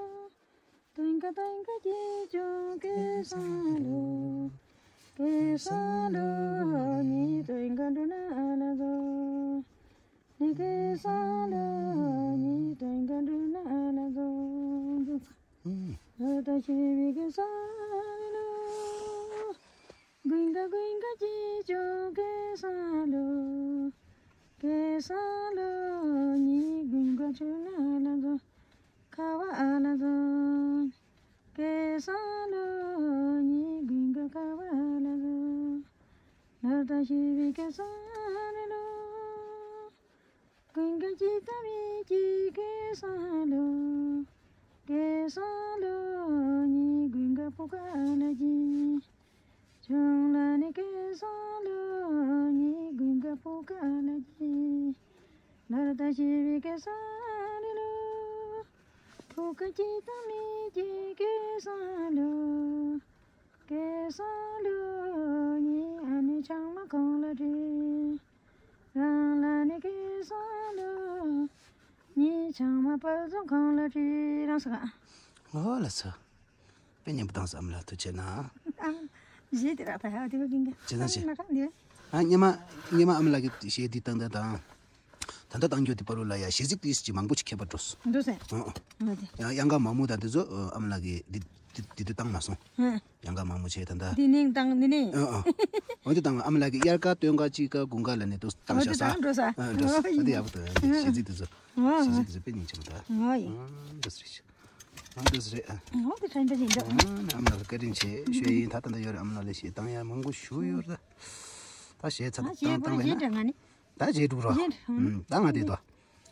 ཏོན་ཀ་ཏོན་ཀ་ཅི་ཅུང་སྐལ་བཟང་ལོ། སྐལ་བཟང་ལོ་ཉི་ཏོན་ཀ་འགྲོ་ན་ཨ་ན་ཛོ། ནི་སྐལ་བཟང་ལོ་ཉི་ཏོན་ཀ་འགྲོ་ན་ཨ་ན་ཛོ། ཨུམ། ལོ་ད་ཤི་བི་སྐལ་བཟང་ལོ། དགུན་ཁ་དགུན་ཁ་ཅི་ཅུང་སྐལ་བཟང་ལོ། སྐལ་བཟང་ལོ་ཉི་དགུན་ཁ་ཆུ་ན་ཨ་ན་ཛོ། ཁ་བ་ཨ་ན་ཛོ། སྐལ་བཟང་ལོ་ཉི་དགུན་ཁ་ཁ་བ་ཨ་ན་ཛོ། ལོ་ད་ཤི་བི་སྐལ་བཟང་ལོ། དགུན་ཁ་ཅི་ཏ་མི་ཅི་སྐལ་བཟང་ལོ། སྐལ་བཟང་ལོ་ཉི་དགུན་ཁ་ཕུ་ཁ་ཨ་ན་ཅི། ཆུང་ལ་ནི་སྐལ་བཟང་ལོ་ཉི་དགུན་ཁ་ཕུ་ཁ་ཨ་ན་ཅི། ལོ་ད་ཤི་བི་སྐལ་བཟང་ལོ། ཕུ་ཁ་ཅི་ཏ་མི་ཅི་སྐལ་བཟང་ལོ། སྐལ་བཟང་ལོ་ཉི་ཨ་ནི་ཆང་མ་ཁོང་ལ་དྲི། རང་ལ་ནི་སྐལ་བཟང་ལོ། ཉི་ཆང་མ་དཔལ་བཟང་ཁོང་ལ་དྲི་རང་ས་ག་ཨོ་ལ་ཚོ། དཔེ་སྙན་པོ་བཏང་སོང་། ཨ་མ་ལགས་ཐུགས་རྗེ་གནང་། ཨ། གཞས་དེ་རག་ད་ཧ་དེ་བ་གིན་ག་ཅི་ན་ཅི། ན་ག་འདི་བས། ཨ་སྙེ་མ་སྙེ་མ་ཨ་མ་ལགས་ཀྱི་གཞས་འདི་བཏང་ད་དང་། ད་ལྟ་བཏང་རྒྱུ་དེ་བར་དུ་ལ་ཡ་གཞས་ཚིག་ཏིས་ཅིག་མང་པོ་ཅིག་ཁྱད་པར་འགྲོ་སོང་། འགྲོ་སོང་། ཨ་ཨ། ཨ་དེ། ཡང་གཡང་ཁ་མ་མོ་དང་དེ་ཚོ་ཨ་མ་ལགས་ཀྱིས་འདི་འདི་འདི་འདི་བཏང་མ་སོང་། ཨ། གཡང་ཁ་མ་མོ་བྱས་ད་ད། འདི་ནིང་བཏང་འདི་ནིང་། ཨ་ཨ། འོ་དེ་བཏང་ཨ་མ་ལགས་ཀྱིས་དབྱར་ཁ་སྟོན་ཁ་དཔྱིད་ཁ་དགུན་ཁ་ལ་ནི་ཏོ་བཏང་ཤག་ས། འགྲོ་ས། ཨ་འགྲོ་ས། ཨ་དེ་ཡག་པོ་འདུག་གཞས་ཚིག་དེ་ཚོ། ཨ་གཞས་ཚིག་དེ་ཚོ་དཔེ་སྙིང་རྗེ་མོ་འདུག་ཨ་འདི་ཚོ་རེད། ཨ་འདི་ཚོ་རེད། ཨ། འོ་དེ་ཁྲ་འདྲ་ཞིག་འདུག་ཨ་ཨ་མ་ལགས་ལ་བཀའ་དྲིན་ཆེ་ཞུ་ཡིན། ད་ད་ད་ཡོད་རེད། ཨ་མ་ལགས་ལ་གཞས་བཏང་ཡ་མང་པོ་ཞུ་ཡོད་རེད། ད་གཞས་ཚ་ཨ་བཏང་བཏང་བས་ན། གཞས་འདྲ་ང་ནི། ད་རྗེས་འགྲོ་རོགས། རྗེས་འགྲོ། ཨུམ། ད་ང་དེ་དོ།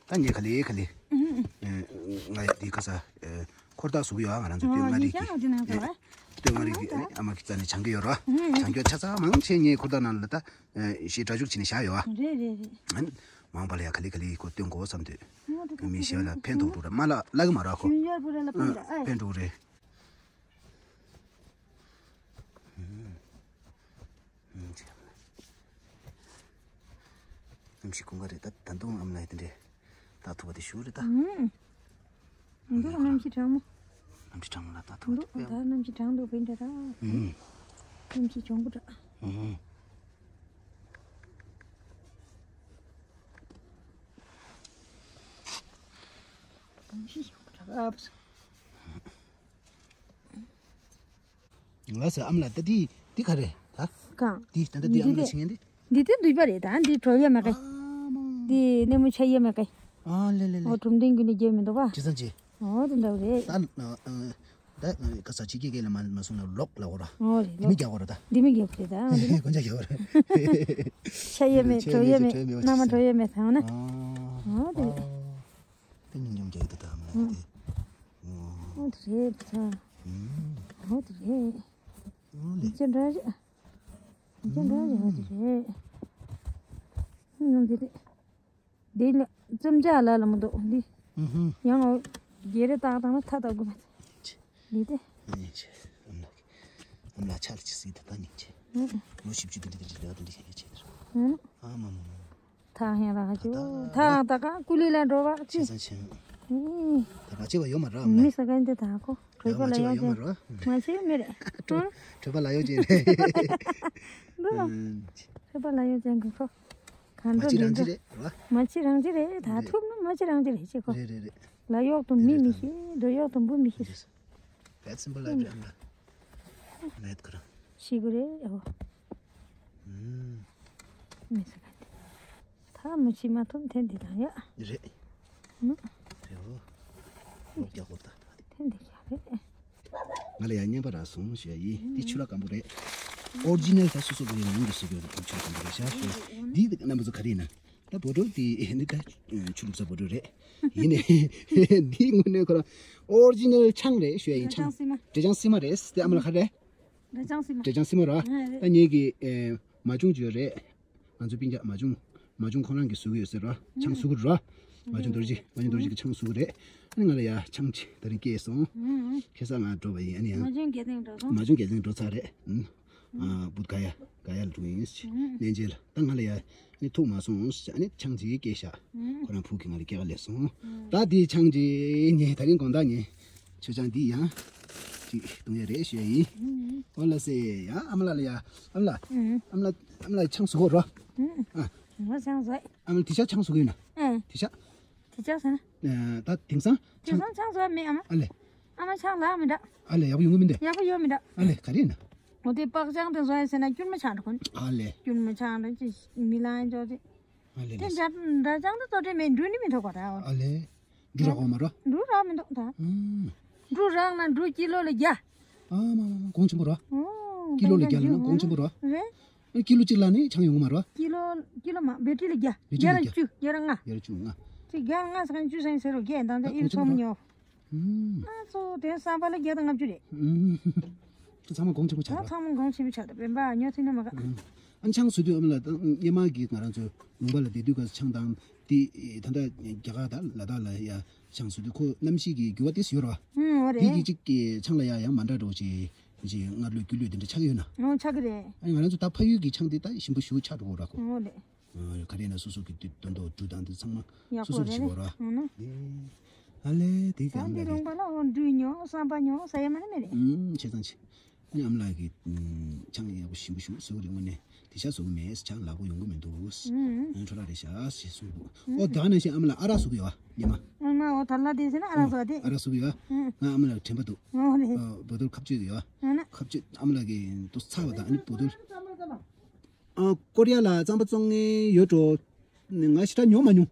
ད་ངས་ག་ལེ་ག་ལེ། ཨུམ། ཨེ། ང་ཡ་དེ་ཁ་ས། ཨེ། འཁོར་ཐག་བཟོ་གི་ཡོད་ཨ། ང་རང་ཚོ་སྟོད་མངའ་རིས་ཀྱི། ཨ། སྟོད་མངའ་རིས་ཀྱི་ཨ་ནི་ཨ་མ་གི་རྩ་ནས་སྦྱང་གི་ཡོད་རོགས། སྦྱང་རྒྱུ་ཆ་ཚང་མང་ཆེ་ངས་འཁོར་ཐག་ནང་ལ་ད། ཨེ། ཞེ་དྲག་འཇུག་བྱས་ནས་བཞག་ཡོད་ཨ། རེད་རེད་རེད། ཨ་ནི་མང་པ་ལ་ཡ་ག་ལེ་ག་ལེ་ཁོ་སྟོན་དགོས་བསམ་དུས། མི་ཞེ་བ་ལ་ཕན་ཐོགས་འགྲོ་ར་མ་ལ་ལ་གི་མ་ར་ཁོ། ཕན་འགྲོ་རེད། གནམ་གཤིས་གོང་ག་རེད། ད་ད་དུང་ཨམ་ལ་ཡི་དེ་འདྲས་ད་ཐུབ་པ་དེ་ཞུ་རེད་ད། ཨུམ། འདུག་གནམ་གཤིས་གྲང་མོ། གནམ་གཤིས་གྲང་མོ་ལ་ད་ཐུབ་པ་འདུག་དེ་ད་གནམ་གཤིས་གྲང་འདུག་པིན་འདྲ་ད། ཨུམ། གནམ་གཤིས་གྱོང་པོ་འདྲ། ཨུམ། གནམ་གཤིས་གྱོང་པོ་འདྲ། ལགས་སོ། ཨམ་ལགས་ད་འདི་འདི་ག་རེ་ད། གང་། འདི་ད་ལྟ་འདི་ཨམ་ལགས་བྱེད་མཁན་འདི། འདི་དེ་འདུས་པ་རེད་ད། འདི་གྲོ་ཡ་མེད་གི། ཨ་མ། འདི་ནས་མོ་ཆ་ཡ་མེད་གི། ཨ་ལེ་ལེ་ལེ། ཨོ་གྲུམ་ཏིང་གི་ནི་རྒྱལ་མི་འདུག་པ། ཇི་ཙམ་ཅི། ཨོ་དེ་འདྲ་རེད། ད་ཨ་ད་ག་ས་ཅི་སྐད་སྐད་ལ་མ་མ་སོང་ན་ལོག་ལ་འོ་ར། ཨོ་རེད། འདི་མི་རྒྱག་འོ་ར་ད། འདི་མི་རྒྱག་རེད་ད། ཨོ་དེ་ནི་གོན་ཆ་རྒྱག་འོ་ར། ཆ་ཡ་མེད་གྲོ་ཡ་མེད། ནང་མ་གྲོ་ཡ་མེད་ཐང་ན། ཨོ་དེ་རེད། དེ་ཉུང་ཉུང་རྒྱག་ཡོད་ད་ད་མ་དེ། ཨོ་དེ་རེད་ད། ཨོ་དེ་རེད། ཨོ་ལེ། ཅི་འདྲ་རེད། ཅི་འདྲ་རེད་དེ་རེད། ཨུམ་དེ་དེ། འདི་ལ་བཙུམ་ལྕགས་ལ་ལ་མི་འདུག་འདི། ཨུ་ཧུམ། ཡང་ཨོ་སྒེར་རེ་ཏག་ཏག་ན་ཐ་ཏག་དགོས་མ། འདི་དེ། ཨ་ནི་ཆེ་ཨམ་ལགས། ཨམ་ལགས་ཆ་ལ་ཅི་སྲིད་ད་ད་ཉིན་ཆེ། ཨུ། ལོ་བཞི་བཅུ་དེ་འདྲ་དེ་འདྲ་ལ་དེ་འདྲ་བྱས་ཡོད་ཆེ་དེ་རེད། ཨུ། ཨ་མ་མ་མ། ཐག་ཧེ་ར་ཧ་ཅོ། ད་ད་ཐག་ད་ག་ཀུ་ལི་ལ་འགྲོ་བ་ཆེ་ཅི། ཚང་ཆེ། ཨུ། ད་མ་ཆེ་བ་ཡོད་མ་ར་ཨམ་ལགས། མི་ས་ག་འདི་ད་ཁོ། གྲོད་པ་ལ་ཡོད་ཅན། མ་ཆེ་མི་རེད། གྲོད་པ་ལ་ཡོད་ཅན་རེད། འདི་ལ། གྲོད་པ་ལ་ཡོད་ཅན་གི་ཁོ། གང་འདྲ་མ་ཅི་རང་ཅི་རེད་ར། མ་ཅི་རང་ཅི་རེད་ད། ཐུབ་ན་མ་ཅི་རང་ཅི་རེད་ཅེ་ཁོ། རེད་རེད་རེད། ལ་ཡོག་ཏུ་མི་མི་ཤེས། འགྲོ་ཡོག་ཏུ་འབུ་མི་ཤེས། That's simple life. ཤི་གི་རེད་ཨོ། མི་ཟེར་ག་དེ། ད་མི་ཤི་མ་ཐུབ་ཐེན་འདི་དང་ཡ། རེད། ནུ། རེད་འོ། ལོག་རྒྱག་གོ་ད། ཐེན་འདི་ཡ་རེད། ང་ལ་ཡང་རྔན་པ་རག་སོང་ཞེས་ཡིན། འདི་ཆུ་ར་སྐམ་པོ་རེད། ཨོ་རི་ཇི་ནལ་ད་སོ་སོ་གི་ནང་གི་སུ་གི་ཆུ་སྐམ་པོ་རེད་ཤག་འདི་རྣམ་པ་ཚོ་ག་རེ་ཡིན་ན། ད་བོ་ཏྲོ་དེ་ནི་ད་ཆུ་རུབ་ས་བོ་ཏྲོ་རེད། ཡིན་ནའི་འདི་དངོས་གནས་ཁོ་རང་ཨོ་རི་ཇི་ནལ་ཆང་རེད་ཞུ་ཡ་ཡིན། ཆང་། བྲེ་ཆང་སི་མ་རེད། དེ་ཨ་མ་ལ་ག་རེ། བྲེ་ཆང་སི་མ། བྲེ་ཆང་སི་མ་ར། ད་ངེད་ཀྱི་མ་ཆུང་ཅིག་ཡོད་རེད། ང་ཚོ་སྤུན་ཀྱག་མ་ཆུང་། མ་ཆུང་ཁོ་རང་གིས་བཟོ་གི་ཡོད་ཟེར་ར། ཆང་བཟོ་གི་ར། མ་ཆུང་རྡོ་རྗེ། མ་ཆུང་རྡོ་རྗེ་གིས་ཆང་བཟོ་གི་རེད། ཨ་ནི་ང་ལ་ཡ་ཆང་ཅིག་དེ་རིང་སྐྱེས་སོང་། ཁ་སང་ང་འགྲོ་བ་ཡིན། ཨ་ནི་ཡང་། མ་ཆུང་རྒྱལ་སྟེང་འགྲོ་སོང་། མ་ཆུང་རྒྱལ་སྟེང་འགྲོ་ཚར་རེད། ཨུམ། ཨ། བུ་ག་ཡ། ག་ཡ་ལ་འགྲོ་ཡིན། གནས་མཇལ་ལ། ད་ང་ལ་ཡ་ནི་ཐུག་མ་སོང་། ཨ་ནི་ཆང་ཅིག་སྐྱེས་ཤག་ཁོ་རང་བུ་གིས་ང་ལ་སྐྱེལ་ག་སླེབས་སོང་། ད་དེའི་ཆང་ཅིག་ངས་དེ་རིང་དགོང་དག་ངས་མཆོད་ཆང་འདི་ཡང་ཅིག་བཏུང་ཡ་རེད་ཞུ་ཡ་ཡིན། ཨོ་ལགས་སེ། ཡ་ཨ་མ་ལགས་ལ་ཡ། ཨ་མ་ལགས། ཨ་མ་ལགས། ཨ་མ་ལགས་ཆང་བཟོ་གོ་རོ། ཨ། ང་ཆང་བཟོ། ཨ་མ་ལགས་དེ་ཤ་ཆང་བཟོ་གི་ཡོད་ན། ཨ། དེ་ཤ། དེ་ཤ་ཟེར་ན། ཨ། ད་དེང་སང་ཆང་། དེང་སང་ཆང་བཟོ་མེད་ཨ་མ། ཨ་ལེ། ཨ་མ་ཆང་ལག་མི་འདྲ། ཨ་ལེ་ཡག་པོ་ཡོང་གི་མི་འདུག་ཡག་པོ་ཡོང་མི་འདུག་ཨ་ལེ་ག་རེ་ཡིན་ན། འོ་དེ་པག་ཆང་དེ་བཟོ་ཡ་ཟེར་ན་སྐྱུར་མོ་ཆང་འདྲ་ཁོ། ཨ་ལེ། སྐྱུར་མོ་ཆང་འདྲ་ཅི་མི་ལང་འཇོག་ཅི། ཨ་ལེ་ལེ། དེ་འདྲ་འདྲ་ཆང་དེ་བཙོ་བྲེ་མེད་འབྲུ་ནི་མི་ཐོགས་པ་ད། ཨ་ལེ། འབྲུ་རག་གོ་མ་རོ། འབྲུ་རག་མི་འདུག་ད། ཨུམ། འབྲུ་རག་ན་འབྲུ་ཀི་ལོ་ལ་བརྒྱ། ཨ་མ་མ་མ་གོང་ཆེན་པོ་རོ། ཨོ། ཀི་ལོ་ལ་བརྒྱ་ལ་ན་གོང་ཆེན་པོ་རོ། རེད། ཨ་ཀི་ལོ་གཅིག་ལ་ནི་ཆང་ཡོང་གི་མ་རོ། ཀི་ལོ་ཀི་ལོ་མ་བེ་ཏྲི་ལ་བརྒྱ། བེ་ཏྲི་ལ་བརྒྱ། བརྒྱ་ར་བཅུ་བརྒྱ་ར་ལྔ། བརྒྱ་ར་བཅུ་ལྔ། ཅིག་བརྒྱ་ར་ལྔ་ཟེར་མཁན་བཅུ་ཟེར་ཟེར་རོ་བརྒྱད་དང་དེ་ཨིན་ཚོམ་ཉོ། ཨུམ། ཨ་ཚོ་དེ་བསམ་པ་ལ་བརྒྱ་དང་ལྔ་བཅུ་རེད། ཨུམ། ཚང་མ་གོང་ཆེན་པོ་ཆགས་རོ། ཚང་མ་གོང་ཆེན་པོ་ཆགས་ད་བེམ་པ་ཉོ་ཚིག་ནི་མ་ག་ཨུམ། ཨ་ནི་ཆང་བཟོ་དུས་ཨ་མ་ལགས་ད་སྔོན་མ་གི་ང་རང་ཚོ་ལུང་པ་ལ་བསྡད་དུས་ག་ཆང་དང་དེ་ད་ལྟ་རྒྱ་གར་དང་ལ་དྭགས་ལ་ཡ་ཆང་བཟོ་དུས་ཁོ་གནམ་གཤིས་ཀྱི་འགྱུར་བ་དེ་ཡོད་རེད་བ། ཨུམ། འོ་རེད། དེ་གི་གཅིག་གི་ཆང་ལ་ཡ་ཡང་མ་འདྲ་འགྲོ་ཅིག་ཅིག་མངར་ལོས་སྐྱུར་ལོས་དེ་འདྲ་ཆགས་ཀྱི་ཡོད་ན། ཨོ་ཆགས་ཀྱི་རེད། ཨ་ནི་ང་རང་ཚོ་ད་ཕ་ཡུལ་གྱི་ཆང་དེ་ད་ཞིམ་པོ་ཞེ་པོ་ཆགས་འགྲོ་གི་ར་ཁོ། ཨོ་རེད། ཨ་ག་རེ་ན་སོ་སོ་གི་དུས་དོན་དུ་འབྲུ་དང་དེ་ཚང་མ་ཡག་སོ་སོ་པོ་རེད་བྱེད་རེད། དགོས་ར། ཨོ་ན། ཨ་ལེ་དེ་ག་ད་འདི་རུང་པ་ལ་འོ་འབྲུ་ཉོ་བསམ་པ་ཉོ་ཟ་ཡ་མ་ནི་མེད་རེད། ཨུམ་ཆེ་ཚང་ཆེ། ཨ་ནི་ཨ་མ་ལགས་ཀྱིས་ཨུམ་ཆང་ཡག་པོ་ཞིམ་པོ་ཞིག་བཟོ་གི་རེད། དངོས་གནས་དེ་ཤ་བཟོ་གི་མེད། ཆང་ལག་པོ་ཡོང་གི་མི་འདུག་ཨུམ། ཨ་འཕྲོ་བརླག་རེད་ཤག་ཞེས་གསུངས་འདུག་ཨོ་དེ་ག་ནང་བཞིན་ཨ་མ་ལགས་ཨ་རག་བཟོ་གི་ཡོད་བ་ཉི་མ། ཨ་མ་འོ་ད་ལ་དེ་ཟེར་ན་ཨ་རག་བཟོ་བ་དེ། ཨ་རག་བཟོ་གི་ཡོད་བ། ཨུམ། ང་ཨ་མ་ལགས་དྲན་པ་འདུག་ཨོ་རེད། ཨ་བོ་ཏོལ་ཁ་གཅོད་ཡོད་བ། ཨ་ན། ཁ་གཅོད་ཨ་མ་ལགས་ཀྱིས་ཏོག་ཚ་བ་དང་ཨ་ནི་བོ་ཏོལ། ཨ་ཀོ་རི་ཡ་ལ་རྩམ་པ་བཙོང་མཁན་ཡོད་འགྲོ། ང་ཞེ་དྲག་ཉོ་མ་མྱོང་།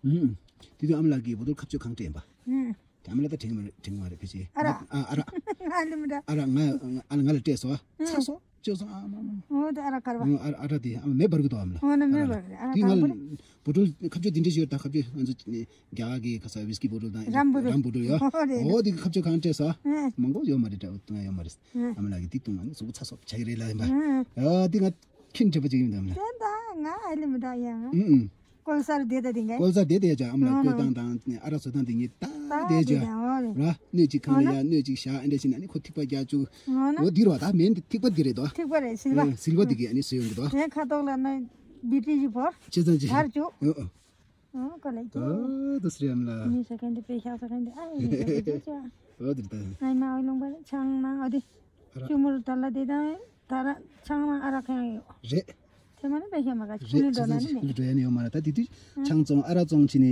ཨུམ། དེ་དུས་ཨ་མ་ལགས་ཀྱིས་བོ་ཏོལ་ཁ་གཅོད་གང་སྤྲད་ཡིན་པ། ཨུམ། དེ་ཨ་མ་ལགས་ད་དྲན་གྱི་མ་རེད། དྲན་གྱི་མ་རེད་ཕལ་ཆེར། ཨ་རག་ཨ་ཨ་རག་ཨ་ལེ་མི་འདྲ། ཨ་རག་ང་ང་ལ་སྤྲད་སོང་ཨ། ཚ་སོང་། ཅོ་སོང་ཨ་མ་མ། འོ་དེ་ཨ་ར་དཀར་བ། ཨ་ཨ་ར་དེ་ཨ་མ་མེ་འབར་གི་དོ་ཨ་མ་ལ། འོ་ན་མེ་འབར་གི་ཨ་ར་དེ་ང་དང་པོ་རེད། བོ་ཊལ་ཁ་ཕྱོགས་དེ་འདྲ་ཞིག་ཡོད་ད། ཁ་ཕྱོགས་ང་ཚོ་རྒྱ་གར་གི་ཁ་ས་ཝིས་ཀི་བོ་ཊལ་དང་རམ་བོ་ཊལ། རམ་བོ་ཊལ་ཡོད། འོ་རེད། འོ་དེ་ཁ་ཕྱོགས་གང་སྤྲད་སོ། ཨ་མང་པོ་ཡོད་མ་རེད། འདྲ་བོ་ཡོད་མ་རེད། ཨ་མ་ལ་གི་དེ་བཏུང་ཨ་ནི་གཟུགས་པོ་ཚ་སོབ་ཆགས་ཀྱི་རེད་ལ་ཡིན་པ། ཨ་དེ་ང་ཁྱོད་འདྲ་པོ་ཅིག་ཡིན་དམ་ལ། དེ་ད་ང་ཨ་ལི་མི་འདྲ་ཡང་། ཨུ་ཨུ། བཀོལ་སར་བསྡད་ད་དེ་འགའ། བཀོལ་སར་བསྡད་དེ་ཡ་ཅག་ཨ་མ་ལ་ཨ་བཀོལ་སྟངས་དང་ཨ་ར་བཟོ་སྟངས་དེ་ངས་ད་ད་བསྡད་ཅག་དེ་ཡང་འོ་རེད། ར་སྣོད་ཅིག་གང་ལ་ཡ་སྣོད་ཅིག་བཞག་ཨ་འདྲ་བྱས་ན་ཨ་ནི་ཁོ་ཐིགས་པ་རྒྱག་བཅུག་འོ་ན་འོ་འདི་རོ། ད་མེན་འདི་ཐིགས་པ་འདི་རེད་དོ། ཐིགས་པ་རེད། སིལ་བ། ཨེ་སིལ་བ་འདི་གི་ཨ་ནི་བཟོས་ཡོང་གི་དོ། དེ་ཁ་ཐོག་ལ་ན་བི་ཏི་ཞིག་བོར། ཅེ་ཙང་ཅི། བར་བཅུག་ཨོ་ཨོ། ཨོ་ཀ་ལེ་ཀེ། ཨོ་དུ་སི་རེ་ཨ་མ་ལ། མི་ས་ཁན་དེ་པེ་ཤག་ས་ཁན་དེ་ཨ་ཡེ་ཡེ་ཡེ་ཡེ། ཨོ་དེ་ད། ཨ་མ་ཨོ་ལུང་པ་ཆང་ན་ཨོ་དེ། ཨ་ར། ཆུ་མུར་ད་ལ་དེ་དང་ད་ར་ཆང་ན་ཨ་ར་ཁ་ཡང་ཡོད། རེད། དེ་མ་ན་པེ་ཤག་མ་ག་ཆུ་རེད། ནི་ཅེ་འགྲོ་ན་ཙང་ནི་ཅི་མེད། ལུ་འགྲོ་ཡ་ནི་ཡོད་མ་ར། ད་དེ་དུས་ཆང་བཙོང་ཨ་ར་བཙོང་བྱས་ནས་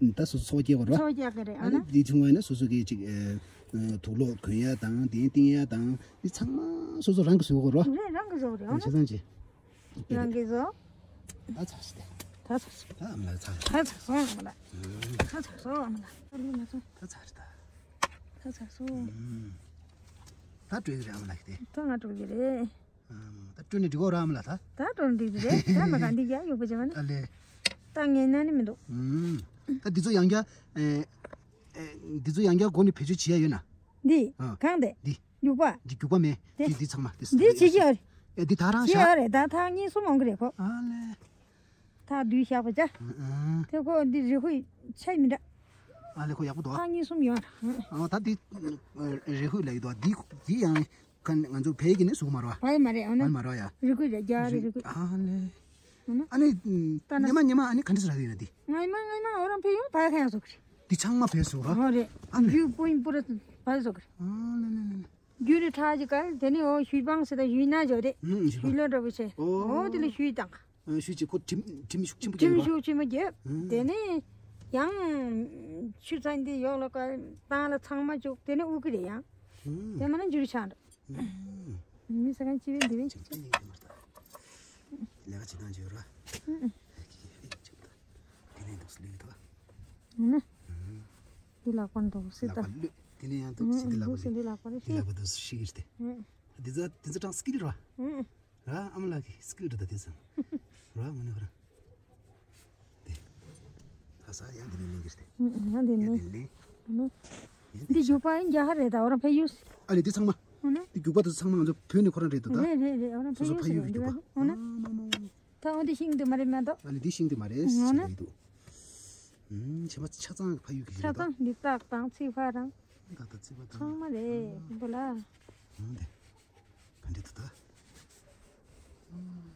ད་སོ་སོ་འཚོ་བ་སྐྱེལ་དགོས་རོ། འཚོ་བ་སྐྱེལ་གི་རེད། ཨ་ཨ་ནི་ནི་དེ་བྱུང་བ་ཡིན་ན་སོ་སོ་གི་ཅིག་དུག་སློག་གོན་ཡ་དང་དེ་བཏིང་ཡ་དང་དེ་ཚང་མ་སོ་སོ་རང་གི་བཟོ་དགོས་རོ། རེད། རང་གི་བཟོ་རེད། ཨ་ནི་ཅེ་ཚང་ཅི། རང་གི་བཟོ། ད་ཚར་ཤི་ཏེ། ད་ཚར་ཤི། ད་ཨ་མ་ལ་ཚར། ད་ཚར་སོང་ཨ་མ་ལ། ད་ཚར་སོང་ཨ་མ་ལ། ད་ལུས་མ་སོང་། ད་ཚར་ད། ད་ཚར་སོང་། ད་སྤྲོད་ཀྱི་རེད་ཨ་མ་ལ་ཁི་ཏེ། ད་ང་སྤྲོད་ཀྱི་རེད། ད་སྤྲོད་ནས་འགྲིག་གོ་ར་ཨ་མ་ལ་ད། ད་སྤྲོད་ནས་འགྲིག་གི་རེད། ད་མ་ག་འདི་རྒྱ་ཡོད་པ་ཅེ་མ་ན། ཨ་ལེ། ད་ངས་ན་ནི་མི་འདུག་ད་འདི་ཚོ་ཡང་བསྐྱར་ཨེ་ཨེ་འདི་ཚོ་ཡང་བསྐྱར་སྒོ་ནས་བེད་སྤྱོད་བྱེད་ཡ་ཡོད་ན། འདི་ཨ་གང་དེ། འདི། རྒྱུག་པ། འདི་རྒྱུག་པ་མེད། དེ་འདི་འདི་ཚང་མ་དེ་འདི་བྱེད་ཀྱི་ཡོད་རེད། ཨེ་འདི་ད་རང་བྱེད་ཡོད་རེད། ད་ཐག་གཉིས་གསུམ་འོང་གི་རེད་ཁོ། ཨ་ལེ། ཐག་བསྡུས་བཞག་པ་ཅག་ཨ་ཨ། དེ་ཁོ་འདི་རེ་ཧུའི་ཆ་མི་འདྲ། ཨ་ལེ་ཁོ་ཡག་པོ་འདུག་ཨ། ཐག་གཉིས་གསུམ་ཡོད་རེད། ཨ་ད་འདི་རེ་ཧུའི་ལ་ཡི་འདུག་འདི་འདི་ཡང་ཁ་ང་ཚོ་བལ་གྱི་ནི་བཟོ་གི་མ་རེད་བ། བལ་མ་རེད་ཨ་ན། བལ་མ་རེད་ཡ། རེ་ཧུའི་རེད། རྒྱ་རེད་རེ་ཧུའི། ཨ་ལེ། ཨ་ན། ཨ་ནི་ད་ན། ཉི་མ་ཉི་མ་ཨ་ནི་ག་འདྲ་ཟེར་ར་ཡོད་ན་འདི། ང་ཉི་མ་ང་ཉི་མ་ཨོ་རང་ཕེ་ཡོང་བལ་ཁ་ཡང་བཟོ་གི་རེད། འདི་ཚང་མ་བལ་བཟོ་ར། ཨོ་རེད། ཨ་ནི། རྒྱུ་པུ་ཡིན་པུ་ར་བལ་བཟོ་གི་རེད། ཨ་ལེ་ལེ་ལེ། རྒྱུ་རེ་ཁྲ་ཅིག་ག་དེ་ནི་འོ་ཞུས་པང་ཟེར་ད་ཞུས་ན་འཇོག་དེ། ཨུམ་ཞུས་པ། ཞུས་ལོ་འདྲ་བོ་བྱས། ཨོ། འོ་དེ་ལ་ཞུས་དང་། ཨ་ཞུས་ཅིག་ཁོ་དྲིམ་དྲིམ་ཤུགས་ཆེན་པོ་དྲིམ་རྒྱག་རོགས། ཤུགས་ཆེན་པོ་རྒྱབ། ཨུམ། དེ་ནི་ཡང་ཆུ་ཚན་དེ་ཡོག་ལ་ཀ་བཏང་ལ་ཚང་མ་བཅུག་དེ་ནི་དབུག་གི་རེད་ཡང་། ཨུམ། དེ་མ་ན་འཇུ་རི་ཆགས་འགྲོ། ཨུམ། མི་ས་གང་ཅི་བས་འདི་བས་ཅིག་ཅིག་ལས་ཀ་བྱེད་སྟངས་བྱེད་ར། ཨུམ། དེ་ནས་འདུག་སེ་ལས་ཀ་འདུག་ཨུམ། འདི་ལག་པ་འདུག་སེ་ད། ལག་པ་ལུས། དེ་ནས་ཡང་འདུག་སེ་འདི་ལག་པ་འདུག་སེ་འདི་ལག་པ་རེད་འདི་ཤེས། ལག་པ་འདུག་སེ་ཤི་གི་རེད་དེ། ཨུམ། འདི་ཚོ་འདི་ཚོ་ཀྲང་སི་ཀིལ་ར། ཨུམ། ར་ཨ་མ་ལགས་ཀྱི་སི་ཀིལ་རེད་ད་དེ་ཚོ། ར་ངོ་ནས་ཧོ་ར། དེ། ད་ས་ཡང་འདི་ནས་ལེན་གྱི་རེད། ཨུམ་ཡང་འདི་ནས། ཡང་འདི་ནས་ལེན། ཨུམ། འདི་རྒྱུག་པ་ཡང་རྒྱ་གར་རེད་ད་ཨོ་རང་ཕ་ཡུལ། ཨ་ལེ་འདི་ཚང་མ། ཨུམ། འདི་རྒྱུག་པ་དེ་ཚོ་ཚང་མ་ང་ཚོ་བོད་ནས་ཁོ་རང་རེད་འདུག་ད། རེད་རེད་རེད་ཨོ་རང་ཕ་སོ་སོ་ཡུལ་ཕ་ཡུལ་གྱི་རྒྱུག་པ། ཨུམ། ཨ་མ་མ་མ། ད་འོ་འདི་ཤིང་དེ་མ་རེད་མ་གཏོགས། ཨ་ལེ་འདི་ཤིང་དེ་མ་རེད། ཨོ་ན། རེད་འདུག་ཨུམ། ཆ་མ་ཆ་ཚང་ཕ་ཡུལ་གྱི་ཆ་རེད་ད། ཚང་འདི་སྟག་དང་ཚིག་ཕ་རང་། སྟག་དང་ཚིག་ཕ་དང་། ཚང་མ་རེད་ཨུམ། འདི་ལ། ཨུམ་དེ། ག་འདྲ་འདུག་ད། ཨུམ།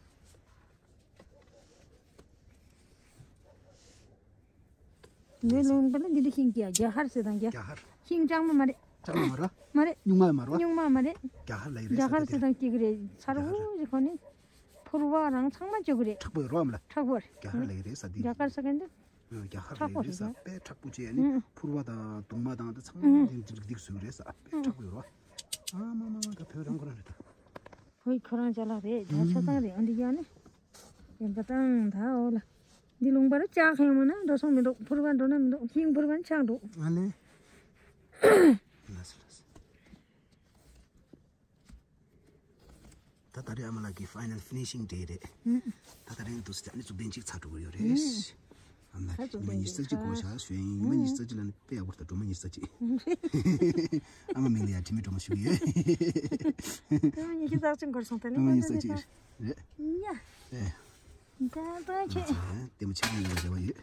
འདི་ལུང་པ་ལ་འདི་འདྲ་ཤིང་སྐྱེ་རྒྱ་ཧར་ཟེར་དང་རྒྱ། རྒྱ་ཧར། ཤིང་གཙང་མ་མ་རེད། གཙང་མ་མ་རེད། མ་རེད། སྨྱུག་མ་མ་རེད། སྨྱུག་མ་མ་རེད། རྒྱ་ཧར་ལ་ཡི་རེད་རྒྱ་ཧར་ཟེར་དང་སྐྱེ་གི་རེད། ཚ་རུ་ཞིག་ཁོ་ནི། ཕུར་བ་རང་ཚང་མ་བཅུག་གི་རེད། མཁྲེགས་པོ་ཡོད་རོགས་མ་ལ། མཁྲེགས་པོ་རེད། རྒྱ་ཧར་ལ་ཡི་རེད་ས་འདི། རྒྱ་གར་ས་གན་འདི། རྒྱ་ཧར་ལ་ཡི་རེད་ས་དཔེ་མཁྲེགས་པོ་བྱས་ནི་ཕུར་བ་དང་གདུང་མ་དང་འདི་ཚང་མ་འདི་འདི་རིག་རིག་བཟོས་རེད་ས་དཔེ་མཁྲེགས་པོ་ཡོད་རོགས། ཨ་མ་མ་མ་ད་བོད་རང་ཁོ་རང་རེད་ད། བོད་ཁྱོད་རང་ཅ་ལག་རེད་ད་ཆ་ཚང་རེད་ཨ་འདི་ཡ་ནི། ཡིན་པ་དང་ད་འོ་ལ། འདི་ལུང་པར་ལྕགས་ཁེངས་མ་ན་འགྲོ་སོང་མི་འདུག་ཕུར་བ་འགྲོ་ན་མི་འདུག་ཧིང་ཕུར་བ་ཆག་འདུག་ཨ་ལེ། ལགས་སོ་ལགས་སོ། ད་ད་རེས་ཨ་མ་ལགས་ཀྱི་ཕའི་ནལ་ཕི་ནི་ཤིང་ཌེ་རེད། ད་ད་རེས་འདུག་སེ་ཨ་ནི་གཙུག་ཕྲེང་གཅིག་ཚར་འགྲོ་གི་ཡོད་རེད། ཨ་མ་ལགས་ཉི་མ་ཉི་ཤུ་རྩ་གཅིག་འགོར་བཞག་ཞུ་ཡིན། ཉི་མ་ཉི་ཤུ་རྩ་གཅིག་ལ་ནི་དཔེ་ཡག་པོ་རེད་ད། སྒྲོལ་མ་ཉི་ཤུ་རྩ་གཅིག་ཨ་མ་མིང་ལ་ཡང་དྲི་མེད་སྒྲོལ་མ་ཞུ་གི་ཡོད། ཉི་ཤུ་རྩ་གཅིག་འགོར་སོང་ད་ནི། སྒྲོལ་མ་ཉི་ཤུ་རྩ་གཅིག་རེད། ཡ། ཨེ། ད་ད་ཆེ། ལྟད་མོ་ཆེ་གི་ཡོད་རེ་བ་ཡོད།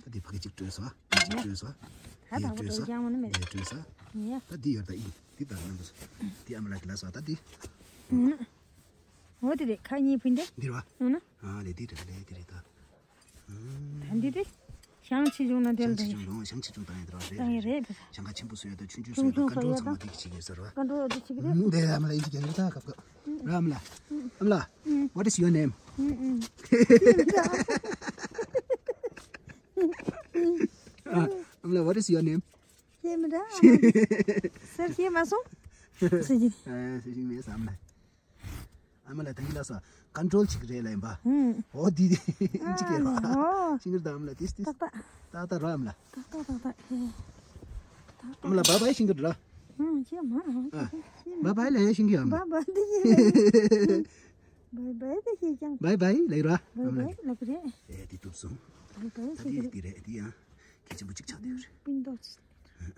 ད་དེ་ཕ་གི་གཅིག་སྤྲོད་སོང་། གཅིག་སྤྲོད་སོང་། ད་དང་པོ་སྤྲོད་ཡང་མ་ནི་མེད། དེ་སྤྲོད་སོང་། ཡ། ད་འདི་ཡོད་ད་ཡིན། འདི་ད་རྣམ་པ་ཚོ། འདི་ཨ་མ་ལགས་ཀྱི་ལ་སོ་ད་འདི། འོ་དེ་རེད་ཁ་གཉིས་ཕུན་དེ། འདི་རེད་བ། འོ་ན། ཨ་ལེ་འདི་རེད་ལེ་འདི་རེད་ད། ད་འདི་དེ། ཞང་ཆེ་ཆུང་ན་དེ་ལ་ཞང་ཆེ་ཆུང་དང་ཞང་ཆེ་ཆུང་དང་ཡིན་ད་རེད། ད་ཡིན་རེད། ཞང་ཁ་ཆེན་པོ་བཟོ་ཡ་ད་ཆུང་ཆུང་བཟོ་ཡ་ད་ཀན་ཀྲོལ་ཚང་མ་འདི་གི་བྱེད་ཀྱི་ཟེར་བ། ཀན་ཀྲོལ་འདི་བྱེད་ཀྱི་རེད། འདི་ཨ་མ་ལགས་ཡིན་གྱི་རེད་ད་སྐབས་སྐབས། ར་ཨ་མ་ལགས། ཨ་མ་ལགས། What is your name? ཨ་མ་ལགས། What is your name? ཤེས་མི་འདྲ། ཟེར་ཤེས་མ་སོང་། ཟེར་གྱི། ཨ་ཟེར་ཤེས་མེད་ཨ་མ་ལགས། ཨ་མ་ལགས་ད་གིན་ལ་སོ་ཀན་ཀྲོལ་བྱེད་ཀྱི་རེད་ལ་ཡིན་པ། ཨོ་དེ་དེ་ཅི་ཀྱེ་རོ། ཤིང་ཀར་ད་ཨ་མ་ལགས་ཏིས་ཏིས། ཏག་ཏག་ཏག་ཏག་རོ་ཨ་མ་ལགས། ཏག་ཏག་ཏག་ཏག་ཨ་མ་ལགས་བཱའི་བཱའི་ཤིང་ཀར་རོ། ཨང་། ཁྱེད་མ་ཨང་། ཨ། ཁྱེད་མ། བཱའི་བཱའི་ལབ་ཤེས་ཀྱི་ཡོད་མ། བཱའི་བཱའི་དེ་ཤེས་ཀྱི་ཡོད་མ། བཱའི་བཱའི་དེ་ཤེས་ཀྱང་། བཱའི་བཱའི་ལབ་ར། བཱའི་བཱའི་ལབ་རེད། ཨེ་དེ་གཏུབ་སོང་། བཱའི་བཱའི་ད་ཟེར་དེ་གི་རེད། དེ་ཡང་གལ་ཆེན་པོ་གཅིག་ཆགས་བསྡད་ཡོད་རེད། སྤུན་མདོག་ཅིག་ལབ། ཨ།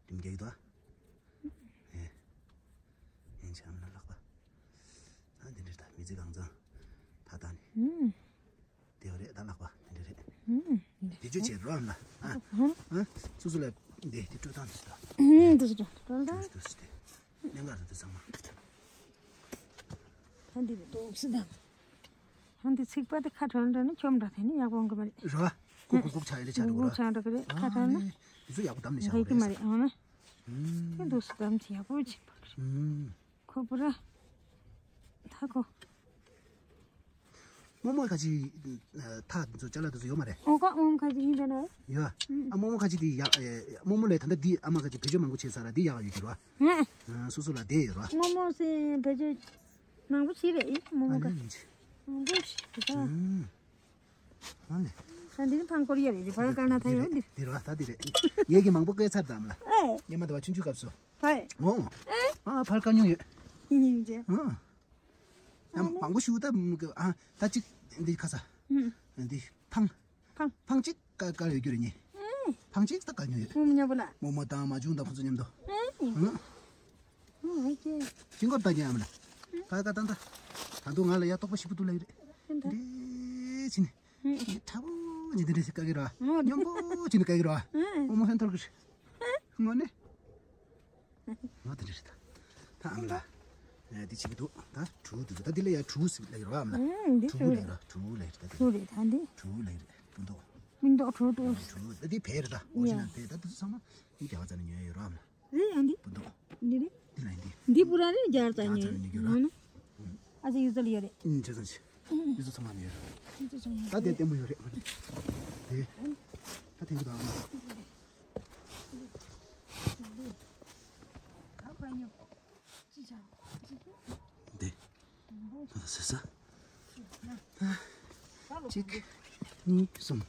དེ་མ་རྒྱག་གི་འདུག་ཨ། ཨེ། ཡིན་ཆ་མ་ལགས་པ། ཨ་འདི་འདྲ་ད་མི་ཚེ་གང་ཚང་། ད་ད་ནི། ཨུམ། དེ་བ་རེད་ད་ལགས་པ་འདི་འདྲ་རེད། ཨུམ། དེ་བརྗོད་བྱེད་རོགས་ལ། ཨ། ཨ། སོ་སོ་ལ་འདི་དེ་སྤྲོད་སྟངས་དེ་ད། ཨུམ། དེ་སྤྲོད་སྟངས་དེ། དེ་དེ་དེ་གནད་འགག་རེད་དེ་ཚང་མ། ད་འདི་རེད་འདུག་སི་ད། ཨ་འདི་ཚིག་པ་དེ་ཁ་གྲོལ་འདྲ་ནི་ཁྱོམ་འདྲ་དེ་ནི་ཡག་པོ་འོང་གི་མ་རེད། རོ། ཁུག་ཁུག་ཁུག་ཆ་ཡི་རེད་ཆ་རེད་གོ་ར། ཁུག་ཆ་འདྲ་གི་རེད་ཁ་གྲོལ་ན། དེ་ཚོ་ཡག་པོ་བསྡམས་ནས་བཞག་གི་མ་རེད། ཨང་ན། ཨུམ། དེ་འདུག་སི་བསྡམས་ཚེ་ཡག་པོ་བྱེད་པ་རེད། ཨུམ། ཁོ་པུ་ར། ད་ཁོ། རྨོ་མོ་ཁ་ཅིག་ཐག་ཚོ་ཅ་ལག་དེ་ཚོ་ཡོད་མ་རེད། ཨོ་ཀ་རྨོ་མོ་ཁ་ཅིག་ཡིན་པས་ན། ཡོད། ཨ་རྨོ་མོ་ཁ་ཅིག་དེ་ཡག་ཨེ། རྨོ་མོ་ལས་ད་ལྟ་འདི་ཨ་མ་ཁ་ཅིག་བེད་སྤྱོད་མང་པོ་བྱས་ཚར་ར་འདི་ཡག་ཡོད་ཀྱི་རོ། ཨ། སོ་སོ་ལ་དེ་ཡོད་རོ། རྨོ་མོ་སེ་བེད་སྤྱོད་མང་པོ་བྱས་རེད་རྨོ་མོ་ཨ་ཀ་ནི་མང་པོ་ཞིག་ད། ཨ་ནི། ད་འདི་ནི་ཕང་སྐོར་ཡ་རེད། འདི་ཕར་བཀར་ན་ད་ཡོད་འདི། འདི་རོ་ད་འདི་རེད། ངས་ཀྱི་མང་པོ་བཀལ་ཚར་དམ་ལ། ཨེ། ངས་མ་ད་བ་ཆུང་ཆུང་སྐབས་སུ། ཧའི། ཨོ། ཨེ། ཨ་ཕར་བཀར་མྱོང་ཡོད། ཡིན་ཡིན་ཅེ། ཨ། ཡང་མང་པོ་ཞུ་ད་ཨ་ད་ཅིག་འདི་ཁ་ས། ཨུམ། འདི་ཕང་། ཕང་། ཕང་གཅིག་བཀལ་བཀལ་ཡོད་རྒྱུ་རེད་ཉེ། ཨུམ། ཕང་གཅིག་ད་བཀལ་མྱོང་ཡོད། ཨུམ་ཉོ་པོ་ལ། རྨོ་མོ་དང་མ་ཆུང་དང་ཁོ་ཚོ་མཉམ་དུ། ཨུམ། ཨུམ། ཨུམ་ཨེ་ཅེ། ཅི་འགོར་ད་ཉེ་ཨམ་ལ། ཀ་ཀ་ཏང་ཏ། ད་དུང་ང་ལ་ཡ་རྟོག་པ་ཞིབ་པོ་འདུག་ལ་ཡོད་རེད། ཨུམ་ད། འདི་ཕྱིན། ཨུམ། ཁྲ་བོ་ཉི་འདི་འདྲ་ཞིག་བཀལ་གི་ར། ཨུམ། སྙོམས་པོ་ཅི་ནི་བཀལ་གི་ར། ཨུམ། རྨོ་མོ་ཧན་ཐོར་གི་རེད། དངོས་གནས། ང་དེ་འདྲ་རེད་ད། ད་ཨམ་ལ། ཨ་འདི་བྱེད་ཀྱི་འདུག་ད་གྲུ་འདུག་ད་འདི་ལ་ཡ་གྲུ་ཟེར་ལ་ཡོད་ར་ཨམ་ལ། ཨུམ་འདི་གྲུ་གྲུ་ལ་ཡོད་ར་གྲུ་ལ་ཡོད་ད་འདི། གྲུ་རེད་ད་འདི། གྲུ་ལ་ཡོད་རེད་སྤུན་མདོག་སྤུན་མདོག་གྲུ་འདུག་གྲུ་ད་འདི་བལ་རེད་ད། ཨོ་ཇི་ཡ། ནལ་བལ་ད་འདི་ཚང་མ་འདི་རྒྱ་གར་ཚ་ནས་ཉོས་ཡོད་ར་ཨམ་ལ། རེད་ཡ་འདི། སྤུན་མདོག་འདི་རེད། འདི་ལ་ཡིན་འདི། འདི་པུ་ར་རེད་རྒྱ་གར་ཚ་རྒྱ་གར་ཚ་ནས་ཉོས་ཡོད་ར། ཨ་ཙི་ཡུ་ཙ་ལ་ཡོད་རེད། ཨུམ་ཇེ་སང་ཆེ། ཡུ་ཙ་ཚང་མ་ནས་ཡོད་ར། ཡུ་ཙ་ཚང་མ་ད་དེ་ལྟད་མོ་ཡོད་རེད་མ་རེད། དེ། ད་དེང་གི་ད་ཨམ་ལ། འདི། ད་ཟེར་ས། གཅིག་གཉིས། གསུམ།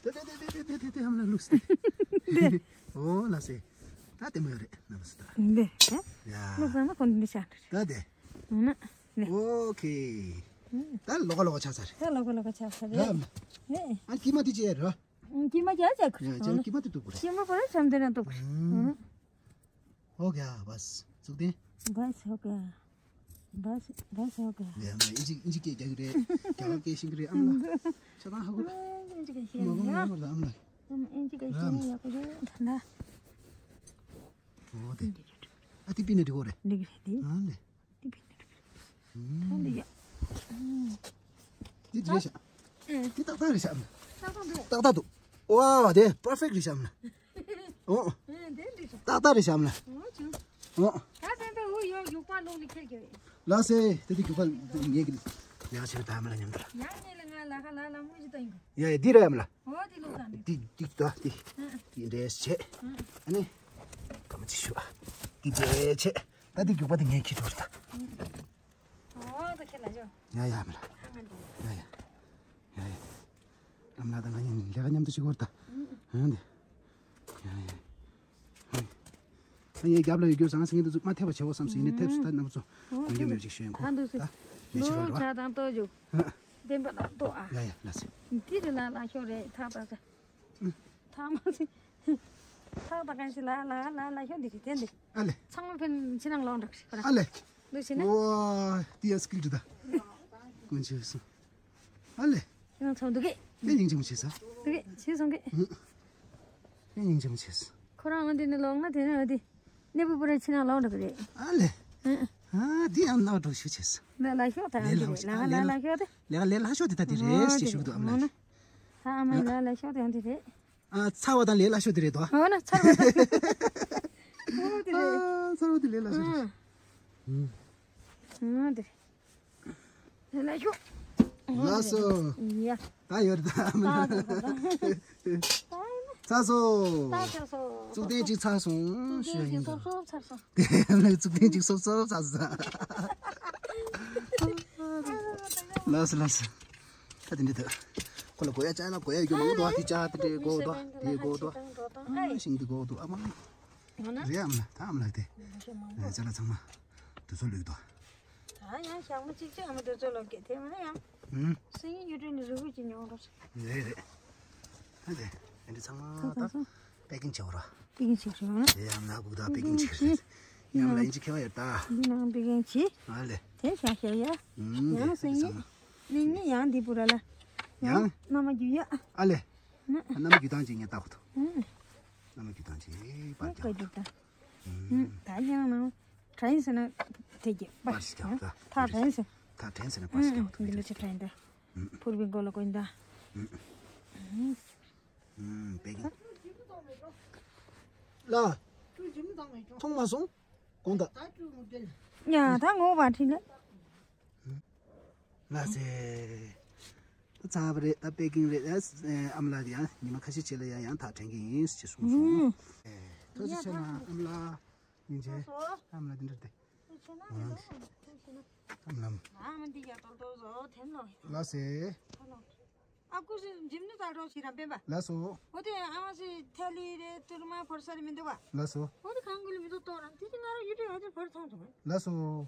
ཏེ་ཏེ་ཏེ་ཧམ་ལ་ལུགས་ཏེ། འདི། ཨོ་ལ་སེ། ད་ལྟད་མོ་ཡོད་རེད་ན་མ་སི་ད། འདི། ཡ། ལུགས་ན་ཁོ་འདི་ཤ། ད་དེ། ན། འདི། ཨོ་ཁེ། ད་ལོག་ལོག་ཆགས་ས་རེད། ད་ལོག་ལོག་ཆགས་ས་རེད། ར། ནི། ཨ་ཀི་མ་དེ་ཅེ་ར། ཀི་མ་ཅག་ཅག་ཡ་ཅག་ཀི་མ་དེ་ཏུ་གུ་རེད། ཀི་མ་པ་ཆམ་དེ་ན་ཏུ་གུ་རེད། ཨུམ། ཧོ་ག་བས་ཙུག་དེ། བས་ཧོ་ག་བས་བས་ཧོ་ག་ཡ་མ་ཨིན་ཇི་ཨིན་ཇི་སྐད་རྒྱག་གི་རེད། རྒྱ་གར་སྐད་ཤེས་ཀྱི་རེད་ཨམ་ལ། ཆ་ཚང་ཧ་གོ། ཨིན་ཇི་སྐད་ཤེས་མ་གོ་ཡ། མ་གོ་ལ་ཨམ་ལ། ཨིན་ཇི་སྐད་ཤེས་ཡ་གོ་རེད་ད་ན། ཨོ་དེ། ཨ་ཏི་པི་ནི་དི་གོ་རེད། འདི་གི་རེད་དེ། ཨ་ལེ། འདི་རེད་ཤག་འདི་ཏག་ཏག་རེད་ཤག་ཏག་ཏག་འདུག་ཏག་ཏག་འདུག་ཨོ་དེ་པར་ཕེག་རེད་ཤག་ཨོ། ཏག་ཏག་རེད་ཤག་ཨོ། ལགས་སེ། དེ་དེ་རྒྱུག་པ་ངེད་ཀྱི་ཡང་ཆེ་བའི་ད་མ་ལ་མཉམ་དུ་ལ། ཡ་ཡ་འདི་རེད་ཡ་མ་ལ། འདི་འདི་ད་འདི་འདི་འདྲས་བྱེད། ཨ་ནི། ག་མ་ཅིག་ཞུ་ཨ། འདི་འདྲས་བྱེད། ད་འདི་རྒྱུག་པ་འདི་ངས་ཁྱེར་འགྲོ་རེད་ད། ཨོ་ད་ཁྱེད་ལ་ཞོ། ཡ་ཡ་མ་ལ། ཡ་ཡ། ཡ་ཡ། ཨ་མ་ལ་ད་ང་གཉིས་ལས་ཀ་མཉམ་དུ་བྱེད་དགོས་རེད་ད། ཨ་འདི། ཡ་ཡ། ཨ་ངའི་རྒྱབ་ལ་ཡོད་རྒྱུ་བཟང་ང་སེང་གེ་འདི་ཚོ་མ་ཐེབས་པ་བྱེད་འོ་བསམ་སོང་ཡིན་ནའི་ཐེབས་སོང་ད་རྣམ་པ་ཚོ་ངོ་རྒོལ་མེད་པ་ཞིག་ཞུ་ཡིན་ཁོ་ད། ད་འདི་ཞིག་རེད་བ། ཆ་དང་ལྟོ་རྒྱུ། བདེན་པ་ལ་ལྟོ་ཨ། ཡ་ཡ་ལ་སེ། འདི་རེད་ལ་ལ་ཤོ་རེད་ཐག་ད་ད། ཐག་མ་སི། ཐག་ད་ག་ཞིག་ལ་ལ་ལ་ལ་ཤོ་འདི་རེད་དེ་འདི། ཨ་ལེ། ཚང་མ་ཕན་ཕྱི་ནང་ལོག་འགྲོ་གི་རེད། ཨ་ལེ། འདུག་ཕྱི་ནང་། ཝ། དེ་ཡ་སི་ཀིལ་རེད་ད། ཀུན་ཆེ་སོང་། ཨ་ལེ། ཁྱེད་རང་ཚོ་འདུག་གི། དེ་སྙིང་རྗེ་མོ་བྱས་ས། འདུག་གི་བྱས་སོང་གི། དེ་སྙིང་རྗེ་མོ་བྱས་ས། ཁོ་རང་འོ་འདི་ནས་ལོག་ན་དེ་ནས་འོ་འདི། གནས་སྤོ་པོ་ར་ཕྱི་ནང་ལོག་འགྲོ་གི་རེད། ཨ་ལེ། ཨ་འདི་ཡང་ནག་འགྲོ་ཞུ་བྱས་ས། ལ་ལ་ཤོག་ད་ཡང་འདི་རེད་ལ་ལ་ལ་ཤོག་དེ། ལ་ལ་ལ་ཤོག་དེ་ད་དེ་རེད་ཞེས་ཞུ་གི་འདུག་ཨ་མ་ལ། ད་ཨ་མ་ལ་ལ་ཤོག་དེ་ཡང་དེ་རེད། ཨ་ཚ་བ་དང་ལས་སླ་ཤོས་དེ་རེད་དོ། འོ་ན་ཚ་བ་དང་། འོ་དེ་རེད། ཨ་ཚ་བ་དེ་ལས་སླ་ཤོས་རེད། ཨ་དེ་རེད། ལས་སླ་ཤོས། ལགས་སོ། ཡ། ད་ཡོད་རེད་ད། ད་ཚ་སོང་། ད་ཚ་སོང་། གཙུག་རྟེན་གཅིག་ཚར་སོང་ཞུ་ཡ་ཡིན་ད། གཙུག་རྟེན་གཅིག་སོབ་སོབ་ཚར་སོང་། དེ་ལ་གཙུག་རྟེན་གཅིག་སོབ་སོབ་ཚར་སོང་། ལགས་སོ་ལགས་སོ། ད་དེ་འདྲ་ད། ཁོ་ལ་དགོས་ཡ་ཅག་ལ་དགོས་ཡ་ཡོད་མང་པོ་འདུག་དེ་ཅག་དེ་འདྲ་དགོས་འདུག་དེ་དགོས་འདུག་ཨ་ཤིང་དེ་དགོས་འདུག་ཨ་མ། ཡོང་ན། རེད་ཨ་མ་ལགས། ད་ཨ་མ་ལགས་དེ། མ་ཤེས་མང་པོ། ཨ་ཅ་ལག་ཚང་མ་དུས་ཚོད་ལུས་འདུག་ད་ཡང་ཞག་མ་གཅིག་ཅིག་ཨ་མ་དུས་ཚོད་ལོག་གེ་དེ་མ་ན་ཡང་། ཨུམ། སང་ཉིན་ཡུལ་གྲུ་ནས་རུ་ཁུག་ཅིག་ཉོ་རོགས། རེད་རེད། ཨ་ལེ། ཨ་འདི་ཚང་མ་ད་པེ་ཀིང་བྱེད་འོ་ར། པེ་ཀིང་བྱེད་རོགས། དེ་ཡང་ན་ཕུག་ད་པེ་ཀིང་བྱེད་རེད། ཡང་ལ་ཨིན་ཇི་ཁེ་བ་ཡོད་ད། འདི་ནང་པེ་ཀིང་བྱེད། ཨ་ལེ། དེ་ཤ་ཤ་ཡ། ཨུམ། ཡང་སང་ཉིན། ནིང་ནི་ཡང་འདི་པུ་ར་ལ། ཡང་། མནའ་མ་རྒྱུ་ཡ། ཨ་ལེ། མནའ་མ་རྒྱུ་སྟངས་ཅིག་ངས་ལྟ་དགོས་འདུག་ཨུམ། མནའ་མ་རྒྱུ་སྟངས་ཅིག་པར་རྒྱག་དགོས་འདུག་ད། ཨུམ། ད་ཡང་ན། དྲན་ཟེར་ན་དེ་གྱི་པར་པར་ཞིག་རྒྱག་ད། ཐག་དྲན་ཟེར། ཐག་དྲན་ཟེར་ན་པར་ཞིག་རྒྱག་འདི་ལ་ཅི་དྲན་ད། ཕུར་བུའི་མགོ་ལ་གོན་ད། ཨུམ། པེ་ཀིང་། ལ། མཐོང་མ་སོང་། དགོངས་དག་ཡ་ད་ངོ་བ་ཁྲིད་ལ། ལགས་སེ། ད་ཚར་བ་རེད། ད་པེ་ཀིང་རེད། ཨ་ཨ་མ་ལགས་ཡང་ཉི་མ་ཁ་ཤས་རྗེས་ལ་ཡང་ཡང་ཐག་དྲན་གྱི་ཡིན་ཞེས་གསུངས་སོང་། ཨེ། ཐུགས་རྗེ་ཆེ་གནང་ཨ་མ་ལགས། སྙིང་རྗེ། ཨ་མ་ལགས་འདི་འདྲ་སྟེ། ཨ་མ་ལགས། ལགས་སེ། ཨ་ཁུ་སི་འཇིམ་ནུ་ད་རོགས་ཤིག་རང་སྤེན་པ། ལགས་སོ། འོ་དེ་ཨ་མ་སི་ཐ་ལི་རེད་ཏུར་མ་ཕོར་ས་རེད་མི་འདུག་བ། ལགས་སོ། འོ་དེ་གང་གི་ལ་མི་འདུག་ཏོ་རང་དེ་ཅི་ང་རང་ཡུ་ཊུབ་ཡོད་དེ་ཕར་མཐོང་ཐུབ། ལགས་སོ།